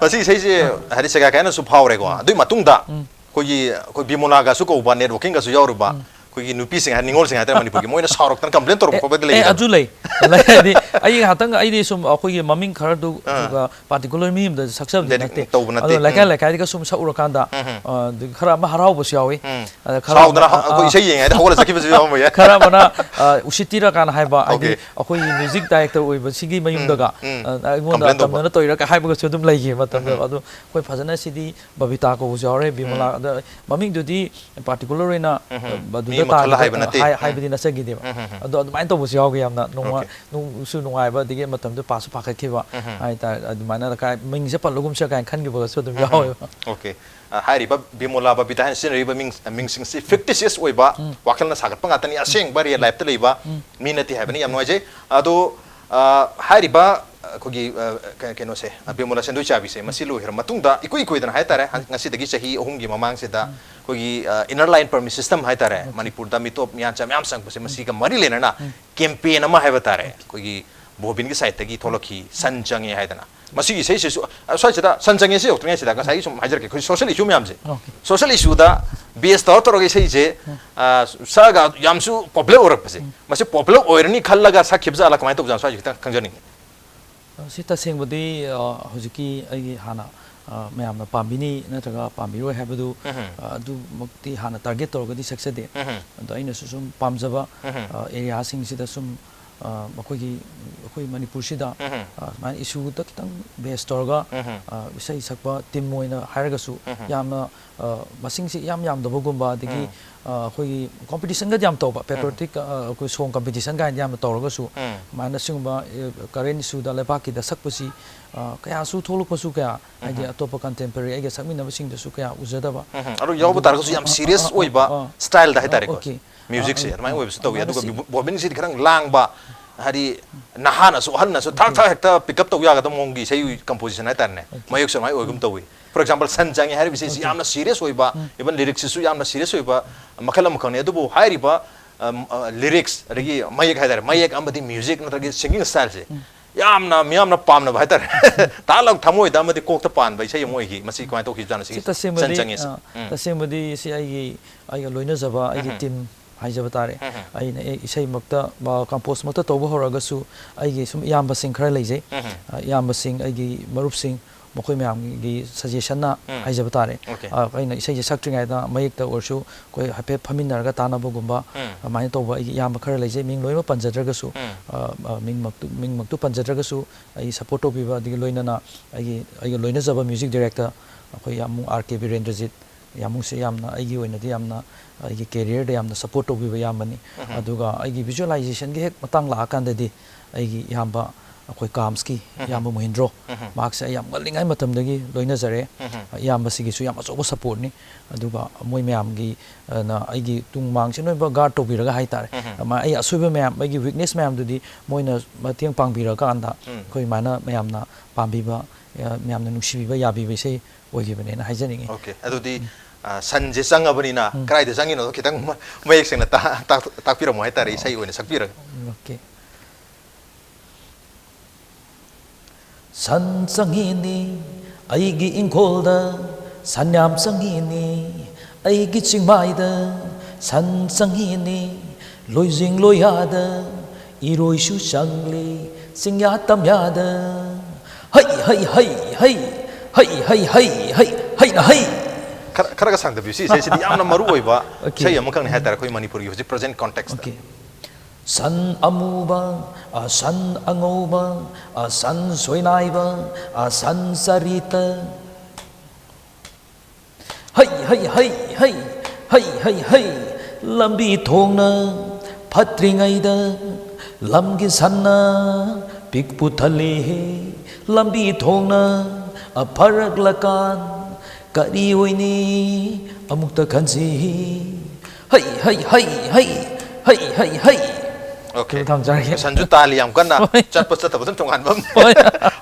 ꯃꯁꯤ ꯏꯁꯩꯁꯦ ꯍꯥꯏꯗꯤ ꯁꯦꯒꯥꯏ ꯀꯥꯏꯅꯁꯨ ꯐꯥꯎꯔꯦꯀꯣ꯫ ꯎꯝ꯫ ꯑꯗꯨꯒꯤ ꯃꯇꯨꯡꯗ ꯎꯝ꯫ ꯑꯩꯈꯣꯏꯒꯤ, ꯑꯩꯈꯣꯏ ꯕꯤꯃꯣꯂꯥꯒꯁꯨ ꯀꯧꯕ, networking ꯒꯁꯨ ꯌꯥꯎꯔꯨꯕ, ꯎꯝ꯫ ꯑꯩꯈꯣꯏꯒꯤ ꯅꯨꯄꯤꯁꯤꯡ ꯍꯥꯏ, ꯅꯤꯉꯣꯜꯁꯤꯡ ꯍꯥꯏꯇꯥꯔꯦ ꯃꯅꯤꯄꯨꯔꯒꯤ, ꯃꯣꯏꯅ ꯁꯥꯎꯔꯛꯇꯅ complain ꯇꯧꯔꯛꯄ ꯑꯦ, ꯈꯣꯠꯄꯗꯤ ꯑꯦ, ꯂꯩꯒꯗꯕ? ꯑꯗꯨ ꯂꯩ꯫ ꯂꯩ, ꯍꯥꯏꯗꯤ ꯑꯩ ꯉꯥꯏꯍꯥꯛꯇꯪ, ꯑꯩꯗꯤ ꯁꯨꯝ ꯑꯩꯈꯣꯏꯒꯤ ꯃꯃꯤꯡ ꯈꯔꯗꯨ ꯑꯥ꯫ ꯑꯗꯨꯒ particular ꯃꯤ ꯑꯃꯗ ꯁꯛꯆꯕꯗꯤ ꯗꯦꯗꯤꯛ ꯅꯠꯇꯦ꯫ ꯇꯧꯕ ꯅꯠꯇꯦ꯫ ꯑꯗꯣ ꯂꯩꯀꯥꯏ ꯎꯝ꯫ ꯂꯩꯀꯥꯏꯗꯒ ꯁꯨꯝ ꯁꯛꯎꯔꯀꯥꯟꯗ, ꯎꯝ, ꯎꯝ꯫ ꯑ, ꯑꯗꯨ ꯈꯔ ꯑꯃ ꯍꯔꯥꯎꯕꯁꯨ ꯌꯥꯎꯏ꯫ ꯎꯝ꯫ ꯑꯗ ꯈꯔ ꯁꯥꯎꯗꯅ ꯑꯃꯅ, ꯍ-, ꯑꯩꯈꯣꯏ ꯑ, ꯏꯁꯩ ꯌꯦꯡꯉꯤꯉꯩꯗ ꯍꯧꯒꯠꯂ ꯆꯠꯈꯤꯕꯁꯨ ꯌꯥꯎꯔꯝꯕ ꯌꯥꯏ꯫ ꯈꯔ ꯑꯃꯅ, ꯑ, ꯎꯁꯤꯠꯇꯤꯔ ꯀꯥꯏꯅ ꯍꯥꯏꯕ, ꯍꯥꯏꯗꯤ ꯑꯣꯀꯦ꯫ ꯑꯩꯈꯣꯏꯒꯤ music director ꯑꯣꯏꯕꯁꯤꯒꯤ ꯃꯌꯨꯝꯗꯒ, ꯎꯝ, ꯎꯝ꯫ ꯑ, ꯑꯩꯉꯣꯟꯗ complain ꯇꯧꯕ꯫ ꯇꯝꯗꯅ ꯇꯧꯔꯤꯔ ꯀꯥꯏ ꯍꯥꯏꯕꯒꯁꯨ ꯑꯗꯨꯝ ꯂꯩꯈꯤ ꯃꯇꯝꯗ꯫ ꯎꯝ, ꯎꯝ꯫ ꯑꯗꯣ ꯑꯩꯈꯣꯏ ꯐꯖꯅ ꯁꯤꯗꯤ ꯕꯕꯤꯇꯥ ꯀꯧꯕꯁꯨ ꯌꯥꯎꯔꯦ, ꯕꯤꯃꯣꯂꯥ, ꯎꯝ꯫ ꯑꯗ ꯃꯃꯤꯡꯗꯨꯗꯤ particular ꯑꯣꯏꯅ, ꯎꯝ, ꯎꯝ꯫ ꯑ, ꯃꯤ ꯑꯗꯨꯗ ꯑꯃꯈꯛ ꯇꯥꯔꯒ, ꯍꯥꯏꯕ ꯅꯠꯇꯦ꯫ ꯍꯥꯏ-, ꯎꯝ꯫ ꯍꯥꯏꯕꯗꯤ ꯅꯠꯆꯈꯤꯗꯦꯕ꯫ ꯎꯝ, ꯎꯝ, ꯎꯝ꯫ ꯑꯗꯣ ꯑꯗꯨꯃꯥꯏꯅ ꯇꯧꯕꯁꯨ ꯌꯥꯎꯒꯦ ꯌꯥꯝꯅ ꯅꯨꯡꯉꯥꯏ-, ꯑꯣꯀꯦ꯫ ꯅꯨꯡꯁꯨ ꯅꯨꯡꯉꯥꯏꯕ, ꯑꯗꯒꯤ ꯃꯇꯝꯗꯨ ꯄꯥꯁꯨ ꯄꯥꯈꯠꯈꯤꯕ ꯎꯝ, ꯎꯝ꯫ ꯍꯥꯏꯇꯥꯔꯦ꯫ ꯑꯗꯨꯃꯥꯏꯅ ꯀꯥꯏ-, ꯃꯤꯡꯁꯦ ꯄꯜꯂꯒꯨꯝꯁꯤꯔ ꯀꯥꯏꯅ ꯈꯟꯈꯤꯕꯒꯁꯨ ꯑꯗꯨꯝ ꯎꯝ, ꯎꯝ꯫ ꯌꯥꯎꯋꯦꯕ꯫ ꯑꯣꯀꯦ꯫ ꯑ, ꯍꯥꯏꯔꯤꯕ ꯕꯤꯃꯣꯂꯥ ꯕꯕꯤꯇꯥ ꯍꯥꯏꯅ ꯁꯤꯖꯤꯟꯅꯔꯤꯕ ꯃꯤꯡ-, ꯃꯤꯡꯁꯤꯡꯁꯤ fictitious ꯑꯣꯏꯕ ꯎꯝ꯫ ꯋꯥꯈꯜꯅ ꯁꯥꯒꯠꯄ ꯉꯥꯛꯇꯅꯤ, ꯑꯁꯦꯡꯕ real life ꯇ ꯂꯩꯕ ꯎꯝ꯫ ꯃꯤ ꯅꯠꯇꯦ ꯍꯥꯏꯕꯅꯤ꯫ ꯌꯥꯝ ꯅꯨꯡꯉꯥꯏꯖꯩ꯫ ꯑꯗꯣ, ꯑ, ꯍꯥꯏꯔꯤꯕ, ꯑ, ꯑꯩꯈꯣꯏꯒꯤ ꯑ, ꯀ- ꯀꯩꯅꯣꯁꯦ, ꯑ, ꯕꯤꯃꯣꯂꯥ ꯁꯦꯟꯗꯣꯏ ꯆꯥꯕꯤꯁꯦ, ꯃꯁꯤ ꯂꯣꯏꯈ꯭ꯔ ꯃꯇꯨꯡꯗ ꯏꯀꯨꯏ ꯀꯨꯏꯗꯅ ꯍꯥꯏꯇꯥꯔꯦ, ꯍ- ꯉꯁꯤꯗꯒꯤ ꯆꯍꯤ ꯑꯍꯨꯝꯒꯤ ꯃꯃꯥꯡꯁꯤꯗ ꯑꯩꯈꯣꯏꯒꯤ, ꯑ, inner line permit system ꯍꯥꯏꯇꯥꯔꯦ, ꯃꯅꯤꯄꯨꯔꯗ ꯃꯤꯇꯣꯞ ꯃꯤꯌꯥꯟꯆꯥ ꯃꯌꯥꯝ ꯆꯪꯕꯁꯦ, ꯃꯁꯤꯒ ꯃꯔꯤ ꯂꯩꯅꯅ campaign ꯑꯃ ꯍꯥꯏꯕ ꯇꯥꯔꯦ, ꯑꯩꯈꯣꯏꯒꯤ ꯕꯣꯕꯤꯟꯒꯤ side ꯇꯒꯤ ꯊꯣꯛꯂꯛꯈꯤ, ꯁꯟ ꯆꯪꯉꯦ ꯍꯥꯏꯗꯅ꯫ ꯃꯁꯤꯒꯤ ꯏꯁꯩꯁꯤꯁꯨ, ꯑ, ꯁ꯭ꯋꯥꯏꯁꯤꯗ ꯁꯟ ꯆꯪꯉꯦ ꯁꯤ ꯌꯧꯗ꯭ꯔꯤꯉꯩꯁꯤꯗ ꯉꯁꯥꯏꯒꯤ ꯁꯨꯝ ꯍꯥꯏꯖꯔꯛꯀꯦ, ꯑꯩꯈꯣꯏ social issue ꯃꯌꯥꯝꯁꯦ, okay, social issue ꯗ base ꯇꯧꯔ ꯇꯧꯔꯒ ꯏꯁꯩꯁꯦ, ꯑ, ꯁꯛꯑꯒ ꯌꯥꯝꯁꯨ popular ꯑꯣꯏꯔꯛꯄꯁꯦ, ꯃꯁꯤ popular ꯑꯣꯏꯔꯅꯤ ꯈꯜꯂꯒ ꯁꯛꯈꯤꯕ ꯖꯥꯠꯂ, ꯀꯃꯥꯏꯅ ꯇꯧꯖꯥꯠꯅꯣ, ꯁ꯭ꯋꯥꯏꯁꯤ ꯈꯤꯇꯪ ꯈꯪꯖꯅꯤꯡꯉꯤ꯫ ꯑ, ꯁꯤ ꯇꯁꯦꯡꯕꯗꯤ, ꯑ, ꯍꯧꯖꯤꯛꯀꯤ ꯑꯩꯒꯤ ꯍꯥꯟꯅ, ꯑ, ꯃꯌꯥꯝꯅ ꯄꯥꯝꯕꯤꯅꯤ ꯅꯠꯇ꯭ꯔꯒ ꯄꯥꯝꯕꯤꯔꯣꯏ ꯍꯥꯏꯕꯗꯨ, ꯎꯝꯍꯨꯝ꯫ ꯑ, ꯑꯗꯨꯃꯛꯇꯤ ꯍꯥꯟꯅ target ꯇꯧꯔꯒꯗꯤ ꯁꯛꯆꯗꯦ꯫ ꯎꯝꯍꯨꯝ꯫ ꯑꯗꯣ ꯑꯩꯅꯁꯨ ꯁꯨꯝ ꯄꯥꯝꯖꯕ, ꯎꯝꯍꯨꯝ꯫ ꯑ, area ꯁꯤꯡꯁꯤꯗ ꯁꯨꯝ, ꯑ, ꯃꯈꯣꯏꯒꯤ, ꯑꯩꯈꯣꯏ ꯃꯅꯤꯄꯨꯔꯁꯤꯗ, ꯎꯝꯍꯨꯝ꯫ ꯑ, ꯁꯨꯃꯥꯏꯅ issue ꯗ ꯈꯤꯇꯪ base ꯇꯧꯔꯒ, ꯎꯝꯍꯨꯝ꯫ ꯑ, ꯏꯁꯩ ꯁꯛꯄ team ꯑꯣꯏꯅ ꯍꯥꯏꯔꯒꯁꯨ ꯎꯝꯍꯨꯝ꯫ ꯌꯥꯝꯅ, ꯑ, ꯃꯁꯤꯡꯁꯤ ꯏꯌꯥꯝ ꯌꯥꯝꯗꯕꯒꯨꯝꯕ, ꯑꯗꯒꯤ, ꯎꯝ꯫ ꯑ, ꯑꯩꯈꯣꯏꯒꯤ competition ꯒꯗꯤ ꯌꯥꯝ ꯇꯧꯕ, ꯎꯝ꯫ Patriotic, ꯑ, ꯑꯩꯈꯣꯏ song competition ꯀꯥꯏꯅ ꯌꯥꯝꯅ ꯇꯧꯔꯒꯁꯨ, ꯎꯝ꯫ ꯑꯗꯨꯃꯥꯏꯅ ꯁꯤꯒꯨꯝꯕ, ꯑ, current issue ꯗ ꯂꯩꯕꯥꯛꯀꯤꯗ ꯁꯛꯄꯁꯤ, ꯑ, ꯀꯌꯥꯁꯨ ꯊꯣꯛꯂꯛꯄꯁꯨ ꯀꯌꯥ, ꯍꯥꯏꯗꯤ ꯎꯝ꯫ ꯑꯇꯣꯞꯄ contemporary ꯑꯩꯒ ꯁꯛꯃꯤꯟꯅꯕꯁꯤꯡꯗꯁꯨ ꯀꯌꯥ ꯎꯖꯗꯕ꯫ ꯎꯝ꯫ ꯑꯗꯨ ꯌꯥꯎꯕ ꯑꯗꯨꯒ, ꯇꯥꯔꯒꯁꯨ ꯌꯥꯝ ꯑ, ꯑ, serious ꯑ, ꯑ, ꯑꯣꯏꯕ ꯑ, ꯑ, style ꯗ ꯑ, ꯍꯥꯏꯇꯥꯔꯦꯀꯣ, okay꯫ music ꯁꯦ ꯑ, ꯑ, ꯑꯗꯨꯃꯥꯏꯅ ꯑꯣꯏꯕꯁꯨ ꯇꯧꯋꯤ꯫ ꯑꯗꯨꯃꯥꯏꯅ ꯑꯗꯨꯒ ꯁꯤ- ꯕꯣ-, ꯕꯣꯕꯤꯟꯁꯤꯗꯤ ꯈꯤꯇꯪ ꯂꯥꯡꯕ, ꯍꯥꯏꯗꯤ ꯅꯍꯥꯅꯁꯨ ꯑꯍꯟꯅꯁꯨ ꯊꯥꯛ Okay꯫ ꯊꯥꯛ ꯍꯦꯛꯇ pick up ꯇꯧ ꯌꯥꯒꯗꯕ ꯃꯑꯣꯡꯒꯤ ꯏꯁꯩ composition ꯍꯥꯏꯇꯥꯔꯦꯅꯦ, Okay꯫ ꯃꯌꯦꯛꯁꯨ ꯑꯗꯨꯃꯥꯏꯅ ꯑꯣꯏꯒꯨꯝ ꯎꯝ꯫ ꯇꯧꯋꯤ꯫ For example, ꯁꯟ ꯆꯪꯉꯦ ꯍꯥꯏꯔꯤꯕ ꯏꯁꯩꯁꯤ Okay꯫ ꯌꯥꯝꯅ serious ꯑꯣꯏꯕ, ꯎꯝ꯫ even lyrics ꯁꯤꯁꯨ ꯌꯥꯝꯅ serious ꯑꯣꯏꯕ ꯃꯈꯜ ꯑꯃꯈꯛꯅꯤ꯫ ꯑꯗꯨꯕꯨ ꯍꯥꯏꯔꯤꯕ, ꯑꯝ, ꯑ, lyrics, ꯑꯗꯒꯤ ꯃꯌꯦꯛ ꯍꯥꯏꯇꯥꯔꯦ, ꯃꯌꯦꯛ ꯑꯃꯗꯤ music ꯅꯠꯇ꯭ꯔꯒ singing style ꯁꯦ ꯎꯝ꯫ ꯌꯥꯝꯅ ꯃꯤꯌꯥꯝꯅ ꯄꯥꯝꯅꯕ ꯍꯥꯏꯇꯥꯔꯦ꯫ ꯇꯥꯍꯜꯂꯒ ꯊꯃꯣꯏꯗ ꯑꯃꯗꯤ ꯀꯣꯛꯇ ꯄꯥꯟꯕ ꯏꯁꯩ ꯑꯃ ꯑꯣꯏꯈꯤ꯫ ꯃꯁꯤ ꯀꯃꯥꯏꯅ ꯇꯧꯈꯤꯕꯖꯥꯠꯅꯣ, ꯁꯤ ꯁꯤꯒꯤ ꯁꯟ ꯇꯁꯦꯡꯕꯗꯤ, ꯆꯪꯉꯦꯁꯦ? ꯑ, ꯎꯝ꯫ ꯇꯁꯦꯡꯕꯗꯤ ꯁꯤ ꯑꯩꯒꯤ, ꯑꯩꯒ ꯂꯣꯏꯅꯖꯕ ꯑꯩꯒꯤ ꯎꯝ꯫ Team ꯍꯥꯏꯖꯕ ꯇꯥꯔꯦ꯫ ꯎꯝ꯫ ꯑꯩꯅ ꯑꯦ, ꯏꯁꯩꯃꯛꯇ, ꯑ, compose ꯃꯛꯇ ꯇꯧꯕ ꯍꯧꯔꯒꯁꯨ ꯑꯩꯒꯤ ꯁꯨꯝ ꯏꯌꯥꯝꯕꯁꯤꯡ ꯈꯔ ꯂꯩꯖꯩ꯫ ꯎꯝ꯫ ꯑ, ꯏꯌꯥꯝꯕꯁꯤꯡ, ꯑꯩꯒꯤ ꯃꯔꯨꯞꯁꯤꯡ, ꯃꯈꯣꯏ ꯃꯌꯥꯝꯒꯤ suggestion ꯅ ꯎꯝ꯫ ꯍꯥꯏꯖꯕ ꯇꯥꯔꯦ꯫ Okay꯫ ꯑ, ꯑꯩꯅ ꯏꯁꯩꯁꯦ ꯁꯛꯇ꯭ꯔꯤꯉꯩꯗ ꯃꯌꯦꯛꯇ ꯑꯣꯏꯔꯁꯨ ꯑꯩꯈꯣꯏ ꯍꯥꯏꯐꯦꯠ ꯐꯝꯃꯤꯟꯅꯔꯒ ꯇꯥꯟꯅꯕꯒꯨꯝꯕ, ꯎꯝ꯫ ꯑꯗꯨꯃꯥꯏꯅ ꯇꯧꯕ ꯑꯩꯒꯤ ꯏꯌꯥꯝꯕ ꯈꯔ ꯂꯩꯖꯩ꯫ ꯃꯤꯡ ꯂꯣꯏꯅꯃꯛ ꯄꯟꯖꯗ꯭ꯔꯒꯁꯨ, ꯎꯝ꯫ ꯑ, ꯑ, ꯃꯤꯡꯃꯛꯇꯨ, ꯃꯤꯡꯃꯛꯇꯨ ꯄꯟꯖꯗ꯭ꯔꯒꯁꯨ ꯑꯩ support ꯇꯧꯕꯤꯕ, ꯑꯗꯒꯤ ꯂꯣꯏꯅꯅ ꯑꯩꯒꯤ, ꯑꯩꯒ ꯂꯣꯏꯅꯖꯕ music director ꯑꯩꯈꯣꯏ ꯌꯥꯝꯕꯨꯡ ꯑꯥꯔ ꯀꯦ ꯕꯤꯔꯦꯟꯗ꯭ꯔꯖꯤꯠ, ꯌꯥꯝꯕꯨꯡꯁꯦ ꯌꯥꯝꯅ ꯑꯩꯒꯤ ꯑꯣꯏꯅꯗꯤ ꯌꯥꯝꯅ ꯑꯩꯒꯤ career ꯗ ꯌꯥꯝꯅ support ꯇꯧꯕꯤꯕ ꯏꯌꯥꯝꯕꯅꯤ꯫ ꯎꯝ꯫ ꯑꯗꯨꯒ ꯑꯩꯒꯤ visualization ꯒꯤ ꯍꯦꯛ ꯃꯇꯥꯡ ꯂꯥꯛꯑꯀꯥꯟꯗꯗꯤ ꯑꯩꯒꯤ ꯏꯌꯥꯝꯕ ꯑꯩꯈꯣꯏ ꯀꯥꯝꯁꯀꯤ ꯏꯌꯥꯝꯕ ꯃꯣꯍꯤꯟꯗ꯭ꯔꯣ, ꯃꯍꯥꯛꯁꯦ ꯑꯩ ꯌꯥꯝ ꯉꯜꯂꯤꯉꯩ ꯃꯇꯝꯗꯒꯤ ꯂꯣꯏꯅꯖꯔꯦ꯫ ꯏꯌꯥꯝꯕꯁꯤꯒꯤꯁꯨ ꯌꯥꯝ ꯑꯆꯧꯕ ꯁꯄꯣꯔꯠꯅꯤ꯫ ꯑꯗꯨꯒ ꯃꯣꯏ ꯃꯌꯥꯝꯒꯤ, ꯑ, ꯅ ꯑꯩꯒꯤ ꯇꯨꯡ ꯃꯥꯡꯁꯦ ꯂꯣꯏꯅꯃꯛ ꯒꯥꯔꯗ ꯇꯧꯕꯤꯔꯒ ꯍꯥꯏꯇꯥꯔꯦ꯫ ꯑꯃ ꯑꯩ ꯑꯁꯣꯏꯕ ꯃꯌꯥꯝ, ꯑꯩꯒꯤ ꯋꯤꯛꯅꯦꯁ ꯃꯌꯥꯝꯗꯨꯗꯤ ꯃꯣꯏꯅ ꯃꯇꯦꯡ ꯄꯥꯡꯕꯤꯔꯀꯥꯟꯗ ꯑꯩꯈꯣꯏ ꯑꯗꯨꯃꯥꯏꯅ ꯃꯌꯥꯝꯅ ꯄꯥꯝꯕꯤꯕ, ꯑ, ꯃꯌꯥꯝꯅ ꯅꯨꯡꯁꯤꯕꯤꯕ, ꯌꯥꯕꯤꯕ ꯏꯁꯩ ꯑꯣꯏꯈꯤꯕꯅꯦꯅ ꯍꯥꯏꯖꯅꯤꯡꯉꯤ꯫ ꯑꯣꯀꯦ, ꯑꯗꯨꯗꯤ, ꯑ, ꯁꯟꯁꯦ ꯆꯪꯉꯕꯅꯤꯅ ꯀꯗꯥꯏꯗ ꯆꯪꯉꯤꯅꯣꯗꯣ ꯈꯤꯇꯪ ꯃ-, ꯃꯌꯦꯛ ꯁꯦꯡꯅ ꯇꯥ-, ꯇꯥꯛ-, ꯇꯥꯛꯄꯤꯔꯝꯃꯣ ꯍꯥꯏꯇꯥꯔꯦ, ꯏꯁꯩ ꯑꯣꯏꯅ ꯁꯛꯄꯤꯔꯒ꯫ ꯑꯣꯀꯦ꯫ ꯁꯟ ꯆꯪꯉꯤꯅꯤ ꯑꯩꯒꯤ ꯏꯪꯈꯣꯜꯗ, ꯁꯟ ꯌꯥꯝ ꯆꯪꯉꯤꯅꯤ ꯑꯩꯒꯤ ꯆꯤꯡꯃꯥꯏꯗ, ꯁꯟ ꯆꯪꯉꯤꯅꯤ ꯂꯣꯏꯖꯤꯡ ꯂꯣꯏꯌꯥꯗ, ꯏꯔꯣꯏꯁꯨ ꯆꯪꯂꯤ ꯆꯤꯡꯌꯥ ꯇꯝꯌꯥꯗ꯫ ꯍꯩ, ꯍꯩ, ꯍꯩ, ꯍꯩ, ꯍꯩ, ꯍꯩ, ꯍꯩ, ꯍꯩ, ꯍꯩꯅ ꯍꯩ꯫ ꯈꯔ, ꯈꯔꯒ ꯁꯥꯡꯗꯕꯤꯌꯨ, ꯁꯤ ꯏꯁꯩꯁꯤꯗꯤ ꯌꯥꯝꯅ ꯃꯔꯨ ꯑꯣꯏꯕ ꯑꯣꯀꯦ꯫ ꯏꯁꯩ ꯑꯃꯈꯛꯅꯤ ꯍꯥꯏꯇꯥꯔꯦ ꯑꯩꯈꯣꯏ ꯃꯅꯤꯄꯨꯔꯒꯤ ꯍꯧꯖꯤꯛ ꯄ꯭ꯔꯖꯦꯟ ꯀꯣꯟꯇꯦꯛꯁꯇ꯫ ꯑꯣꯀꯦ꯫ ꯁꯟ ꯑꯃꯨꯕ, ꯑ, ꯁꯟ ꯑꯉꯧꯕ, ꯑ, ꯁꯟ ꯁꯣꯏꯅꯥꯏꯕ, ꯑ, ꯁꯟ ꯆꯔꯤꯇ꯫ ꯍꯩ, ꯍꯩ, ꯍꯩ, ꯍꯩ, ꯍꯩ, ꯍꯩ, ꯍꯩ, ꯂꯝꯕꯤ ꯊꯣꯡꯅ ꯐꯠꯇ꯭ꯔꯤꯉꯩꯗ ꯂꯝꯒꯤ ꯁꯟꯅ ꯄꯤꯛꯄꯨ ꯊꯜꯂꯤ꯫ ꯂꯝꯕꯤ ꯊꯣꯡꯅ ꯐꯔꯛꯂꯀꯥꯟ ꯀꯔꯤ ꯑꯣꯏꯅꯤ ꯑꯃꯨꯛꯇ ꯈꯟꯁꯤ꯫ ꯍꯩ, ꯍꯩ, ꯍꯩ, ꯍꯩ, ꯍꯩ, ꯍꯩ, ꯍꯩ꯫ ꯑꯣꯀꯦ꯫ ꯑꯗꯨ ꯊꯝꯖꯔꯒꯦ꯫ ꯁꯟꯁꯨ ꯇꯥꯜꯂꯤ ꯌꯥꯝ ꯀꯟꯅ꯫ ꯍꯣꯏ꯫ ꯆꯠꯄ ꯆꯠꯇꯕ ꯑꯗꯨꯝ ꯇꯣꯉꯥꯟꯕ ꯑꯃ꯫ ꯍꯣꯏ꯫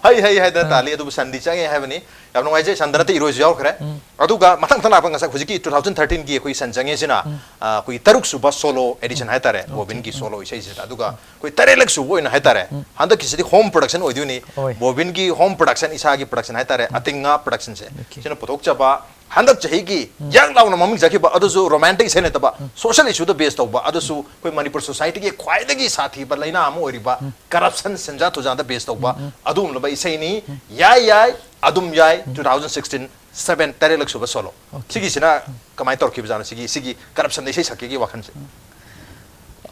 ꯍꯩ, ꯍꯩ ꯍꯥꯏꯗꯅ ꯑꯥ꯫ ꯇꯥꯜꯂꯤ, ꯑꯗꯨꯕꯨ ꯁꯟꯗꯤ ꯆꯪꯉꯦ ꯍꯥꯏꯕꯅꯤ꯫ ꯌꯥꯝ ꯅꯨꯡꯉꯥꯏꯖꯩ, ꯁꯟꯗ ꯅꯠꯇꯦ, ꯏꯔꯣꯏꯁꯨ ꯌꯥꯎꯈ꯭ꯔꯦ꯫ ꯎꯝ꯫ ꯑꯗꯨꯒ ꯃꯊꯪ ꯃꯊꯪ ꯂꯥꯛꯄ ꯉꯁꯥꯏ ꯍꯧꯖꯤꯛꯀꯤ two thousand thirteen ꯒꯤ ꯑꯩꯈꯣꯏ ꯁꯟ ꯆꯪꯉꯦꯁꯤꯅ, ꯎꯝ꯫ ꯑ, ꯑꯩꯈꯣꯏꯒꯤ ꯇꯔꯨꯛ ꯁꯨꯕ ꯁꯣꯂꯣ ꯑꯦꯗꯤꯁꯟ ꯍꯥꯏꯇꯥꯔꯦ, ꯑꯣꯀꯦ꯫ ꯕꯣꯕꯤꯟꯒꯤ ꯎꯝ꯫ ꯁꯣꯂꯣ ꯏꯁꯩꯁꯤꯗ꯫ ꯑꯗꯨꯒ ꯎꯝ꯫ ꯑꯩꯈꯣꯏ ꯇꯔꯦꯠꯂꯛ ꯁꯨꯕ ꯑꯣꯏꯅ ꯍꯥꯏꯇꯥꯔꯦ, ꯎꯝ꯫ ꯍꯟꯗꯛꯀꯤꯁꯤꯗꯤ ꯍꯣꯝ ꯄ꯭ꯔꯗꯛꯁꯟ ꯑꯣꯏꯗꯣꯏꯅꯤ꯫ ꯍꯣꯏ꯫ ꯕꯣꯕꯤꯟꯒꯤ ꯍꯣꯝ ꯄ꯭ꯔꯗꯛꯁꯟ, ꯏꯁꯥꯒꯤ ꯄ꯭ꯔꯗꯛꯁꯟ ꯍꯥꯏꯇꯥꯔꯦ, ꯎꯝ꯫ ꯑꯇꯤꯡꯉꯥ ꯄ꯭ꯔꯗꯛꯁꯟꯁꯦ꯫ ꯑꯣꯀꯦ꯫ ꯁꯤꯅ ꯄꯨꯊꯣꯛꯆꯕ ꯍꯟꯗꯛ ꯆꯍꯤꯒꯤ ꯎꯝ꯫ ꯌꯥꯡ ꯂꯥꯎꯅ ꯃꯃꯤꯡ ꯆꯠꯈꯤꯕ, ꯑꯗꯨꯁꯨ ꯔꯣꯃꯥꯟꯇꯤꯛ ꯏꯁꯩ ꯅꯠꯇꯕ, ꯎꯝ꯫ ꯁꯣꯁꯤꯌꯦꯜ ꯏꯁꯨꯗ ꯕꯦꯁ ꯇꯧꯕ, ꯑꯗꯨꯁꯨ ꯑꯩꯈꯣꯏ ꯃꯅꯤꯄꯨꯔ ꯁꯣꯁꯥꯏꯇꯤꯒꯤ ꯈ꯭ꯋꯥꯏꯗꯒꯤ ꯁꯥꯊꯤꯕ ꯂꯥꯏꯅꯥ ꯑꯃ ꯑꯣꯏꯔꯤꯕ ꯎꯝ꯫ ꯀꯔꯞꯁꯟ, ꯁꯦꯟꯖꯥ ꯊꯨꯖꯥꯗ ꯕꯦꯁ ꯇꯧꯕ ꯎꯝ, ꯎꯝ꯫ ꯑꯗꯨꯒꯨꯝꯂꯕ ꯏꯁꯩꯅꯤ꯫ ꯎꯝ꯫ ꯌꯥꯏ ꯌꯥꯏ, ꯑꯗꯨꯝ ꯌꯥꯏ, ꯎꯝ꯫ two thousand sixteen seven, ꯇꯔꯦꯠꯂꯛ ꯁꯨꯕ ꯁꯣꯂꯣ꯫ ꯑꯣꯀꯦ꯫ ꯁꯤꯒꯤꯁꯤꯅ ꯎꯝ꯫ ꯀꯃꯥꯏꯅ ꯇꯧꯔꯛꯈꯤꯕꯖꯥꯠꯅꯣ? ꯁꯤꯒꯤ, ꯁꯤꯒꯤ ꯀꯔꯞꯁꯟꯗ ꯏꯁꯩ ꯁꯛꯀꯦꯒꯤ ꯋꯥꯈꯜꯁꯦ꯫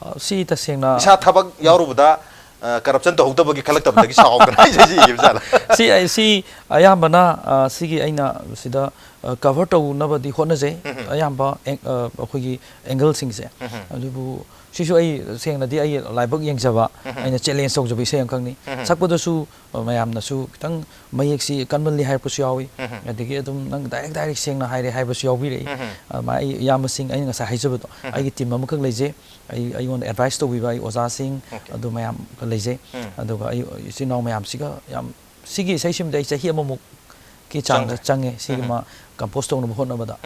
ꯑ, ꯁꯤ ꯇꯁꯦꯡꯅ ꯏꯁꯥ ꯊꯕꯛ ꯌꯥꯎꯔꯨꯕꯗ, ꯑ, ꯀꯔꯞꯁꯟ ꯇꯧꯍꯧꯗꯕꯒꯤ ꯈꯜꯂꯛꯇꯕꯗꯒꯤ ꯁꯥꯎꯗꯅ ꯏꯁꯩꯁꯤ ꯏꯕꯖꯥꯠꯂ? ꯁꯤ ꯑꯩ, ꯁꯤ ꯑꯌꯥꯝꯕꯅ, ꯑ, ꯁꯤꯒꯤ ꯑꯩꯅ ꯁꯤꯗ, ꯑ, ꯀꯚꯔ ꯇꯧꯅꯕꯗꯤ ꯍꯣꯠꯅꯖꯩ꯫ ꯎꯝ, ꯎꯝ꯫ ꯑꯌꯥꯝꯕ ꯑꯦꯡ-, ꯑ, ꯑꯩꯈꯣꯏꯒꯤ ꯑꯦꯡꯒꯜꯁꯤꯡꯁꯦ꯫ ꯎꯝ, ꯎꯝ꯫ ꯑꯗꯨꯕꯨ ꯁꯤꯁꯨ ꯑꯩ ꯁꯦꯡꯅꯗꯤ ꯑꯩ ꯂꯥꯏꯕꯛ ꯌꯦꯡꯖꯕ, ꯑꯩꯅ ꯆꯦꯂꯦꯟꯖ ꯇꯧꯖꯕ ꯏꯁꯩ ꯑꯃꯈꯛꯅꯤ꯫ ꯁꯛꯄꯗꯁꯨ, ꯑ, ꯃꯌꯥꯝꯅꯁꯨ ꯈꯤꯇꯪ ꯃꯌꯦꯛꯁꯤ ꯀꯟꯃꯜꯂꯤ ꯍꯥꯏꯔꯛꯄꯁꯨ ꯌꯥꯎꯏ꯫ ꯑꯗꯒꯤ ꯑꯗꯨꯝ ꯅꯪ ꯗꯥꯏꯔꯦꯛ ꯗꯥꯏꯔꯦꯛ ꯁꯦꯡꯅ ꯍꯥꯏꯔꯦ ꯍꯥꯏꯕꯁꯨ ꯌꯥꯎꯕꯤꯔꯛꯏ꯫ ꯑꯗꯨꯃꯥꯏꯅ ꯑꯩ ꯏꯌꯥꯝꯕꯁꯤꯡ, ꯑꯩꯅ ꯉꯁꯥꯏ ꯍꯥꯏꯖꯕꯗꯣ, ꯑꯩꯒꯤ ꯇꯤꯝ ꯑꯃꯈꯛ ꯂꯩꯖꯩ꯫ ꯑꯩ, ꯑꯩꯉꯣꯟꯗ ꯑꯦꯗꯚꯥꯏꯁ ꯇꯧꯕꯤꯕ ꯑꯩ ꯑꯣꯖꯥꯁꯤꯡ, ꯑꯗꯨ ꯃꯌꯥꯝ ꯂꯩꯖꯩ꯫ ꯑꯗꯨꯒ ꯑꯩ ꯏꯆꯤꯟ ꯏꯅꯥꯎ ꯃꯌꯥꯝꯁꯤꯒ ꯌꯥꯝ, ꯁꯤꯒꯤ ꯏꯁꯩꯁꯤꯃꯗꯤ ꯑꯩ ꯆꯍꯤ ꯑꯃꯃꯨꯛꯀꯤ ꯆꯥꯡꯗ ꯆꯪꯉꯦ꯫ ꯆꯪꯉꯦ꯫ ꯁꯤꯒꯤ ꯃꯥ ꯀꯝꯄꯣꯁ ꯇꯧꯅꯕ ꯍꯣꯠꯅꯕꯗ꯫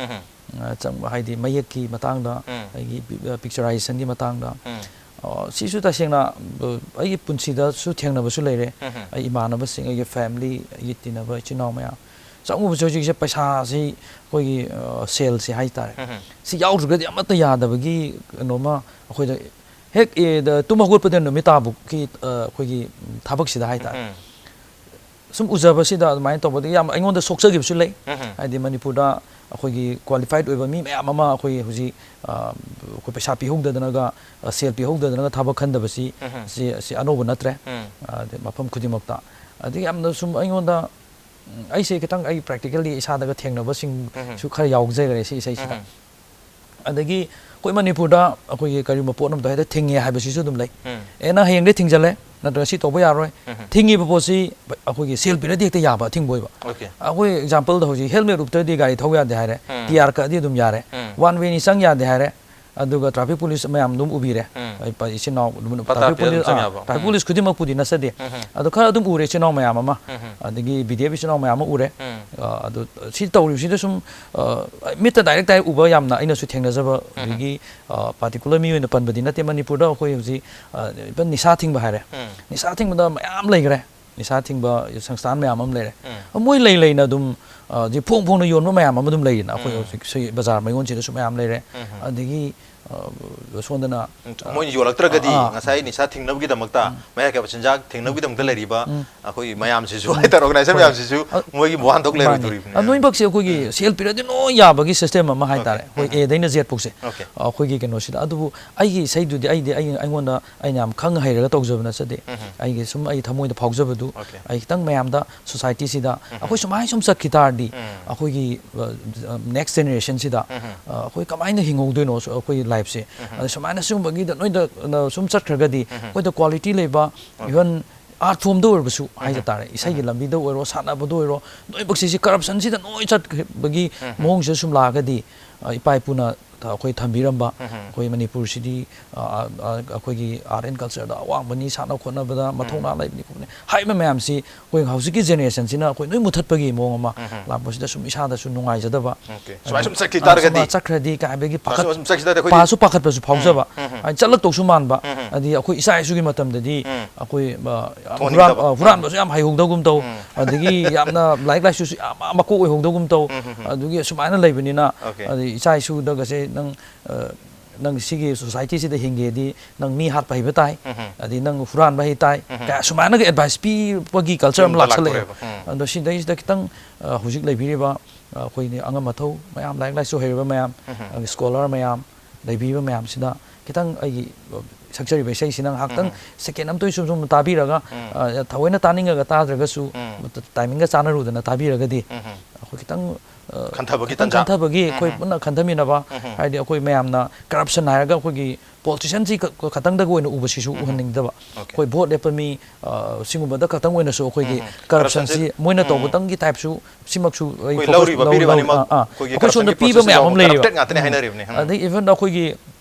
ꯑ, ꯆꯪꯕ ꯍꯥꯏꯗꯤ ꯃꯌꯦꯛꯀꯤ ꯃꯇꯥꯡꯗ, ꯑꯩꯒꯤ ꯄꯤ-, ꯑ, ꯄꯤꯛꯆꯔꯥꯏꯖꯦꯁꯟꯒꯤ ꯃꯇꯥꯡꯗ꯫ ꯑ, ꯁꯤꯁꯨ ꯇꯁꯦꯡꯅ, ꯑ, ꯑꯩꯒꯤ ꯄꯨꯟꯁꯤꯗꯁꯨ ꯊꯦꯡꯅꯕꯁꯨ ꯂꯩꯔꯦ꯫ ꯑꯩ ꯏꯃꯥꯟꯅꯕꯁꯤꯡ, ꯑꯩꯒꯤ ꯐꯦꯃꯤꯂꯤ, ꯑꯩꯒꯤ ꯇꯤꯟꯅꯕ ꯏꯆꯤꯟ ꯏꯅꯥꯎ ꯃꯌꯥꯝ꯫ ꯆꯪꯉꯨꯕꯁꯦ ꯍꯧꯖꯤꯛꯁꯦ ꯄꯩꯁꯥꯁꯤ ꯑꯩꯈꯣꯏꯒꯤ, ꯑ, ꯁꯦꯜꯁꯤ ꯍꯥꯏꯇꯥꯔꯦ꯫ ꯁꯤ ꯌꯥꯎꯗ꯭ꯔꯒꯗꯤ ꯑꯃꯠꯇ ꯌꯥꯗꯕꯒꯤ ꯀꯩꯅꯣꯃ ꯑꯩꯈꯣꯏꯗ ꯍꯦꯛ, ꯑꯦ, ꯗ-, ꯇꯨꯝ ꯍꯧꯒꯠꯄꯗ ꯅꯨꯃꯤꯠ ꯇꯥꯕꯨꯛꯀꯤ, ꯑ, ꯑꯩꯈꯣꯏꯒꯤ, ꯎꯝ, ꯊꯕꯛꯁꯤꯗ ꯍꯥꯏꯇꯥꯔꯦ꯫ ꯁꯨꯝ ꯎꯖꯕꯁꯤꯗ ꯑꯗꯨꯃꯥꯏꯅ ꯇꯧꯕꯗꯒꯤ ꯌꯥꯝ ꯑꯩꯉꯣꯟꯗ ꯁꯣꯛꯆꯈꯤꯕꯁꯨ ꯂꯩ꯫ ꯍꯥꯏꯗꯤ ꯃꯅꯤꯄꯨꯔꯗ ꯑꯩꯈꯣꯏꯒꯤ ꯀ꯭ꯋꯥꯂꯤꯐꯥꯏꯠ ꯑꯣꯏꯕ ꯃꯤ ꯃꯌꯥꯝ ꯑꯃ ꯑꯩꯈꯣꯏ ꯍꯧꯖꯤꯛ, ꯑ, ꯑꯩꯈꯣꯏ ꯄꯩꯁꯥ ꯄꯤꯍꯧꯗꯗꯅꯒ, ꯑ, ꯁꯦꯜ ꯄꯤꯍꯧꯗꯗꯅꯒ ꯊꯕꯛ ꯈꯟꯗꯕꯁꯤ, ꯁꯤ, ꯁꯤ ꯑꯅꯧꯕ ꯅꯠꯇ꯭ꯔꯦ꯫ ꯑ, ꯑꯗꯩ ꯃꯐꯝ ꯈꯨꯗꯤꯡꯃꯛꯇ꯫ ꯑꯗꯒꯤ ꯌꯥꯝꯅ ꯁꯨꯝ ꯑꯩꯉꯣꯟꯗ, ꯎꯝ, ꯑꯩꯁꯦ ꯈꯤꯇꯪ ꯑꯩ ꯄ꯭ꯔꯦꯛꯇꯤꯀꯦꯜꯂꯤ ꯏꯁꯥꯗꯒ ꯊꯦꯡꯅꯕꯁꯤꯡꯁꯨ ꯈꯔ ꯌꯥꯎꯖꯈ꯭ꯔꯦ ꯁꯤ ꯏꯁꯩꯁꯤꯗ꯫ ꯑꯗꯒꯤ ꯑꯩꯈꯣꯏ ꯃꯅꯤꯄꯨꯔꯗ ꯑꯩꯈꯣꯏꯒꯤ ꯀꯔꯤꯒꯨꯝꯕ ꯄꯣꯠ ꯑꯃꯗ ꯍꯦꯛꯇ ꯊꯤꯡꯉꯦ ꯍꯥꯏꯕꯁꯤꯁꯨ ꯑꯗꯨꯝ ꯂꯩ꯫ ꯑꯦ, ꯅꯪ ꯍꯌꯦꯡꯗꯩ ꯊꯤꯡꯖꯜꯂꯦ, ꯅꯠꯇ꯭ꯔꯒ ꯁꯤ ꯇꯧꯕ ꯌꯥꯔꯣꯏ꯫ ꯊꯤꯡꯉꯤꯕ ꯄꯣꯠꯁꯤ ꯑꯩꯈꯣꯏꯒꯤ ꯁꯦꯜ ꯄꯤꯔꯗꯤ ꯍꯦꯛꯇ ꯌꯥꯕ ꯑꯊꯤꯡꯕ ꯑꯣꯏꯕ꯫ ꯑꯩꯈꯣꯏ ꯑꯦꯛꯖꯥꯝꯄꯜꯗ ꯍꯧꯖꯤꯛ ꯍꯦꯜꯃꯦꯠ ꯎꯞꯇ꯭ꯔꯗꯤ ꯒꯥꯔꯤ ꯊꯧ ꯌꯥꯗꯦ ꯍꯥꯏꯔꯦ, ꯇꯤ ꯑꯥꯔ ꯀꯛꯑꯗꯤ ꯑꯗꯨꯝ ꯌꯥꯔꯦ, ꯋꯥꯟ ꯋꯦꯅꯤ ꯆꯪ ꯌꯥꯗꯦ ꯍꯥꯏꯔꯦ, ꯑꯗꯨꯒ ꯇ꯭ꯔꯥꯐꯤꯛ ꯄꯨꯂꯤꯁ ꯃꯌꯥꯝ ꯑꯗꯨꯝ ꯎꯕꯤꯔꯦ꯫ ꯑꯩ ꯄ-, ꯏꯆꯤꯟ ꯏꯅꯥꯎ ꯑꯗꯨꯝ ꯄꯇꯥ ꯇ꯭ꯔꯥꯐꯤꯛ ꯄꯤꯔ ꯑꯗꯨꯝ ꯄꯨꯂꯤꯁ, ꯆꯪ ꯑꯥ, ꯌꯥꯕ꯫ ꯇ꯭ꯔꯥꯐꯤꯛ ꯄꯨꯂꯤꯁ ꯈꯨꯗꯤꯡꯃꯛꯄꯨꯗꯤ ꯅꯠꯆꯗꯦ꯫ ꯑꯗꯣ ꯈꯔ ꯑꯗꯨꯝ ꯎꯔꯦ ꯏꯆꯤꯟ ꯏꯅꯥꯎ ꯃꯌꯥꯝ ꯑꯃ꯫ ꯑꯗꯒꯤ ꯕꯤ ꯗꯤ ꯑꯦꯐ ꯏꯆꯤꯟ ꯏꯅꯥꯎ ꯃꯌꯥꯝ ꯑꯃ ꯎꯔꯦ꯫ ꯑ, ꯑꯗꯨ ꯁꯤ ꯇꯧꯔꯤꯕꯁꯤꯗ ꯁꯨꯝ, ꯑ, ꯃꯤꯠꯇ ꯗꯥꯏꯔꯦꯛ ꯗꯥꯏꯔꯦꯛ ꯎꯕ ꯌꯥꯝꯅ ꯑꯩꯅꯁꯨ ꯊꯦꯡꯅꯖꯕ, ꯑꯗꯒꯤ, ꯑ, ꯄꯥꯔꯇꯤꯀꯨꯂꯔ ꯃꯤ ꯑꯣꯏꯅ ꯄꯟꯕꯗꯤ ꯅꯠꯇꯦ꯫ ꯃꯅꯤꯄꯨꯔꯗ ꯑꯩꯈꯣꯏ ꯍꯧꯖꯤꯛ, ꯑ, ꯏꯚꯟ ꯅꯤꯁꯥ ꯊꯤꯡꯕ ꯍꯥꯏꯔꯦ꯫ ꯅꯤꯁꯥ ꯊꯤꯡꯕꯗ ꯃꯌꯥꯝ ꯂꯩꯈ꯭ꯔꯦ꯫ ꯅꯤꯁꯥ ꯊꯤꯡꯕ ꯁꯪꯁꯊꯥꯟ ꯃꯌꯥꯝ ꯑꯃ ꯂꯩꯔꯦ꯫ ꯃꯣꯏ ꯂꯩ ꯂꯩꯅ ꯑꯗꯨꯝ, ꯑ, ꯍꯧꯖꯤꯛ ꯐꯣꯡ ꯐꯣꯡꯅ ꯌꯣꯟꯕ ꯃꯌꯥꯝ ꯑꯃ ꯑꯗꯨꯝ ꯂꯩꯔꯤꯅ꯫ ꯑꯩꯈꯣꯏ ꯍꯧꯖꯤꯛ ꯁꯤ ꯕꯖꯥꯔ ꯃꯌꯣꯟꯁꯤꯗꯁꯨ ꯃꯌꯥꯝ ꯂꯩꯔꯦ꯫ ꯑꯗꯒꯤ, ꯑ, ꯁꯣꯝꯗꯅ, ꯎꯝ, ꯃꯣꯏꯅ ꯌꯣꯜꯂꯛꯇ꯭ꯔꯒꯗꯤ ꯑꯥ, ꯉꯁꯥꯏ ꯅꯤꯁꯥ ꯊꯤꯡꯅꯕꯒꯤꯗꯃꯛꯇ, ꯃꯌꯥꯏ ꯀꯥꯏꯕ ꯆꯤꯟꯖꯥꯛ ꯊꯤꯡꯅꯕꯒꯤꯗꯃꯛꯇ ꯂꯩꯔꯤꯕ ꯑꯩꯈꯣꯏꯒꯤ ꯃꯌꯥꯝꯁꯤꯁꯨ ꯍꯥꯏꯇꯥꯔꯦ, ꯑꯣꯔꯒꯅꯥꯏꯖꯦꯁꯟ ꯃꯌꯥꯝꯁꯤꯁꯨ ꯑ, ꯃꯣꯏꯒꯤ ꯋꯥꯍꯟꯊꯣꯛ ꯃꯥꯅꯤ꯫ ꯂꯩꯔꯣꯏꯗꯣꯔꯤꯕꯅꯤ꯫ ꯑ, ꯂꯣꯏꯅꯃꯛꯁꯦ ꯑꯩꯈꯣꯏꯒꯤ ꯁꯦꯜ ꯄꯤꯔꯗꯤ ꯂꯣꯏ ꯌꯥꯕꯒꯤ ꯁꯤꯁꯇꯦꯝ ꯑꯃ ꯍꯥꯏꯇꯥꯔꯦ꯫ ꯑꯣꯀꯦ꯫ ꯑꯩꯈꯣꯏ ꯎꯝ꯫ ꯑꯦꯗꯩꯅ ꯖꯦꯠ ꯐꯥꯎꯁꯦ꯫ ꯑꯣꯀꯦ꯫ ꯑ, ꯑꯩꯈꯣꯏꯒꯤ ꯀꯩꯅꯣꯁꯤꯗ꯫ ꯑꯗꯨꯕꯨ ꯑꯩꯒꯤ ꯏꯁꯩꯗꯨꯗꯤ ꯑꯩꯗꯤ ꯑꯩ, ꯑꯩꯉꯣꯟꯗ ꯑꯩꯅ ꯌꯥꯝ ꯈꯪ ꯍꯩꯔꯒ ꯇꯧꯖꯕ ꯅꯠꯆꯗꯦ꯫ ꯎꯝ꯫ ꯑꯩꯒꯤ ꯁꯨꯝ ꯑꯩ ꯊꯃꯣꯏꯗ ꯐꯥꯎꯖꯕꯗꯨ ꯑꯣꯀꯦ꯫ ꯑꯩ ꯈꯤꯇꯪ ꯃꯌꯥꯝꯗ, ꯁꯣꯁꯥꯏꯇꯤꯁꯤꯗ ꯎꯝ꯫ ꯑꯩꯈꯣꯏ ꯁꯨꯃꯥꯏꯅ ꯁꯨꯝ ꯆꯠꯈꯤ ꯇꯥꯔꯗꯤ ꯗꯤ ꯑꯩꯈꯣꯏꯒꯤ ꯅꯦꯛꯁ ꯖꯦꯅꯦꯔꯦꯁꯟꯁꯤꯗ ꯑꯩꯈꯣꯏ ꯀꯃꯥꯏꯅ ꯍꯤꯡꯍꯧꯗꯣꯏꯅꯣ ꯑꯩꯈꯣꯏꯒꯤ ꯂꯥꯏꯐꯁꯦ? ꯑꯗ ꯁꯨꯃꯥꯏꯅ ꯁꯤꯒꯨꯝꯕꯒꯤꯗ ꯅꯣꯏꯗ ꯁꯨꯝ ꯆꯠꯈ꯭ꯔꯒꯗꯤ ꯑꯩꯈꯣꯏꯗ ꯀ꯭ꯋꯥꯂꯤꯇꯤ ꯂꯩꯕ, ꯏꯚꯟ ꯑꯥꯔꯠ ꯐꯣꯝꯗ ꯑꯣꯏꯔꯕꯁꯨ ꯍꯥꯏꯖ ꯇꯥꯔꯦ, ꯏꯁꯩꯒꯤ ꯂꯝꯕꯤꯗ ꯑꯣꯏꯔꯣ, ꯁꯥꯟꯅꯕꯗ ꯑꯣꯏꯔꯣ, ꯂꯣꯏꯅꯃꯛꯁꯤ ꯁꯤ ꯀꯔꯞꯁꯟꯁꯤꯗ ꯂꯣꯏ ꯆꯠꯈꯤꯕꯒꯤ ꯃꯑꯣꯡꯁꯤꯗ ꯁꯨꯝ ꯂꯥꯛꯑꯒꯗꯤ, ꯑ, ꯏꯄꯥ ꯏꯄꯨꯅ ꯊ- ꯑꯩꯈꯣꯏ ꯊꯝꯕꯤꯔꯝꯕ ꯑꯩꯈꯣꯏ ꯃꯅꯤꯄꯨꯔꯁꯤꯗꯤ, ꯑ, ꯑ, ꯑ, ꯑꯩꯈꯣꯏꯒꯤ ꯑꯥꯔꯠ ꯑꯦꯟ ꯀꯜꯆꯔꯗ ꯑꯋꯥꯡꯕꯅꯤ, ꯁꯥꯟꯅ ꯈꯣꯠꯅꯕꯗ ꯃꯊꯧꯅꯥ ꯂꯩꯕꯅꯤ ꯈꯣꯠꯄꯅꯤ ꯍꯥꯏꯔꯤꯕ ꯃꯌꯥꯝꯁꯤ ꯑꯩꯈꯣꯏ ꯍꯧꯖꯤꯛꯀꯤ ꯖꯦꯅꯦꯔꯦꯁꯟꯁꯤꯅ ꯑꯩꯈꯣꯏ ꯂꯣꯏ ꯃꯨꯊꯠꯄꯒꯤ ꯃꯑꯣꯡ ꯑꯃ ꯂꯥꯛꯄꯁꯤꯗ ꯁꯨꯝ ꯏꯁꯥꯗꯁꯨ ꯅꯨꯡꯉꯥꯏꯖꯗꯕ꯫ ꯁꯨꯃꯥꯏꯅ ꯁꯨꯝ ꯆꯠꯈꯤ ꯑ, ꯇꯥꯔꯒꯗꯤ ꯁꯨꯃꯥꯏꯅ ꯆꯠꯈ꯭ꯔꯗꯤ ꯀꯥꯏ ꯍꯥꯏꯕꯒꯤ ꯁꯨꯃꯥꯏꯅ ꯄꯥꯈꯠ- ꯁꯨꯝ ꯆꯠꯈꯤ ꯇꯥꯔꯒꯗꯤ ꯑꯩꯈꯣꯏꯗꯤ ꯄꯥꯁꯨ ꯄꯥꯈꯠꯄꯁꯨ ꯐꯥꯎꯖꯕ꯫ ꯍꯥꯏꯗꯤ ꯆꯠꯂꯛꯇꯧꯁꯨ ꯃꯥꯟꯕ꯫ ꯑꯗꯤ ꯑꯩꯈꯣꯏ ꯏꯆꯥ ꯏꯁꯨꯒꯤ ꯃꯇꯝꯗꯗꯤ ꯑꯩꯈꯣꯏ, ꯑ, ꯌꯥꯝ ꯊꯣꯛꯍꯟꯅꯤꯡꯗꯕ꯫ ꯍꯨꯔꯥꯟ-, ꯑ, ꯍꯨꯔꯥꯟꯕꯁꯨ ꯌꯥꯝ ꯍꯩꯍꯧꯗꯧꯒꯨꯝ ꯇꯧ, ꯑꯗꯒꯤ ꯌꯥꯝꯅ ꯂꯥꯏꯔꯤꯛ ꯂꯥꯏꯁꯨꯁꯨ ꯌꯥꯝ ꯃꯀꯣꯛ ꯑꯣꯏꯍꯧꯗꯧꯒꯨꯝ ꯇꯧ꯫ ꯑꯗꯨꯒꯤ ꯁꯨꯃꯥꯏꯅ ꯂꯩꯕꯅꯤꯅ, Okay. ꯑꯗꯩ ꯏꯆꯥ ꯏꯁꯨꯗꯒꯁꯦ ꯅꯪ, ꯑ, ꯅꯪ ꯁꯤꯒꯤ ꯁꯣꯁꯥꯏꯇꯤꯁꯤꯗ ꯍꯤꯡꯒꯦꯗꯤ ꯅꯪ ꯃꯤ ꯍꯥꯠꯄ ꯍꯩꯕ ꯇꯥꯏ, ꯑꯗꯩ ꯅꯪ ꯍꯨꯔꯥꯟꯕ ꯍꯩ ꯇꯥꯏ, ꯀꯌꯥ ꯁꯨꯃꯥꯏꯅꯒ ꯑꯦꯗꯚꯥꯏꯁ ꯄꯤꯕꯒꯤ ꯀꯜꯆꯔ ꯑꯃ ꯐꯤꯂꯝꯗ ꯂꯥꯛꯁꯜꯂꯛꯑꯦꯕ꯫ ꯂꯥꯛꯇꯣꯔꯦꯕ꯫ ꯑꯗꯣ ꯁꯤꯗꯩꯁꯤꯗ ꯈꯤꯇꯪ, ꯑ, ꯍꯧꯖꯤꯛ ꯂꯩꯕꯤꯔꯤꯕ, ꯑ, ꯑꯩꯈꯣꯏꯒꯤ ꯑꯉꯝ ꯑꯊꯧ ꯃꯌꯥꯝ, ꯂꯥꯏꯔꯤꯛ ꯂꯥꯏꯁꯨ ꯍꯩꯔꯕ ꯃꯌꯥꯝ, ꯑꯗꯒꯤ ꯁ꯭ꯀꯣꯂꯔ ꯃꯌꯥꯝ ꯂꯩꯕꯤꯔꯤꯕ ꯃꯌꯥꯝꯁꯤꯅ ꯈꯤꯇꯪ ꯑꯩꯒꯤ, ꯑ, ꯁꯛꯆꯔꯤꯕ ꯏꯁꯩꯁꯤ ꯅꯪ ꯉꯥꯏꯍꯥꯛꯇꯪ ꯁꯦꯀꯦꯟ ꯑꯃꯇ ꯁꯨꯝ ꯁꯨꯝ ꯇꯥꯕꯤꯔꯒ, ꯑ, ꯊꯑꯣꯏꯅ ꯇꯥꯅꯤꯡꯉꯒ ꯇꯥꯗ꯭ꯔꯒꯁꯨ ꯇꯥꯏꯃꯤꯡꯒ ꯆꯥꯟꯅꯔꯨꯗꯅ ꯇꯥꯕꯤꯔꯒꯗꯤ ꯑꯩꯈꯣꯏ ꯈꯤꯇꯪ, ꯑ, ꯈꯟꯊꯕꯒꯤ ꯈꯤꯇꯪ ꯇꯥꯟꯖꯥ꯫ ꯈꯟꯊꯕꯒꯤ ꯑꯩꯈꯣꯏ ꯄꯨꯟꯅ ꯈꯟꯊꯃꯤꯟꯅꯕ, ꯍꯥꯏꯗꯤ ꯑꯩꯈꯣꯏ ꯃꯌꯥꯝꯅ ꯀꯔꯞꯁꯟ ꯍꯥꯏꯔꯒ ꯑꯩꯈꯣꯏꯒꯤ ꯄꯣꯂꯤꯇꯤꯁꯤꯌꯥꯟꯁꯤ ꯈꯛ-, ꯈꯛꯇꯪꯗꯒ ꯑꯣꯏꯅ ꯎꯕꯁꯤꯁꯨ ꯎꯍꯟꯅꯤꯡꯗꯕ꯫ Okay. ꯑꯩꯈꯣꯏ ꯚꯣꯠ ꯂꯦꯞꯄ ꯃꯤ, ꯑ, ꯁꯤꯒꯨꯝꯕꯗ ꯈꯛꯇꯪ ꯑꯣꯏꯅꯁꯨ ꯑꯩꯈꯣꯏꯒꯤ ꯎꯝ, ꯎꯝ. ꯀꯔꯞꯁꯟꯁꯤ ꯀꯔꯞꯁꯟꯁꯤ, ꯃꯣꯏꯅ ꯎꯝ. ꯇꯧꯕꯇꯪꯒꯤ ꯇꯥꯏꯞꯁꯨ ꯁꯤꯃꯛꯁꯨ ꯑꯩ ꯑꯩꯈꯣꯏ focus ꯂꯧꯔꯤꯕ, ꯂꯧ-, ꯄꯤꯔꯤꯕ ꯂꯧ-, ꯑꯅꯤꯃꯛ ꯑꯥ, ꯑꯥ. ꯑꯩꯈꯣꯏꯒꯤ ꯑꯩꯈꯣꯏ ꯁꯣꯝꯗ ꯀꯔꯞꯁꯟꯒꯤ ꯄꯤꯕ ꯄ꯭ꯔꯣꯁꯦꯁ ꯃꯌꯥꯝ ꯑꯃ ꯌꯥꯎꯕ ꯂꯩꯔꯤꯕ꯫ ꯀꯔꯞꯇꯦꯠ ꯉꯥꯛꯇꯅꯦ ꯎꯝ. ꯍꯥꯏꯅꯔꯤꯕꯅꯤ꯫ ꯎꯝ. ꯑꯗꯩ even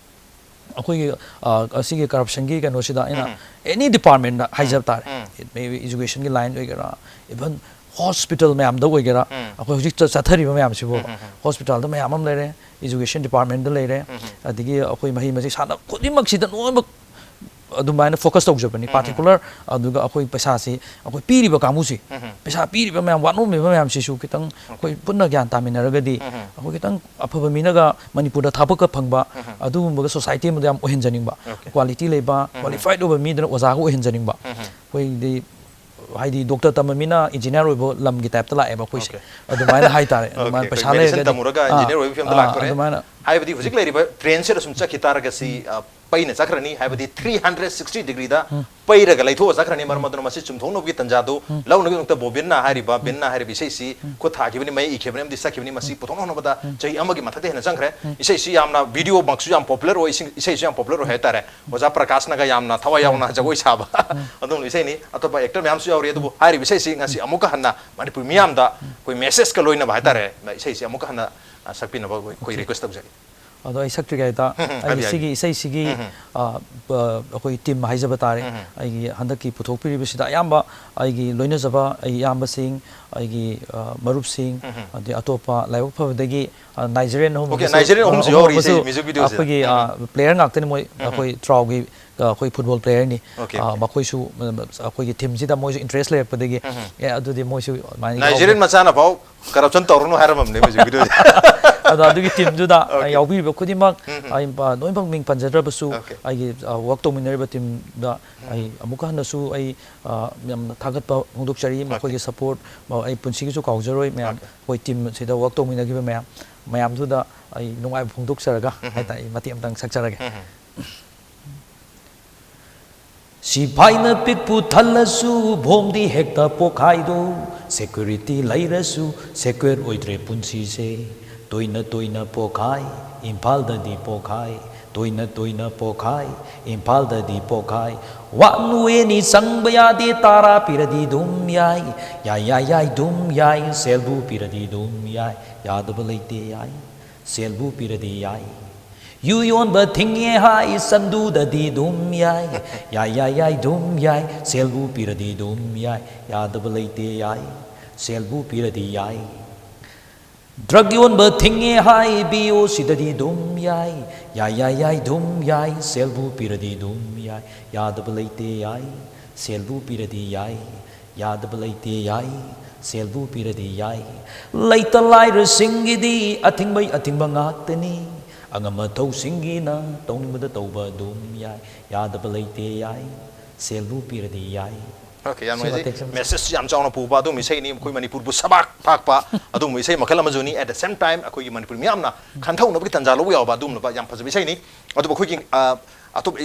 ꯑꯩꯈꯣꯏꯒꯤ, ꯑ, ꯑꯁꯤꯒꯤ ꯀꯔꯞꯁꯟꯒꯤ ꯀꯩꯅꯣꯁꯤꯗ ꯑꯩꯅ ꯎꯝ. ꯑꯦꯅꯤ ꯗꯤꯄꯥꯔꯠꯃꯦꯟꯗ ꯍꯥꯏꯖꯕ ꯇꯥꯔꯦ, ꯎꯝ. ꯃꯦꯕꯤ ꯏꯖꯨꯀꯦꯁꯟꯒꯤ ꯂꯥꯏꯟ ꯑꯣꯏꯒꯦꯔꯥ, ꯏꯚꯟ ꯍꯣꯁꯄꯤꯇꯥꯜ ꯃꯌꯥꯝꯗ ꯑꯣꯏꯒꯦꯔꯥ, ꯎꯝ. ꯑꯩꯈꯣꯏ ꯍꯧꯖꯤꯛ ꯆ-, ꯆꯠꯊꯔꯤꯕ ꯃꯌꯥꯝꯁꯤꯕꯨ ꯎꯝ, ꯎꯝ, ꯎꯝ. ꯍꯣꯁꯄꯤꯇꯥꯜꯗ ꯃꯌꯥꯝ ꯑꯃ ꯂꯩꯔꯦ, ꯏꯖꯨꯀꯦꯁꯟ ꯗꯤꯄꯥꯔꯠꯃꯦꯟꯗ ꯂꯩꯔꯦ, ꯎꯝ, ꯎꯝ. ꯑꯗꯒꯤ ꯑꯩꯈꯣꯏ ꯃꯍꯩ ꯃꯁꯤꯡ ꯁꯥꯟꯅ ꯈꯨꯗꯤꯡꯃꯛꯁꯤꯗ ꯂꯣꯏꯅꯃꯛ ꯑꯗꯨꯃꯥꯏꯅ ꯐꯣꯀꯁ ꯇꯧꯖꯕꯅꯤ꯫ ꯎꯝ, ꯎꯝ. ꯄꯥꯔꯇꯤꯀꯨꯂꯔ ꯑꯗꯨꯒ ꯑꯩꯈꯣꯏ ꯄꯩꯁꯥꯁꯤ ꯑꯩꯈꯣꯏ ꯄꯤꯔꯤꯕ ꯀꯥꯡꯕꯨꯁꯤ, ꯎꯝ, ꯎꯝ. ꯄꯩꯁꯥ ꯄꯤꯔꯤꯕ ꯃꯌꯥꯝ, ꯋꯥꯅꯣꯝꯂꯤꯕ ꯃꯌꯥꯝꯁꯤꯁꯨ ꯈꯤꯇꯪ ꯑꯩꯈꯣꯏ ꯄꯨꯟꯅ ꯒ꯭ꯌꯥꯟ ꯇꯥꯃꯤꯟꯅꯔꯒꯗꯤ ꯎꯝ, ꯎꯝ. ꯑꯩꯈꯣꯏ ꯈꯤꯇꯪ ꯑꯐꯕ ꯃꯤꯅꯒ ꯃꯅꯤꯄꯨꯔꯗ ꯊꯕꯛꯀ ꯐꯪꯕ ꯎꯝ, ꯎꯝ. ꯑꯗꯨꯒꯨꯝꯕꯒ ꯁꯣꯁꯥꯏꯇꯤ ꯑꯃꯗ ꯌꯥꯝ ꯑꯣꯏꯍꯟꯖꯅꯤꯡꯕ, Okay. ꯀ꯭ꯋꯥꯂꯤꯇꯤ ꯂꯩꯕ, ꯎꯝ, ꯎꯝ. ꯀ꯭ꯋꯥꯂꯤꯐꯥꯏꯠ ꯑꯣꯏꯕ ꯃꯤꯗꯅ ꯑꯣꯖꯥꯒ ꯑꯣꯏꯍꯟꯖꯅꯤꯡꯕ꯫ ꯎꯝ, ꯎꯝ. ꯑꯩꯈꯣꯏꯗꯤ ꯍꯥꯏꯗꯤ ꯗꯣꯛꯇꯔ ꯇꯝꯕ ꯃꯤꯅ ꯏꯟꯖꯤꯅꯤꯌꯔ ꯑꯣꯏꯕ ꯂꯝꯒꯤ ꯇꯥꯏꯞꯇ ꯂꯥꯛꯑꯦꯕ ꯑꯩꯈꯣꯏꯁꯦ꯫ Okay. ꯑꯗꯨꯃꯥꯏꯅ ꯍꯥꯏꯇꯥꯔꯦ꯫ Okay, ꯑꯗꯨꯃꯥꯏꯅ ꯑꯩꯈꯣꯏ ꯄꯩꯁꯥ medicine ꯂꯩꯔꯒꯗꯤ, ꯇꯝꯃꯨꯔꯒ ꯑꯥ, ꯏꯟꯖꯤꯅꯤꯌꯔ ꯑꯣꯏꯕꯒꯤ ꯐꯤꯕꯝꯗ ꯑꯥ, ꯂꯥꯛꯇꯣꯔꯦ꯫ ꯑꯗꯨꯃꯥꯏꯅ ꯍꯥꯏꯕꯗꯤ ꯍꯧꯖꯤꯛ ꯂꯩꯔꯤꯕ ꯇ꯭ꯔꯦꯟꯁꯤꯗ ꯁꯨꯝ ꯆꯠꯈꯤ ꯇꯥꯔꯒꯗꯤ, ꯑ, ꯄꯩꯅ ꯆꯠꯈ꯭ꯔꯅꯤ, ꯍꯥꯏꯕꯗꯤ three hundred sixty degree ꯗ ꯄꯩꯔꯒ ꯂꯩꯊꯣꯛꯑ ꯆꯠꯈ꯭ꯔꯅꯤ꯫ ꯃꯔꯝ ꯑꯗꯨꯅ ꯃꯁꯤ ꯆꯨꯝꯊꯣꯛꯅꯕꯒꯤ ꯇꯥꯟꯖꯥꯗꯨ ꯂꯧꯅꯕꯒꯤꯗꯃꯛꯇ ꯕꯣꯕꯤꯟꯅ ꯍꯥꯏꯔꯤꯕ, ꯕꯤꯟꯅ ꯍꯥꯏꯔꯤꯕ ꯏꯁꯩꯁꯤ ꯈꯨꯠ ꯊꯥꯈꯤꯕꯅꯤ, ꯃꯌꯦꯛ ꯏꯈꯤꯕꯅꯤ ꯑꯃꯗꯤ ꯁꯛꯈꯤꯕꯅꯤ꯫ ꯃꯁꯤ ꯄꯨꯊꯣꯛꯅꯕ ꯍꯣꯠꯅꯕꯗ ꯆꯍꯤ ꯑꯃꯒꯤ ꯃꯊꯛꯇ ꯍꯦꯟꯅ ꯆꯪꯈ꯭ꯔꯦ꯫ ꯏꯁꯩꯁꯤ ꯌꯥꯝꯅ video ꯃꯛꯁꯨ ꯌꯥꯝ popular ꯑꯣꯏ, ꯏꯁꯩ-, ꯏꯁꯩꯁꯨ ꯌꯥꯝ popular ꯑꯣꯏ ꯍꯥꯏꯇꯥꯔꯦ꯫ ꯑꯣꯖꯥ ꯄ꯭ꯔꯀꯥꯁꯅꯒ ꯌꯥꯝꯅ ꯊꯋꯥꯏ ꯌꯥꯎꯅ ꯖꯒꯣꯏ ꯁꯥꯕ ꯑꯗꯨꯒꯨꯝꯕ ꯏꯁꯩꯅꯤ꯫ ꯑꯇꯣꯞꯄ actor ꯃꯌꯥꯝꯁꯨ ꯌꯥꯎꯔꯤ, ꯑꯗꯨꯕꯨ ꯍꯥꯏꯔꯤꯕ ꯏꯁꯩꯁꯤ ꯉꯁꯤ ꯑꯃꯨꯛꯀ ꯍꯟꯅ ꯃꯅꯤꯄꯨꯔ ꯃꯤꯌꯥꯝꯗ ꯑꯩꯈꯣꯏ message ꯀ ꯂꯣꯏꯅꯕ ꯍꯥꯏꯇꯥꯔꯦ, ꯏꯁꯩꯁꯤ ꯑꯃꯨꯛꯀ ꯍꯟꯅ, ꯑ, ꯁꯛꯄꯤꯅꯕ ꯑꯩꯈꯣꯏ, ꯑꯩꯈꯣꯏ request ꯇꯧꯖꯔꯤ꯫ ꯑꯗꯣ ꯑꯩ ꯁꯛꯇ꯭ꯔꯤꯉꯩꯗ ꯎꯝ, ꯎꯝ, ꯑꯩꯒꯤ ꯍꯥꯏꯕꯤꯌꯨ, ꯁꯤꯒꯤ ꯍꯥꯏꯕꯤꯌꯨ꯫ ꯏꯁꯩꯁꯤꯒꯤ, ꯎꯝ, ꯎꯝ꯫ ꯑ, ꯄ-, ꯑꯩꯈꯣꯏ team ꯍꯥꯏꯖꯕ ꯇꯥꯔꯦ꯫ ꯎꯝ, ꯎꯝ꯫ ꯑꯩꯒꯤ ꯍꯟꯗꯛꯀꯤ ꯄꯨꯊꯣꯛꯄꯤꯔꯤꯕꯁꯤꯗ ꯑꯌꯥꯝꯕ ꯑꯩꯒꯤ ꯂꯣꯏꯅꯖꯕ ꯑꯩ ꯏꯌꯥꯝꯕꯁꯤꯡ, ꯑꯩꯒꯤ, ꯑ, ꯃꯔꯨꯞꯁꯤꯡ, ꯎꯝ, ꯎꯝ꯫ ꯑꯗꯩ ꯑꯇꯣꯞꯄ ꯂꯥꯏꯕꯛ ꯐꯕꯗꯒꯤ, ꯑ, Nigerian ꯑꯍꯨꯝ OK, ꯑꯃꯁꯨ, Nigerian ꯑ, ꯑꯍꯨꯝꯁꯨ ꯑꯍꯨꯝ ꯌꯥꯎꯔꯤ ꯑꯃꯁꯨ ꯏꯁꯩ music video ꯁꯤꯗ꯫ ꯑꯩꯈꯣꯏꯒꯤ, ꯎꯝ, ꯑ, ꯎꯝ꯫ Player ꯉꯥꯛꯇꯅꯤ ꯃꯣꯏ, ꯎꯝ, ꯎꯝ꯫ ꯑꯩꯈꯣꯏ ꯇ꯭ꯔꯥꯎꯒꯤ, ꯑ, ꯑꯩꯈꯣꯏ football player ꯅꯤ꯫ OK, ꯑ, OK꯫ ꯃꯈꯣꯏꯁꯨ, ꯎꯝ, ꯑꯩꯈꯣꯏꯒꯤ team ꯁꯤꯗ ꯃꯣꯏꯁꯨ interest ꯂꯩꯔꯛꯄꯗꯒꯤ, ꯎꯝ, ꯎꯝ꯫ ꯑꯦ, ꯑꯗꯨꯗꯤ ꯃꯣꯏꯁꯨ ꯑꯗꯨꯃꯥꯏꯅ Nigerian ꯌꯥꯎꯒꯦ꯫ ꯃꯆꯥꯅ ꯐꯥꯎ corruption ꯇꯧꯔꯨꯅꯨ ꯍꯥꯏꯔꯝꯃꯕꯅꯦ music video ꯁꯦ꯫ ꯑꯗꯣ ꯑꯗꯨꯒꯤ team ꯗꯨꯗ, ꯑ, OK꯫ ꯌꯥꯎꯕꯤꯔꯤꯕ ꯈꯨꯗꯤꯡꯃꯛ, ꯎꯝ, ꯎꯝ꯫ ꯑ, ꯏꯝ-, ꯑ, ꯂꯣꯏꯅꯃꯛ ꯃꯤꯡ ꯄꯟꯖꯗ꯭ꯔꯕꯁꯨ, OK꯫ ꯑꯩꯒꯤ, ꯑ, work ꯇꯧꯃꯤꯟꯅꯔꯤꯕ team ꯗ ꯎꯝ꯫ ꯑꯩ ꯑꯃꯨꯛꯀ ꯍꯟꯅꯁꯨ ꯑꯩ, ꯑ, ꯌꯥꯝꯅ ꯊꯥꯒꯠꯄ ꯐꯣꯡꯗꯣꯛꯆꯔꯤ꯫ OK꯫ ꯃꯈꯣꯏꯒꯤ support, ꯑ, ꯑꯩ ꯄꯨꯟꯁꯤꯒꯤꯁꯨ ꯀꯥꯎꯖꯔꯣꯏ ꯃꯌꯥꯝ꯫ OK꯫ ꯑꯩꯈꯣꯏ team ꯁꯤꯗ work ꯇꯧꯃꯤꯟꯅꯈꯤꯕ ꯃꯌꯥꯝ, ꯃꯌꯥꯝꯗꯨꯗ ꯑꯩ ꯅꯨꯡꯉꯥꯏꯕ ꯐꯣꯡꯗꯣꯛꯆꯔꯒ ꯎꯝ꯫ ꯍꯥꯏꯇꯥꯔꯦ, ꯑꯩ ꯃꯇꯦꯛ ꯑꯃꯇꯪ ꯁꯛꯆꯔꯒꯦ꯫ ꯎꯝ꯫ ꯁꯤꯐꯥꯏꯅ ꯄꯤꯛꯄꯨ ꯊꯜꯂꯁꯨ ꯕꯣꯝꯗꯤ ꯍꯦꯛꯇ ꯄꯣꯈꯥꯏꯗꯣ, security ꯂꯩꯔꯁꯨ secure ꯑꯣꯏꯗ꯭ꯔꯦ ꯄꯨꯟꯁꯤꯁꯦ꯫ ꯇꯣꯏꯅ ꯇꯣꯏꯅ ꯄꯣꯈꯥꯏ, ꯏꯝꯐꯥꯜꯗꯗꯤ ꯄꯣꯈꯥꯏ, ꯇꯣꯏꯅ ꯇꯣꯏꯅ ꯄꯣꯈꯥꯏ, ꯏꯝꯐꯥꯜꯗꯗꯤ ꯄꯣꯈꯥꯏ꯫ One way ꯅꯤ ꯆꯪꯕ ꯌꯥꯗꯦ, ꯇꯔꯥ ꯄꯤꯔꯗꯤ ꯑꯗꯨꯝ ꯌꯥꯏ, ꯌꯥꯏ, ꯌꯥꯏ, ꯌꯥꯏ, ꯑꯗꯨꯝ ꯌꯥꯏ, ꯁꯦꯜꯕꯨ ꯄꯤꯔꯗꯤ ꯑꯗꯨꯝ ꯌꯥꯏ, ꯌꯥꯗꯕ ꯂꯩꯇꯦ ꯌꯥꯏ, ꯁꯦꯜꯕꯨ ꯄꯤꯔꯗꯤ ꯌꯥꯏ꯫ ꯌꯨ ꯌꯣꯟꯕ ꯊꯤꯡꯉꯦ ꯍꯥꯏ, ꯆꯟꯗꯨꯗꯗꯤ ꯑꯗꯨꯝ ꯌꯥꯏ, ꯌꯥꯏ, ꯌꯥꯏ, ꯌꯥꯏ, ꯑꯗꯨꯝ ꯌꯥꯏ, ꯁꯦꯜꯕꯨ ꯄꯤꯔꯗꯤ ꯑꯗꯨꯝ ꯌꯥꯏ, ꯌꯥꯗꯕ ꯂꯩꯇꯦ ꯌꯥꯏ, ꯁꯦꯜꯕꯨ ꯄꯤꯔꯗꯤ ꯌꯥꯏ꯫ Drug ꯌꯣꯟꯕ ꯊꯤꯡꯉꯦ ꯍꯥꯏ, ꯕꯤ ꯑꯣ ꯁꯤꯗꯗꯤ ꯑꯗꯨꯝ ꯌꯥꯏ, ꯌꯥꯏ, ꯌꯥꯏ, ꯌꯥꯏ, ꯑꯗꯨꯝ ꯌꯥꯏ, ꯁꯦꯜꯕꯨ ꯄꯤꯔꯗꯤ ꯑꯗꯨꯝ ꯌꯥꯏ, ꯌꯥꯗꯕ ꯂꯩꯇꯦ ꯌꯥꯏ, ꯁꯦꯜꯕꯨ ꯄꯤꯔꯗꯤ ꯌꯥꯏ, ꯌꯥꯗꯕ ꯂꯩꯇꯦ ꯌꯥꯏ, ꯁꯦꯜꯕꯨ ꯄꯤꯔꯗꯤ ꯌꯥꯏ꯫ ꯂꯩꯇ ꯂꯥꯏꯔꯁꯤꯡꯒꯤꯗꯤ ꯑꯊꯤꯡꯕꯩ ꯑꯊꯤꯡꯕ ꯉꯥꯛꯇꯅꯤ, ꯑꯉꯝ ꯑꯊꯧꯁꯤꯡꯒꯤꯅ ꯇꯧꯅꯤꯡꯕꯗ ꯇꯧꯕ ꯑꯗꯨꯝ ꯌꯥꯏ, ꯌꯥꯗꯕ ꯂꯩꯇꯦ ꯌꯥꯏ, ꯁꯦꯜꯕꯨ ꯄꯤꯔꯗꯤ ꯌꯥꯏ꯫ OK, ꯌꯥꯝ ꯁꯤꯃ ꯅꯨꯡꯉꯥꯏꯖꯩ꯫ ꯇꯦꯛꯁꯤꯟ-, message ꯌꯥꯝ ꯆꯥꯎꯅ ꯄꯨꯕ ꯑꯗꯨꯒꯨꯝꯕ ꯏꯁꯩꯅꯤ, ꯑꯩꯈꯣꯏ ꯃꯅꯤꯄꯨꯔꯕꯨ ꯁꯕꯥꯛ ꯐꯥꯛꯄ ꯑꯗꯨꯒꯨꯝꯕ ꯏꯁꯩ ꯃꯈꯜ ꯑꯃꯁꯨꯅꯤ꯫ At the same time, ꯑꯩꯈꯣꯏꯒꯤ ꯃꯅꯤꯄꯨꯔ ꯃꯤꯌꯥꯝꯅ ꯈꯟꯊꯧꯅꯕꯒꯤ ꯇꯥꯟꯖꯥ ꯂꯧꯕ ꯌꯥꯎꯕ ꯑꯗꯨꯒꯨꯝꯂꯕ ꯌꯥꯝ ꯐꯖꯕ ꯏꯁꯩꯅꯤ꯫ ꯑꯗꯨꯕꯨ ꯑꯩꯈꯣꯏꯒꯤ, ꯑ, ꯑꯇꯣꯞꯄ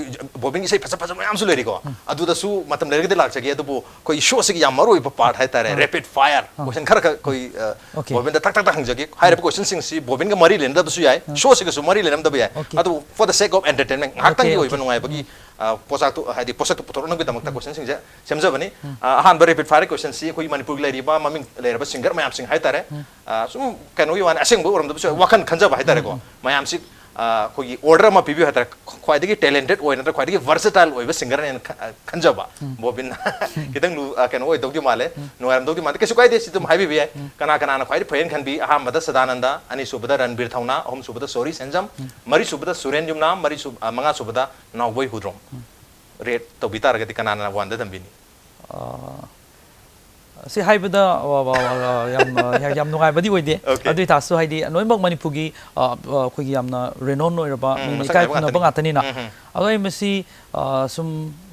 ꯕꯣꯕꯤꯟ ꯏꯁꯩ ꯐꯖ ꯐꯖꯕ ꯃꯌꯥꯝꯁꯨ ꯂꯩꯔꯤꯀꯣ꯫ ꯑꯗꯨꯗꯁꯨ ꯃꯇꯝ ꯂꯩꯔꯒꯗꯤ ꯂꯥꯛꯆꯒꯦ, ꯑꯗꯨꯕꯨ ꯑꯩꯈꯣꯏ ꯁꯣꯁꯤꯒꯤ ꯌꯥꯝ ꯃꯔꯨ ꯑꯣꯏꯕ ꯄꯥꯔꯠ ꯍꯥꯏꯇꯥꯔꯦ, ꯔꯦꯄꯤꯠ ꯐꯥꯌꯔ ꯀꯣꯏꯁꯟ ꯈꯔ ꯈꯛ ꯑꯩꯈꯣꯏ ꯑ, Okay. ꯕꯣꯕꯤꯟꯗ ꯊꯛ ꯊꯛ ꯊꯛ ꯍꯪꯖꯒꯦ꯫ ꯍꯥꯏꯔꯤꯕ ꯀꯣꯏꯁꯟꯁꯤꯡꯁꯤ ꯕꯣꯕꯤꯟꯒ ꯃꯔꯤ ꯂꯩꯅꯗꯕꯁꯨ ꯌꯥꯏ, ꯁꯣꯁꯤꯒꯁꯨ ꯃꯔꯤ ꯂꯩꯅꯗꯕ ꯌꯥꯏ꯫ Okay. ꯑꯗꯨꯕꯨ for the sake of entertainment, ꯉꯥꯏꯍꯥꯛꯇꯪꯒꯤ Okay, ꯑꯣꯏꯕ okay. ꯅꯨꯡꯉꯥꯏꯕꯒꯤ ꯑ, ꯄꯣꯠꯆꯥꯛꯇꯣ, ꯍꯥꯏꯗꯤ ꯄꯣꯠꯁꯛꯇꯣ ꯄꯨꯊꯣꯔꯛꯅꯕꯒꯤꯗꯃꯛꯇ ꯀꯣꯏꯁꯟꯁꯤꯡꯁꯦ ꯁꯦꯝꯖꯕꯅꯤ꯫ ꯑ, ꯑꯍꯥꯟꯕ ꯔꯦꯄꯤꯠ ꯐꯥꯌꯔ ꯀꯣꯏꯁꯟꯁꯤ ꯑꯩꯈꯣꯏ ꯃꯅꯤꯄꯨꯔꯒꯤ ꯂꯩꯔꯤꯕ ꯃꯃꯤꯡ ꯂꯩꯔꯕ ꯁꯤꯡꯒꯔ ꯃꯌꯥꯝꯁꯤꯡ ꯍꯥꯏꯇꯥꯔꯦ꯫ ꯑ, ꯁꯨꯝ ꯀꯩꯅꯣꯒꯤ ꯋꯥꯅꯤ, ꯑꯁꯦꯡꯕ ꯑꯣꯏꯔꯝꯗꯕꯁꯨ ꯌꯥꯏ, ꯋꯥꯈꯜ ꯈꯟꯖꯕ ꯍꯥꯏꯇꯥꯔꯦꯀꯣ꯫ ꯃꯌꯥꯝꯁꯤ ꯑ, ꯑꯩꯈꯣꯏꯒꯤ ꯑꯣꯔꯗꯔ ꯑꯃ ꯄꯤꯕꯤꯌꯨ ꯍꯥꯏꯇꯥꯔꯦ꯫ ꯈ꯭ꯋꯥꯏꯗꯒꯤ ꯇꯦꯂꯦꯟꯇꯦꯠ ꯑꯣꯏ ꯅꯠꯇ꯭ꯔꯒ ꯈ꯭ꯋꯥꯏꯗꯒꯤ ꯚꯔꯁꯦꯇꯥꯏꯜ ꯑꯣꯏꯕ ꯁꯤꯡꯒꯔꯅꯦꯅ ꯈ-, ꯑ, ꯈꯟꯖꯕ ꯕꯣꯕꯤꯟ꯫ ꯈꯤꯇꯪ ꯂꯨ-, ꯑ, ꯀꯩꯅꯣ ꯑꯣꯏꯗꯧꯗꯤ ꯃꯥꯜꯂꯦ, ꯅꯨꯡꯉꯥꯏꯔꯝꯗꯧꯗꯤ ꯃꯥꯜꯂꯦ꯫ ꯀꯩꯁꯨ ꯀꯥꯏꯗꯦ, ꯁꯤ ꯑꯗꯨꯝ ꯍꯥꯏꯕꯤꯕ ꯌꯥꯏ꯫ ꯀꯅꯥ ꯀꯅꯥꯅ ꯈ꯭ꯋꯥꯏꯗꯒꯤ ꯐꯩꯅ ꯈꯟꯕꯤ? ꯑꯍꯥꯟꯕꯗ ꯁꯗꯥꯅꯟꯗ, ꯑꯅꯤꯁꯨꯕꯗ ꯔꯟꯕꯤꯔ ꯊꯧꯅꯥ, ꯑꯍꯨꯝꯁꯨꯕꯗ ꯁꯣꯔꯤ ꯁꯦꯟꯖꯝ, ꯃꯔꯤꯁꯨꯕꯗ ꯁꯨꯔꯦꯟ ꯌꯨꯝꯅꯥꯝ, ꯃꯔꯤꯁꯨ-, ꯑ, ꯃꯉꯥꯁꯨꯕꯗ ꯅꯥꯎꯕꯣꯏ ꯍꯨꯗ꯭ꯔꯣꯝ꯫ ꯔꯦꯠ ꯇꯧꯕꯤ ꯇꯥꯔꯒꯗꯤ ꯀꯅꯥꯅ ꯋꯥꯟꯗ ꯊꯝꯕꯤꯅꯤ? ꯑꯥ, ꯁꯤ ꯍꯥꯏꯕꯗ, ꯋꯥ, ꯋꯥ, ꯋꯥ, ꯋꯥ, ꯌꯥꯝ, ꯑ, ꯌꯥꯝ, ꯌꯥꯝ ꯅꯨꯡꯉꯥꯏꯕꯗꯤ ꯑꯣꯏꯗꯦ꯫ Okay. ꯑꯗꯨ ꯑꯣꯏꯇꯥꯔꯁꯨ, ꯍꯥꯏꯗꯤ, ꯂꯣꯏꯅꯃꯛ ꯃꯅꯤꯄꯨꯔꯒꯤ, ꯑ, ꯑ, ꯑꯩꯈꯣꯏꯒꯤ ꯌꯥꯝꯅ ꯔꯦꯅꯣꯟ ꯑꯣꯏꯔꯕ, ꯎꯝ, ꯃꯤ ꯃꯁꯛ ꯏꯀꯥꯏ ꯅꯥꯏꯕ ꯈꯨꯝꯅꯕ ꯉꯥꯛꯇꯅꯤ꯫ ꯉꯥꯛꯇꯅꯤꯅ꯫ ꯎꯝ, ꯎꯝ꯫ ꯑꯗꯣ ꯑꯩ ꯃꯁꯤ, ꯑ, ꯁꯨꯝ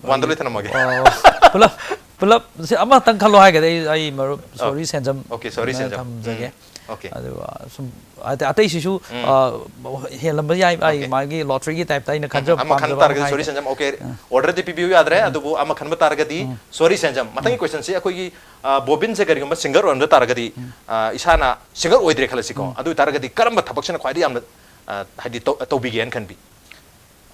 ꯋꯥꯟꯗ ꯑꯩ, ꯂꯣꯏ ꯊꯅꯝꯃꯒꯦ꯫ ꯑ, ꯄꯨꯂꯞ, ꯄꯨꯂꯞ, ꯁꯤ ꯑꯃꯇꯪ ꯈꯜꯂꯣ ꯍꯥꯏꯔꯒꯗꯤ ꯑꯩ, ꯑꯩ ꯃꯔꯨꯞ ꯑꯣ꯫ ꯁꯣꯔꯤ ꯁꯦꯟꯖꯝ Okay, ꯁꯣꯔꯤ ꯑꯗꯨꯃꯥꯏꯅ ꯁꯦꯟꯖꯝ꯫ ꯊꯝꯖꯒꯦ꯫ ꯎꯝ, okay. ꯑꯗꯨꯒ ꯁꯨꯝ ꯑꯇꯩ, ꯑꯇꯩꯁꯤꯁꯨ, ꯎꯝ꯫ ꯑ, ꯍꯦꯜꯂꯝꯕ ꯌꯥꯏ, ꯑꯩ Okay. ꯃꯥꯒꯤ ꯂꯣꯇ꯭ꯔꯤꯒꯤ ꯇꯥꯏꯞꯇ ꯑꯩꯅ ꯎꯝ, ꯈꯟꯖꯕ ꯑꯃ ꯈꯟꯕ ꯄꯥꯝꯖꯕ ꯇꯥꯔꯒꯗꯤ ꯑꯃ ꯁꯣꯔꯤ ꯍꯥꯏꯒꯦ꯫ ꯁꯦꯟꯖꯝ, okay, ꯎꯝ꯫ ꯑꯣꯔꯗꯔꯗꯤ ꯄꯤꯕꯤꯌꯨ ꯌꯥꯗ꯭ꯔꯦ, ꯎꯝ꯫ ꯑꯗꯨꯕꯨ ꯑꯃ ꯈꯟꯕ ꯇꯥꯔꯒꯗꯤ ꯎꯝ꯫ ꯁꯣꯔꯤ ꯁꯦꯟꯖꯝ꯫ ꯃꯊꯪꯒꯤ ꯀꯣꯏꯁꯟꯁꯤ ꯑꯩꯈꯣꯏꯒꯤ, ꯑ, ꯕꯣꯕꯤꯟꯁꯦ ꯀꯔꯤꯒꯨꯝꯕ ꯁꯤꯡꯒꯔ ꯑꯣꯏꯔꯝꯗ ꯇꯥꯔꯒꯗꯤ, ꯑ, ꯏꯁꯥꯅ ꯁꯤꯡꯒꯔ ꯑꯣꯏꯗ꯭ꯔꯦ ꯈꯜꯂꯁꯤꯀꯣ, ꯎꯝ꯫ ꯑꯗꯨ ꯑꯣꯏꯇꯥꯔꯒꯗꯤ ꯀꯔꯝꯕ ꯊꯕꯛꯁꯤꯅ ꯈ꯭ꯋꯥꯏꯗꯒꯤ ꯌꯥꯝꯅ, ꯑ, ꯍꯥꯏꯗꯤ ꯇꯧ-, ꯇꯧꯕꯤꯒꯦꯅ ꯈꯟꯕꯤ?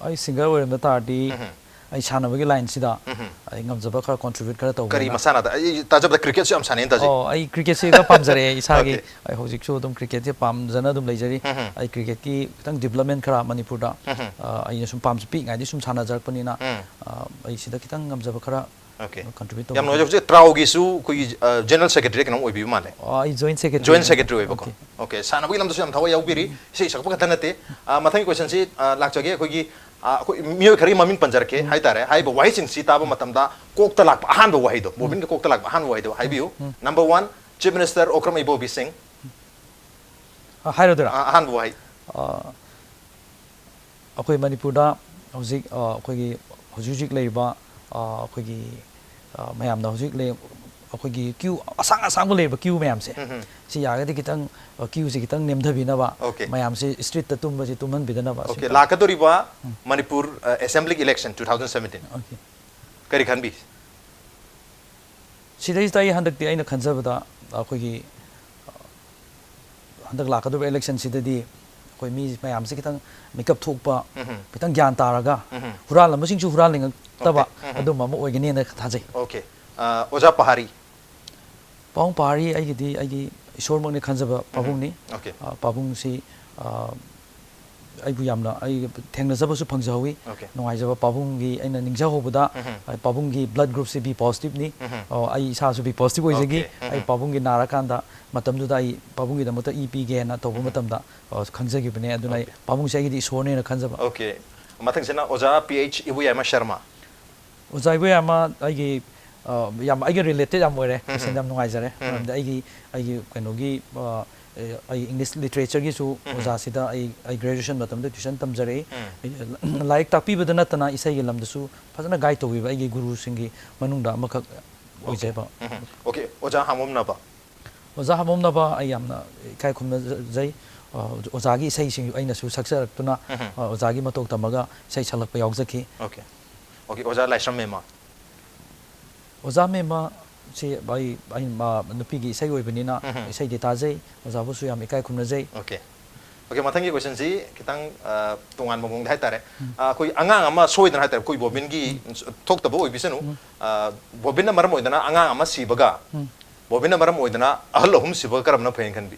ꯑꯩ ꯁꯤꯡꯒꯔ ꯑꯣꯏꯔꯝꯗ ꯇꯥꯔꯗꯤ, ꯎꯝꯍꯨꯝ꯫ ꯑꯩ ꯁꯥꯟꯅꯕꯒꯤ ꯂꯥꯏꯟꯁꯤꯗ ꯎꯝꯍꯨꯝ꯫ ꯑꯩ ꯉꯝꯖꯕ ꯈꯔ ꯀꯣꯟꯇ꯭ꯔꯤꯕ꯭ꯌꯨꯠ ꯈꯔ ꯀꯔꯤ ꯇꯧꯒꯦꯅ꯫ ꯃꯁꯥꯟꯅꯗ? ꯑꯩ ꯇꯥꯖꯕꯗ ꯀ꯭ꯔꯤꯀꯦꯠꯁꯨ ꯌꯥꯝ ꯁꯥꯟꯅꯩꯅ ꯇꯥꯖꯩ꯫ ꯑꯣ, ꯑꯩ ꯀ꯭ꯔꯤꯀꯦꯠꯁꯦ ꯈꯔ ꯄꯥꯝꯖꯔꯛꯑꯦ ꯏꯁꯥꯒꯤ꯫ Okay. ꯑꯩ ꯍꯧꯖꯤꯛꯁꯨ ꯑꯗꯨꯝ ꯀ꯭ꯔꯤꯀꯦꯠꯁꯦ ꯄꯥꯝꯖꯅ ꯑꯗꯨꯝ ꯂꯩꯖꯔꯤ꯫ ꯎꯝꯍꯨꯝ꯫ ꯑꯩ ꯀ꯭ꯔꯤꯀꯦꯠꯀꯤ ꯈꯤꯇꯪ ꯗꯤꯕ꯭ꯂꯞꯃꯦꯟ ꯈꯔ ꯃꯅꯤꯄꯨꯔꯗ, ꯎꯝꯍꯨꯝ꯫ ꯑ, ꯑꯩꯅ ꯁꯨꯝ ꯄꯥꯝꯖ-, ꯄꯤꯛꯏꯉꯩꯗꯒꯤ ꯁꯨꯝ ꯁꯥꯟꯅꯖꯔꯛꯄꯅꯤꯅ, ꯎꯝ꯫ ꯑ, ꯑꯩ ꯁꯤꯗ ꯈꯤꯇꯪ ꯉꯝꯖꯕ ꯈꯔ Okay. ꯀꯟꯇ꯭ꯔꯤꯕ꯭ꯌꯨꯠ ꯇꯧꯕ ꯌꯥꯝ ꯅꯨꯡꯉꯥꯏꯖꯩ꯫ ꯍꯧꯖꯤꯛ ꯇ꯭ꯔꯥꯎꯒꯤꯁꯨ ꯑꯩꯈꯣꯏꯒꯤ, ꯑ, ꯖꯦꯅꯔꯦꯜ ꯁꯦꯀ꯭ꯔꯦꯇꯔꯤ ꯀꯩꯅꯣꯝ ꯑꯣꯏꯕꯤꯕ ꯃꯥꯜꯂꯦ꯫ ꯑ, ꯑꯩ ꯖꯣꯏꯟ ꯁꯦꯀ꯭ꯔꯦꯇꯔꯤ꯫ ꯖꯣꯏꯟ ꯁꯦꯀ꯭ꯔꯦꯇꯔꯤ ꯑꯣꯏꯕꯀꯣ꯫ Okay. Okay, ꯁꯥꯟꯅꯕꯒꯤ ꯂꯝꯗꯁꯨ ꯌꯥꯝ ꯊꯋꯥꯏ ꯌꯥꯎꯕꯤꯔꯤ꯫ ꯏꯁꯩ ꯁꯛꯄ ꯈꯛꯇ ꯅꯠꯇꯦ꯫ ꯑ, ꯃꯊꯪꯒꯤ ꯀꯣꯏꯁꯟꯁꯤ, ꯑ, ꯂꯥꯛꯆꯒꯦ꯫ ꯑꯩꯈꯣꯏꯒꯤ, ꯑ, ꯑꯩꯈꯣꯏ ꯃꯤꯑꯣꯏ ꯈꯔꯒꯤ ꯃꯃꯤꯡ ꯄꯟꯖꯔꯛꯀꯦ ꯍꯥꯏꯇꯥꯔꯦ꯫ ꯍꯥꯏꯔꯤꯕ ꯋꯥꯍꯩꯁꯤꯡꯁꯤ ꯇꯥꯕ ꯃꯇꯝꯗ ꯀꯣꯛꯇ ꯂꯥꯛꯄ ꯑꯍꯥꯟꯕ ꯋꯥꯍꯩꯗꯣ, ꯕꯣꯕꯤꯟꯒꯤ ꯀꯣꯛꯇ ꯂꯥꯛꯄ ꯑꯍꯥꯟꯕ ꯋꯥꯍꯩꯗꯣ ꯍꯥꯏꯕꯤꯌꯨ꯫ Number one, Chief Minister Okram Ibobi Singh꯫ ꯑ, ꯍꯥꯏꯔꯨꯗꯣꯏꯔꯥ? ꯑ, ꯑꯍꯥꯟꯕ ꯋꯥꯍꯩ꯫ ꯑ, ꯑꯩꯈꯣꯏ ꯃꯅꯤꯄꯨꯔꯗ ꯍꯧꯖꯤꯛ, ꯑ, ꯑꯩꯈꯣꯏꯒꯤ ꯍꯧꯖꯤꯛ ꯍꯧꯖꯤꯛ ꯂꯩꯔꯤꯕ, ꯑ, ꯑꯩꯈꯣꯏꯒꯤ, ꯑ, ꯃꯌꯥꯝꯅ ꯍꯧꯖꯤꯛ ꯂꯩ-, ꯑꯩꯈꯣꯏꯒꯤ ꯀ꯭ꯌꯨ ꯑꯁꯥꯡ ꯑꯁꯥꯡꯕ ꯂꯩꯔꯤꯕ ꯀ꯭ꯌꯨ ꯃꯌꯥꯝꯁꯦ, ꯎꯝ. ꯁꯤ ꯌꯥꯔꯒꯗꯤ ꯈꯤꯇꯪ, ꯑ, ꯀ꯭ꯌꯨꯁꯦ ꯈꯤꯇꯪ ꯅꯦꯝꯊꯕꯤꯅꯕ, Okay. ꯃꯌꯥꯝꯁꯦ ꯁ꯭ꯇ꯭ꯔꯤꯠꯇ ꯇꯨꯝꯕꯁꯦ ꯇꯨꯝꯍꯟꯕꯤꯗꯅꯕ, ꯑꯁꯤ Okay, ꯇꯧ- ꯂꯥꯛꯀꯗꯧꯔꯤꯕ ꯃꯅꯤꯄꯨꯔ ꯑꯦꯁꯦꯝꯕ꯭ꯂꯤꯒꯤ election two thousand seventeen Okay. ꯀꯔꯤ ꯈꯟꯕꯤ? ꯁꯤꯗꯩꯁꯤꯗ ꯑꯩ ꯍꯟꯗꯛꯇꯤ ꯑꯩꯅ ꯈꯟꯖꯕꯗ ꯑꯩꯈꯣꯏꯒꯤ, ꯑ, ꯍꯟꯗꯛ ꯂꯥꯛꯀꯗꯧꯔꯤꯕ ꯏꯂꯦꯛꯁꯟꯁꯤꯗꯗꯤ ꯑꯩꯈꯣꯏ ꯃꯤ ꯃꯌꯥꯝꯁꯦ ꯈꯤꯇꯪ ꯃꯤꯀꯞ ꯊꯣꯛꯄ, ꯎꯝ. ꯈꯤꯇꯪ ꯒ꯭ꯌꯥꯟ ꯇꯥꯔꯒ, ꯎꯝ. ꯍꯨꯔꯥꯜꯂꯝꯕꯁꯤꯡꯁꯨ ꯍꯨꯔꯥꯜꯅꯤꯡꯉꯛꯇꯕ, Okay. ꯎꯝ. ꯑꯗꯨꯝꯕ ꯑꯃ ꯑꯣꯏꯒꯅꯤꯅ ꯊꯥꯖꯩ꯫ Okay. ꯑ, ꯑꯣꯖꯥ ꯄꯍꯥꯔꯤ? ꯄꯥꯕꯨꯡ ꯄꯍꯥꯔꯤ ꯑꯩꯒꯤꯗꯤ ꯑꯩꯒꯤ ꯏꯁꯣꯔꯃꯛꯅꯤ ꯈꯟꯖꯕ ꯄꯥꯕꯨꯡꯅꯤ꯫ Okay. ꯑ, ꯄꯥꯕꯨꯡꯁꯤ, ꯑ, ꯑꯩꯕꯨ ꯌꯥꯝꯅ, ꯑꯩ ꯊꯦꯡꯅꯖꯕꯁꯨ ꯐꯪꯖꯍꯧꯋꯤ꯫ Okay. ꯅꯨꯡꯉꯥꯏꯖꯕ ꯄꯥꯕꯨꯡꯒꯤ ꯑꯩꯅ ꯅꯤꯡꯖꯍꯧꯕꯗ, ꯎꯝ. ꯑ, ꯄꯥꯕꯨꯡꯒꯤ blood groupꯁꯤ B positiveꯅꯤ꯫ ꯎꯝ. ꯑ, ꯑꯩ ꯏꯁꯥꯁꯨ B positive ꯑꯣꯏꯖꯈꯤ꯫ Okay. ꯎꯝ. ꯑꯩ ꯄꯥꯕꯨꯡꯒꯤ ꯅꯥꯔꯀꯥꯟꯗ ꯃꯇꯝꯗꯨꯗ ꯑꯩ ꯄꯥꯕꯨꯡꯒꯤꯗꯃꯛꯇ ꯏ ꯄꯤꯒꯦꯅ ꯇꯧꯕ ꯎꯝ. ꯃꯇꯝꯗ, ꯑ, ꯈꯪꯖꯈꯤꯕꯅꯦ꯫ ꯑꯗꯨꯅ ꯑꯩ Okay. ꯄꯥꯕꯨꯡꯁꯦ ꯑꯩꯒꯤꯗꯤ ꯏꯁꯣꯔꯅꯦꯅ ꯈꯟꯖꯕ꯫ Okay. ꯃꯊꯪꯁꯤꯅ ꯑꯣꯖꯥ P H ꯏꯕꯨꯌꯥꯏꯃ ꯁꯔꯃ꯫ ꯑꯣꯖꯥ ꯏꯕꯣꯌꯥꯏꯃ ꯑꯩꯒꯤ, ꯑ, ꯌꯥꯝ ꯑꯩꯒ related ꯌꯥꯝ ꯑꯣꯏꯔꯦ꯫ ꯎꯝ. ꯏꯁꯟ ꯌꯥꯝ ꯅꯨꯡꯉꯥꯏꯖꯔꯦ꯫ ꯎꯝ. ꯃꯔꯝꯗꯤ ꯑꯩꯒꯤ, ꯑꯩꯒꯤ ꯀꯩꯅꯣꯒꯤ, ꯑ, ꯑꯦ, ꯑꯩ English literature ꯒꯤꯁꯨ ꯎꯝ. ꯑꯣꯖꯥꯁꯤꯗ ꯑꯩ, ꯑꯩ graduation ꯃꯇꯝꯗ tuition ꯇꯝꯖꯔꯛꯏ꯫ ꯎꯝ. ꯑꯩ, ꯂꯥꯏꯔꯤꯛ ꯇꯥꯛꯄꯤꯕꯗ ꯅꯠꯇꯅ ꯏꯁꯩꯒꯤ ꯂꯝꯗꯁꯨ ꯐꯖꯅ guide ꯇꯧꯕꯤꯕ ꯑꯩꯒꯤ ꯒꯨꯔꯨꯁꯤꯡꯒꯤ ꯃꯅꯨꯡꯗ ꯑꯃꯈꯛ ꯑꯣꯏꯖꯕ꯫ ꯎꯝ. Okay. ꯑꯣꯖꯥ ꯍꯥꯃꯣꯝꯅꯕ? ꯑꯣꯖꯥ ꯍꯥꯃꯣꯝꯅꯕ ꯑꯩ ꯌꯥꯝꯅ ꯏꯀꯥꯏ ꯈꯨꯝꯅꯖꯩ꯫ ꯑ, ꯑꯣꯖꯥꯒꯤ ꯏꯁꯩꯁꯤꯡ ꯑꯩꯅꯁꯨ ꯁꯛꯆꯔꯛꯇꯨꯅ, ꯎꯝ. ꯑ, ꯑꯣꯖꯥꯒꯤ ꯃꯇꯧ ꯇꯝꯃꯒ ꯏꯁꯩ ꯁꯛꯂꯛꯄ ꯌꯥꯎꯖꯈꯤ꯫ Okay. Okay. ꯑꯣꯖꯥ ꯂꯥꯏꯁ꯭ꯔꯝ ꯃꯦꯝꯃ? ꯑꯣꯖꯥ ꯃꯦꯝꯃ ꯁꯤ ꯑꯩ, ꯑꯩ, ꯃꯥ ꯅꯨꯄꯤꯒꯤ ꯏꯁꯩ ꯑꯣꯏꯕꯅꯤꯅ ꯎꯝ. ꯏꯁꯩꯗꯤ ꯇꯥꯖꯩ, ꯑꯣꯖꯥꯕꯨꯁꯨ ꯌꯥꯝ ꯏꯀꯥꯏ ꯈꯨꯝꯅꯖꯩ꯫ Okay. Okay, ꯃꯊꯪꯒꯤ question ꯁꯤ ꯈꯤꯇꯪ, ꯑ, ꯇꯣꯉꯥꯟꯕ ꯃꯑꯣꯡꯗ ꯍꯥꯏꯇꯥꯔꯦ꯫ ꯑ, ꯑꯩꯈꯣꯏ ꯑꯉꯥꯡ ꯑꯃ ꯁꯣꯏꯗꯅ ꯍꯥꯏꯇꯥꯔꯦ, ꯑꯩꯈꯣꯏ ꯕꯣꯕꯤꯟꯒꯤ ꯊꯣꯛꯇꯕ ꯑꯣꯏꯕꯤꯁꯅꯨ꯫ ꯑ, ꯕꯣꯕꯤꯟꯅ ꯃꯔꯝ ꯑꯣꯏꯗꯅ ꯑꯉꯥꯡ ꯑꯃ ꯁꯤꯕꯒ, ꯎꯝ. ꯕꯣꯕꯤꯟꯅ ꯃꯔꯝ ꯑꯣꯏꯗꯅ ꯑꯍꯜ ꯑꯍꯨꯝ ꯁꯤꯕꯒ ꯀꯔꯝꯕꯅ ꯐꯩꯅ ꯈꯟꯕꯤ?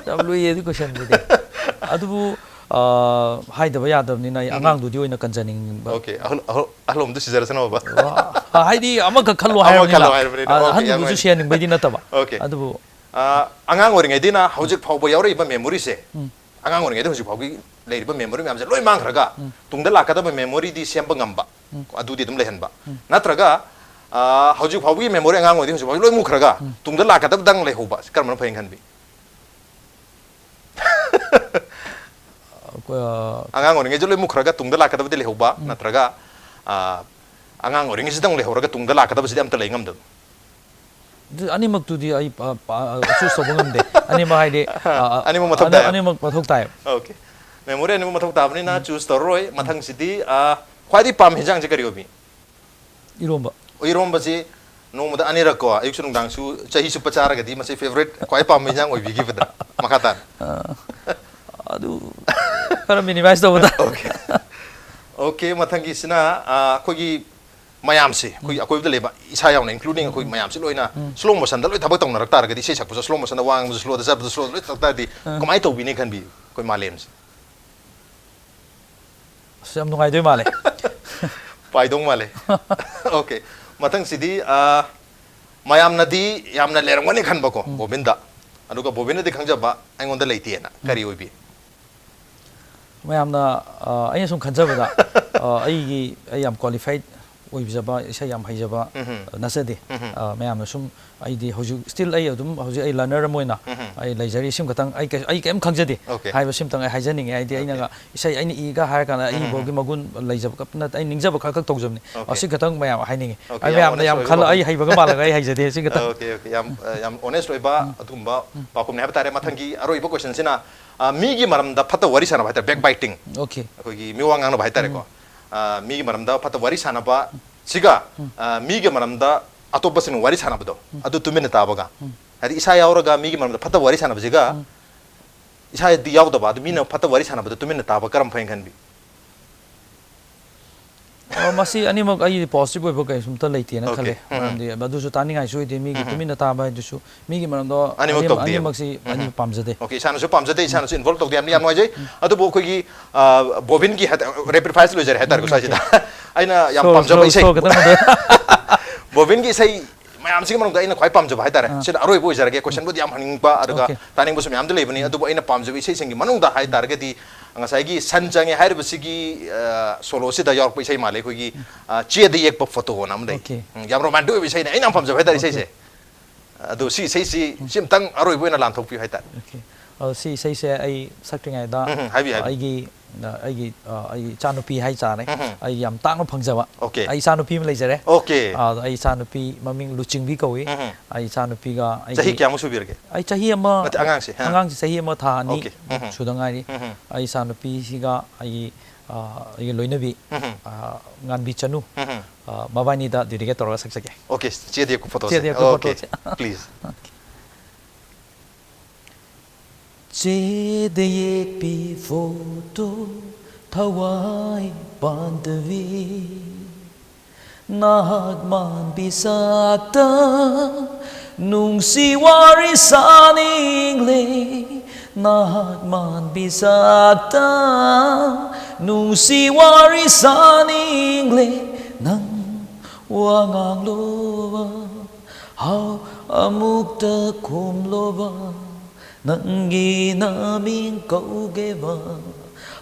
ꯌꯥꯝ ꯂꯨꯏꯌꯦ ꯑꯗꯨ question ꯗꯨꯗꯤ꯫ ꯑꯗꯨꯕꯨ, ꯑ, ꯍꯥꯏꯗꯕ ꯌꯥꯗꯕꯅꯤꯅ ꯑꯩ ꯑꯉꯥꯡꯗꯨꯗꯤ ꯑꯣꯏꯅ ꯀꯟꯖꯅꯤꯡꯕ꯫ Okay, ꯑꯍꯜ, ꯑꯍꯜ, ꯑꯍꯜ ꯑꯍꯨꯝꯗꯨ ꯁꯤꯖꯔꯁꯅꯣꯕ꯫ ꯋꯥ, ꯍꯥꯏꯗꯤ ꯑꯃꯈꯛ ꯈꯜꯂꯣ ꯑꯃꯈꯛ ꯍꯥꯏꯔꯕꯅꯤꯅ, ꯈꯜꯂꯣ ꯍꯥꯏꯔꯕꯅꯤꯅ, ꯑ, okay, ꯑꯍꯟꯗꯨꯕꯨꯁꯨ ꯌꯥꯝ ꯅꯨꯡꯉꯥꯏ꯫ ꯁꯤꯍꯟꯅꯤꯡꯕꯩꯗꯤ ꯅꯠꯇꯕ꯫ Okay. ꯑꯗꯨꯕꯨ ꯑ, ꯑꯉꯥꯡ ꯑꯣꯏꯔꯤꯉꯩꯗꯩꯅ ꯍꯧꯖꯤꯛ ꯐꯥꯎꯕ ꯌꯥꯎꯔꯛꯏꯕ memory ꯁꯦ, ꯎꯝ. ꯑꯉꯥꯡ ꯑꯣꯏꯔꯤꯉꯩꯗ ꯍꯧꯖꯤꯛ ꯐꯥꯎꯒꯤ ꯂꯩꯔꯤꯕ memory ꯃꯌꯥꯝꯁꯦ ꯂꯣꯏ ꯃꯥꯡꯈ꯭ꯔꯒ ꯎꯝ. ꯇꯨꯡꯗ ꯂꯥꯛꯀꯗꯕ memory ꯗꯤ ꯁꯦꯝꯕ ꯉꯝꯕ, ꯎꯝ. ꯑꯗꯨꯗꯤ ꯑꯗꯨꯝ ꯂꯩꯍꯟꯕ꯫ ꯎꯝ. ꯅꯠꯇ꯭ꯔꯒ, ꯑ, ꯍꯧꯖꯤꯛ ꯐꯥꯎꯒꯤ memory, ꯑꯉꯥꯡ ꯑꯣꯏꯔꯤꯉꯩꯗ ꯍꯧꯖꯤꯛ ꯐꯥꯎꯒꯤ ꯂꯣꯏ ꯃꯨꯠꯈ꯭ꯔꯒ ꯎꯝ. ꯇꯨꯡꯗ ꯂꯥꯛꯀꯗꯕꯗꯪ ꯂꯩꯍꯧꯕ, ꯁꯤ ꯀꯔꯝꯕꯅ ꯐꯩꯅ ꯈꯟꯕꯤ? ꯑꯩꯈꯣꯏ, ꯑ, ꯑꯉꯥꯡ ꯑꯣꯏꯔꯤꯉꯩꯗ ꯂꯣꯏ ꯃꯨꯠꯈ꯭ꯔꯒ ꯇꯨꯡꯗ ꯂꯥꯛꯀꯗꯕꯗꯤ ꯂꯩꯍꯧꯕ, ꯎꯝ. ꯅꯠꯇ꯭ꯔꯒ, ꯑ, ꯑꯉꯥꯡ ꯑꯣꯏꯔꯤꯉꯩꯁꯤꯗ ꯑꯃꯨꯛ ꯂꯩꯍꯧꯔꯒ ꯇꯨꯡꯗ ꯂꯥꯛꯀꯗꯕꯁꯤꯗꯤ ꯑꯝꯇ ꯂꯩ ꯉꯝꯗꯕ? ꯑꯗꯨ ꯑꯅꯤꯃꯛꯇꯨꯗꯤ ꯑꯩ ꯆꯨꯁ ꯇꯧꯕ ꯉꯝꯗꯦ꯫ ꯑꯅꯤꯃꯛ ꯍꯥꯏꯗꯤ ꯑ, ꯑ, ꯑꯅꯤꯃꯛ ꯃꯊꯧ ꯑꯅꯤ- ꯇꯥꯏ꯫ ꯑꯅꯤꯃꯛ ꯃꯊꯧ ꯇꯥꯏ꯫ Okay, ꯃꯦꯃꯣꯔꯤ ꯑꯅꯤꯃꯛ ꯃꯊꯧ ꯇꯥꯕꯅꯤꯅ ꯆꯨꯁ ꯇꯧꯔꯔꯣꯏ꯫ ꯃꯊꯪꯁꯤꯗꯤ ꯑ, ꯈ꯭ꯋꯥꯏꯗꯒꯤ ꯄꯥꯝꯕ ꯍꯤꯟꯖꯥꯡꯁꯦ ꯀꯔꯤ ꯑꯣꯏꯕꯤ? ꯏꯔꯣꯝꯕ꯫ ꯏꯔꯣꯝꯕꯁꯤ ꯅꯣꯡꯃꯗ ꯑꯅꯤꯔꯛꯀꯣ, ꯑꯌꯨꯛꯁꯨ ꯅꯨꯡꯗꯥꯡꯁꯨ ꯆꯍꯤ ꯆꯨꯞꯄ ꯆꯥꯔꯒꯗꯤ ꯃꯁꯤ ꯐꯦꯕꯣꯔꯥꯏꯠ, ꯈ꯭ꯋꯥꯏ ꯄꯥꯝꯕ ꯍꯤꯟꯖꯥꯡ ꯑꯣꯏꯕꯤꯈꯤꯕꯗ꯭ꯔꯥ? ꯃꯈꯥ ꯇꯥꯅ꯫ ꯑ, ꯑꯗꯨ ꯈꯔ ꯃꯤꯅꯤꯃꯥꯏꯁ ꯇꯧꯕꯗ꯫ Okay, okay, ꯃꯊꯪꯒꯤꯁꯤꯅ ꯑ, ꯑꯩꯈꯣꯏꯒꯤ ꯃꯌꯥꯝꯁꯦ, ꯑꯩꯈꯣꯏꯒꯤ ꯑꯀꯣꯏꯕꯗ ꯂꯩꯕ ꯏꯁꯥ ꯌꯥꯎꯅ, ꯏꯟꯀ꯭ꯂꯨꯗꯤꯡ ꯑꯩꯈꯣꯏ ꯃꯌꯥꯝꯁꯦ ꯂꯣꯏꯅ ꯁ꯭ꯂꯣ ꯃꯣꯁꯟꯗ ꯂꯣꯏ ꯊꯕꯛ ꯇꯧꯅꯔꯛ ꯇꯥꯔꯒꯗꯤ, ꯏꯁꯩ ꯁꯛꯄꯁꯨ ꯁ꯭ꯂꯣ ꯃꯣꯁꯟꯗ, ꯋꯥ ꯉꯥꯡꯕꯁꯨ ꯁ꯭ꯂꯣꯗ, ꯆꯠꯄꯗ ꯁ꯭ꯂꯣꯗ ꯂꯣꯏ ꯇꯧ ꯇꯥꯔꯗꯤ ꯀꯃꯥꯏꯅ ꯇꯧꯕꯤꯅꯤ ꯈꯟꯕꯤ ꯑꯩꯈꯣꯏ ꯃꯥꯂꯦꯝꯁꯦ? ꯑꯁ, ꯌꯥꯝ ꯅꯨꯡꯉꯥꯏꯗꯣꯏ ꯃꯥꯜꯂꯦ꯫ ꯄꯥꯏꯗꯧ ꯃꯥꯜꯂꯦ꯫ Okay, ꯃꯊꯪꯁꯤꯗꯤ ꯑ, ꯃꯌꯥꯝꯅꯗꯤ ꯌꯥꯝꯅ ꯂꯩꯔꯝꯒꯅꯤ ꯈꯟꯕꯀꯣ ꯕꯣꯕꯤꯟꯗ, ꯑꯗꯨꯒ ꯕꯣꯕꯤꯟꯅꯗꯤ ꯈꯪꯖꯕ ꯑꯩꯉꯣꯟꯗ ꯂꯩꯇꯦꯅ꯫ ꯀꯔꯤ ꯑꯣꯏꯕꯤ? ꯃꯌꯥꯝꯅ ꯑ, ꯑꯩꯅ ꯁꯨꯝ ꯈꯟꯖꯕꯗ ꯑ, ꯑꯩꯒꯤ ꯑꯩ ꯌꯥꯝ ꯀ꯭ꯋꯥꯂꯤꯐꯥꯏꯠ ꯑꯣꯏꯖꯕ, ꯏꯁꯩ ꯌꯥꯝ ꯍꯩꯖꯕ ꯅꯠꯆꯗꯦ꯫ ꯑ, ꯃꯌꯥꯝꯅ ꯁꯨꯝ, ꯑꯩꯗꯤ ꯍꯧꯖꯤꯛ ꯁ꯭ꯇꯤꯜ ꯑꯩ ꯑꯗꯨꯝ ꯍꯧꯖꯤꯛ ꯑꯩ ꯂꯔꯅꯔ ꯑꯃ ꯑꯣꯏꯅ ꯑꯩ ꯂꯩꯖꯔꯤ꯫ ꯁꯤꯃ ꯈꯛꯇꯪ ꯑꯩ ꯀꯩ- ꯑꯩ ꯀꯩꯝ ꯈꯪꯖꯗꯦ Okay. ꯍꯥꯏꯕ ꯁꯤꯃꯇꯪ ꯑꯩ ꯍꯥꯏꯖꯅꯤꯡꯉꯦ꯫ ꯍꯥꯏꯗꯤ ꯑꯩꯅꯒ ꯏꯁꯩ ꯑꯩꯅ ꯏꯒ ꯍꯥꯏꯔ ꯀꯥꯟꯗ ꯑꯩ ꯐꯥꯎꯒꯤ ꯃꯒꯨꯟ ꯂꯩꯖꯕ ꯈꯛ ꯅꯠꯇꯦ, ꯑꯩ ꯅꯤꯡꯖꯕ ꯈꯔ ꯈꯛ ꯇꯧꯖꯕꯅꯤ꯫ Okay. ꯁꯤ ꯈꯛꯇꯪ ꯃꯌꯥꯝ ꯍꯥꯏꯅꯤꯡꯉꯤ꯫ Okay, ꯑꯩ ꯌꯥꯝ ꯃꯌꯥꯝꯅ honest ꯌꯥꯝ ꯑꯣꯏꯕ ꯈꯜꯂ ꯋꯥꯐꯝ꯫ ꯑꯩ ꯍꯩꯕꯒ ꯃꯥꯜꯂꯒ ꯑꯩ ꯍꯩꯖꯗꯦ꯫ ꯁꯤ ꯈꯛꯇꯪ꯫ Okay, okay, ꯌꯥꯝ ꯑ, ꯌꯥꯝ ꯑꯣꯅꯦꯁ ꯑꯣꯏꯕ ꯑꯗꯨꯒꯨꯝꯕ ꯄꯥꯎꯈꯨꯝꯅꯤ ꯍꯥꯏꯕ ꯇꯥꯔꯦ꯫ ꯃꯊꯪꯒꯤ ꯑꯔꯣꯏꯕ ꯀꯣꯏꯁꯟꯁꯤꯅ ꯑ, ꯃꯤꯒꯤ ꯃꯔꯝꯗ ꯐꯠꯇ ꯋꯥꯔꯤ ꯁꯥꯟꯅꯕ ꯍꯥꯏꯇꯥꯔꯦ, ꯕꯦꯛ ꯕꯥꯏꯇꯤꯡ, Okay. ꯑꯩꯈꯣꯏꯒꯤ ꯃꯤꯋꯥ ꯉꯥꯡꯅꯕ ꯍꯥꯏꯇꯥꯔꯦꯀꯣ꯫ ꯑ, ꯃꯤꯒꯤ ꯃꯔꯝꯗ ꯐꯠꯇ ꯋꯥꯔꯤ ꯁꯥꯟꯅꯕ ꯁꯤꯒ ꯑ, ꯃꯤꯒꯤ ꯃꯔꯝꯗ ꯑꯇꯣꯞꯄꯁꯤꯡꯅ ꯋꯥꯔꯤ ꯁꯥꯟꯅꯕꯗꯣ ꯑꯗꯨ ꯇꯨꯃꯤꯟꯅ ꯇꯥꯕꯒ, ꯍꯥꯏꯗꯤ ꯏꯁꯥ ꯌꯥꯎꯔꯒ ꯃꯤꯒꯤ ꯃꯔꯝꯗ ꯐꯠꯇ ꯋꯥꯔꯤ ꯁꯥꯟꯅꯕꯁꯤꯒ ꯏꯁꯥꯗꯤ ꯌꯥꯎꯗꯕ ꯑꯗꯨ ꯃꯤꯅ ꯐꯠꯇ ꯋꯥꯔꯤ ꯁꯥꯟꯅꯕꯗꯣ ꯇꯨꯃꯤꯟꯅ ꯇꯥꯕ ꯀꯔꯝ ꯐꯩꯅ ꯈꯟꯕꯤ? ꯑ, ꯃꯁꯤ ꯑꯅꯤꯃꯛ ꯑꯩꯒꯤ ꯄꯣꯖꯤꯇꯤꯚ ꯑꯣꯏꯕ ꯀꯩꯁꯨꯝꯇ ꯂꯩꯇꯦꯅ Okay. ꯈꯜꯂꯦ꯫ ꯎꯝ. ꯃꯔꯝꯗꯤ ꯑꯗꯨꯁꯨ ꯇꯥꯅꯤꯡꯉꯥꯏꯁꯨ ꯑꯣꯏꯗꯦ꯫ ꯃꯤꯒꯤ ꯇꯨꯃꯤꯟꯅ ꯇꯥꯕ ꯍꯥꯏꯗꯨꯁꯨ ꯃꯤꯒꯤ ꯃꯔꯝꯗꯣ ꯑꯅꯤꯃꯛ ꯑꯅꯤ- ꯇꯧꯗꯦ꯫ ꯑꯅꯤꯃꯛꯁꯤ ꯑꯅꯤ ꯄꯥꯝꯖꯗꯦ꯫ Okay, ꯏꯁꯥꯅꯁꯨ ꯄꯥꯝꯖꯗꯦ, ꯏꯁꯥꯅꯁꯨ ꯏꯟꯚꯣꯜꯕ ꯇꯧꯗꯦ꯫ ꯌꯥꯝ ꯌꯥꯝ ꯅꯨꯡꯉꯥꯏꯖꯩ꯫ ꯑꯗꯨꯕꯨ ꯑꯩꯈꯣꯏꯒꯤ ꯑ, ꯕꯣꯕꯤꯟꯒꯤ ꯍꯥꯏ-, ꯔꯦꯄꯤꯗ ꯐꯥꯏꯌꯔꯁꯤ ꯂꯣꯏꯖꯔꯦ ꯍꯥꯏꯇꯥꯔꯦꯀꯣ ꯁ꯭ꯋꯥꯏꯁꯤꯗ꯫ ꯑꯩꯅ ꯌꯥꯝ Slow- ꯄꯥꯝꯖꯕ slow- ꯏꯁꯩ꯫ slow ꯈꯛꯇꯪ ꯍꯟꯗꯣꯛꯑꯣ꯫ ꯕꯣꯕꯤꯟꯒꯤ ꯏꯁꯩ ꯃꯌꯥꯝꯁꯤꯒꯤ ꯃꯅꯨꯡꯗ ꯑꯩꯅ ꯈ꯭ꯋꯥꯏ ꯄꯥꯝꯖꯕ ꯍꯥꯏꯇꯥꯔꯦ꯫ ꯁꯤꯅ ꯑꯔꯣꯏꯕ ꯑꯣꯏꯖꯔꯒꯦ꯫ ꯀꯣꯏꯁꯟꯕꯨꯗꯤ ꯌꯥꯝ ꯍꯪꯅꯤꯡꯕ ꯑꯗꯨꯒ Okay. ꯇꯥꯅꯤꯡꯕꯁꯨ ꯃꯌꯥꯝꯗꯤ ꯂꯩꯕꯅꯤ, ꯑꯗꯨꯕꯨ ꯑꯩꯅ ꯄꯥꯝꯖꯕ ꯏꯁꯩꯁꯤꯡꯒꯤ ꯃꯅꯨꯡꯗ ꯍꯥꯏꯇꯥꯔꯒꯗꯤ ꯉꯁꯥꯏꯒꯤ ꯁꯟ ꯆꯪꯉꯦ ꯍꯥꯏꯔꯤꯕꯁꯤꯒꯤ ꯑ, ꯁꯣꯂꯣꯁꯤꯗ ꯌꯥꯎꯔꯛꯄ ꯏꯁꯩ ꯃꯥꯜꯂꯦ, ꯑꯩꯈꯣꯏꯒꯤ ꯑ, ꯆꯦꯗ ꯌꯦꯛꯄ ꯐꯣꯇꯣꯅ ꯑꯃ ꯂꯩ꯫ Okay. ꯎꯝ, ꯌꯥꯝ ꯔꯣꯃꯥꯟꯇꯤꯛ ꯑꯣꯏꯕ ꯏꯁꯩꯅꯦ, ꯑꯩꯅ ꯌꯥꯝ ꯄꯥꯝꯖꯕ ꯍꯥꯏꯇꯥꯔꯦ ꯏꯁꯩꯁꯦ꯫ ꯑꯗꯣ ꯁꯤ ꯏꯁꯩꯁꯤ ꯁꯤ ꯑꯝꯇꯪ ꯑꯔꯣꯏꯕ ꯑꯣꯏꯅ ꯂꯥꯟꯊꯣꯛꯄꯤꯌꯨ ꯍꯥꯏꯇꯥꯔꯦ꯫ Okay. ꯑ, ꯁꯤ ꯏꯁꯩꯁꯦ ꯑꯩ ꯁꯛꯇ꯭ꯔꯤꯉꯩꯗ ꯎꯝ, ꯎꯝ, ꯍꯥꯏꯕꯤꯌꯨ, ꯍꯥꯏꯕꯤꯌꯨ꯫ ꯑꯩꯒꯤ ꯑꯩꯒꯤ ꯑ, ꯑꯩꯒꯤ ꯏꯆꯥꯅꯨꯄꯤ ꯍꯥꯏꯇꯥꯔꯦ, ꯎꯝ. ꯑꯩ ꯌꯥꯝ ꯇꯥꯡꯅ ꯐꯪꯖꯕ, Okay. ꯑꯩ ꯏꯆꯥꯅꯨꯄꯤ ꯑꯃ ꯂꯩꯖꯔꯦ. Okay. ꯑ, ꯑꯩ ꯏꯆꯥꯅꯨꯄꯤ ꯃꯃꯤꯡ ꯂꯨꯆꯤꯡꯕꯤ ꯀꯧꯏ. ꯎꯝ. ꯑꯩ ꯏꯆꯥꯅꯨꯄꯤꯒ ꯑꯩꯒꯤ ꯆꯍꯤ ꯀꯌꯥꯃꯨꯛ ꯁꯨꯕꯤꯔꯒꯦ? ꯑꯩ ꯆꯍꯤ ꯑꯃ ꯅꯠꯇꯦ, ꯑꯉꯥꯡꯁꯦ, ꯍꯥ? ꯑꯉꯥꯡꯁꯦ ꯆꯍꯤ ꯑꯃ ꯊꯥ ꯑꯅꯤ Okay. ꯎꯝ. ꯁꯨꯗ ꯉꯥꯏꯔꯤ. ꯎꯝ. ꯑꯩ ꯏꯆꯥꯅꯨꯄꯤꯁꯤꯒ ꯑꯩꯒꯤ ꯑ, ꯑꯩꯒꯤ ꯂꯣꯏꯅꯕꯤ ꯎꯝ. ꯑ, ꯉꯥꯟꯕꯤ ꯆꯅꯨ, ꯎꯝ. ꯑ, ꯃꯕꯥꯅꯤꯗ dedicate ꯇꯧꯔꯒ ꯁꯛꯆꯒꯦ. Okay, ꯆꯦꯗ ꯌꯦꯛꯄ ꯐꯣꯇꯣꯁꯦ꯫ ꯆꯦꯗ ꯌꯦꯛꯄ Okay, ꯐꯣꯇꯣꯁꯦ꯫ Please. ꯆꯦꯗ ꯌꯦꯛꯄꯤ ꯐꯣꯇꯣ ꯊꯋꯥꯏ ꯄꯥꯟꯗꯕꯤ, ꯅꯍꯥꯛ ꯃꯥꯟꯕꯤ ꯁꯛꯇ ꯅꯨꯡꯁꯤ ꯋꯥꯔꯤ ꯁꯥꯅꯤꯡꯂꯦ, ꯅꯍꯥꯛ ꯃꯥꯟꯕꯤ ꯁꯛꯇ ꯅꯨꯡꯁꯤ ꯋꯥꯔꯤ ꯁꯥꯅꯤꯡꯂꯦ, ꯅꯪ ꯋꯥ ꯉꯥꯡꯂꯣꯕ, ꯍꯥꯎ ꯑꯃꯨꯛꯇ ꯈꯨꯝꯂꯣꯕ, ꯅꯪꯒꯤ ꯅꯃꯤꯡ ꯀꯧꯒꯦꯕ,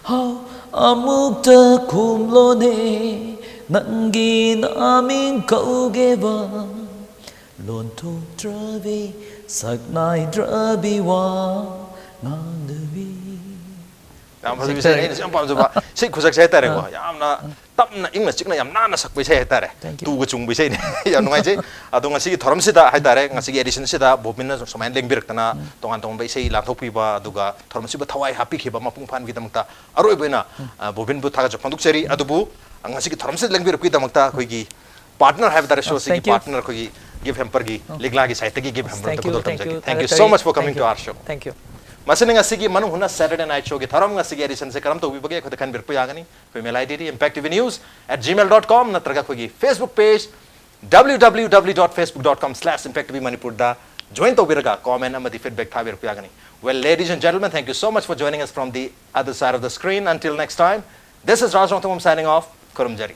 ꯍꯥꯎ ꯑꯃꯨꯛꯇ ꯈꯨꯝꯂꯣꯅꯦ, ꯅꯪꯒꯤ ꯅꯃꯤꯡ ꯀꯧꯒꯦꯕ, ꯂꯣꯟꯊꯣꯛꯇ꯭ꯔꯕꯤ ꯁꯛꯅꯥꯏꯗ꯭ꯔꯕꯤ ꯋꯥ ꯉꯥꯡꯗꯕꯤ꯫ ꯌꯥꯝ ꯐꯖꯕ ꯁꯤ ꯏꯁꯩ, ꯈꯔ- ꯑꯩꯅꯁꯨ ꯌꯥꯝ ꯄꯥꯝꯖꯕ ꯏꯁꯩ ꯈꯨꯁꯛꯁꯦ ꯍꯥꯏꯇꯥꯔꯦꯀꯣ꯫ ꯌꯥꯝꯅ ꯇꯞꯅ ꯏꯪꯅ ꯆꯤꯛꯅ ꯌꯥꯝ ꯅꯥꯟꯅ ꯁꯛꯄ ꯏꯁꯩ ꯍꯥꯏꯇꯥꯔꯦ꯫ Thank you. ꯇꯨꯒ ꯆꯨꯡꯕ ꯏꯁꯩꯅꯤ꯫ ꯌꯥꯝ ꯅꯨꯡꯉꯥꯏꯖꯩ꯫ ꯑꯗꯣ ꯉꯁꯤꯒꯤ ꯊꯧꯔꯝꯁꯤꯗ ꯍꯥꯏꯇꯥꯔꯦ, ꯉꯁꯤꯒꯤ edition ꯁꯤꯗ ꯕꯣꯕꯤꯟꯅ ꯁꯨꯃꯥꯏꯅ ꯂꯦꯡꯕꯤꯔꯛꯇꯅ ꯇꯣꯉꯥꯟ ꯇꯣꯉꯥꯟꯕ ꯏꯁꯩ ꯂꯥꯟꯊꯣꯛꯄꯤꯕ, ꯑꯗꯨꯒ ꯊꯧꯔꯝꯁꯤꯕꯨ ꯊꯋꯥꯏ ꯍꯥꯞꯄꯤꯈꯤꯕ ꯃꯄꯨꯡ ꯐꯥꯍꯟꯕꯒꯤꯗꯃꯛꯇ ꯑꯔꯣꯏꯕ ꯑꯣꯏꯅ ꯑ, ꯕꯣꯕꯤꯟꯕꯨ ꯊꯥꯒꯠꯆꯕ ꯐꯣꯡꯗꯣꯛꯆꯔꯤ꯫ ꯑꯗꯨꯕꯨ ꯑ, ꯉꯁꯤꯒꯤ ꯊꯧꯔꯝꯁꯤꯗ ꯂꯦꯡꯕꯤꯔꯛꯄꯒꯤꯗꯃꯛꯇ ꯑꯩꯈꯣꯏꯒꯤ partner ꯍꯥꯏꯕ ꯇꯥꯔꯦ, show ꯁꯤꯒꯤ Thank you. Partner ꯑꯩꯈꯣꯏꯒꯤ gift hamper ꯒꯤ, ꯂꯤꯛꯂꯥꯒꯤ side ꯇꯒꯤ gift hamper Thank ꯑꯗꯨ you, ꯈꯨꯗꯣꯜ thank you, ꯊꯝꯖꯒꯦ꯫ Thank you thank so you, much for coming thank to you. our show. Thank you. ꯃꯁꯤꯅ ꯉꯁꯤꯒꯤ ꯃꯅꯨꯡ ꯍꯨꯠꯅ Saturday Night Show ꯒꯤ ꯊꯧꯔꯝ, ꯉꯁꯤꯒꯤ edition ꯁꯦ ꯀꯔꯝ ꯇꯧꯕꯤꯕꯒꯦ ꯑꯩꯈꯣꯏꯗ ꯈꯟꯕꯤꯔꯛꯄ ꯌꯥꯒꯅꯤ꯫ ꯑꯩꯈꯣꯏ email ID D impact T V news at gmail dot com ꯅꯠꯇ꯭ꯔꯒ ꯑꯩꯈꯣꯏꯒꯤ Facebook page W W W dot facebook dot com slash impact T V Manipur ꯗ join ꯇꯧꯕꯤꯔꯒ comment ꯑꯃꯗꯤ feedback ꯊꯥꯕꯤꯔꯛꯄ ꯌꯥꯒꯅꯤ꯫ Well, ladies and gentlemen, thank you so much for joining us from the other side of the screen. Until next time, this is Raj Rongthangam signing off. ꯈꯨꯔꯨꯝꯖꯔꯤ꯫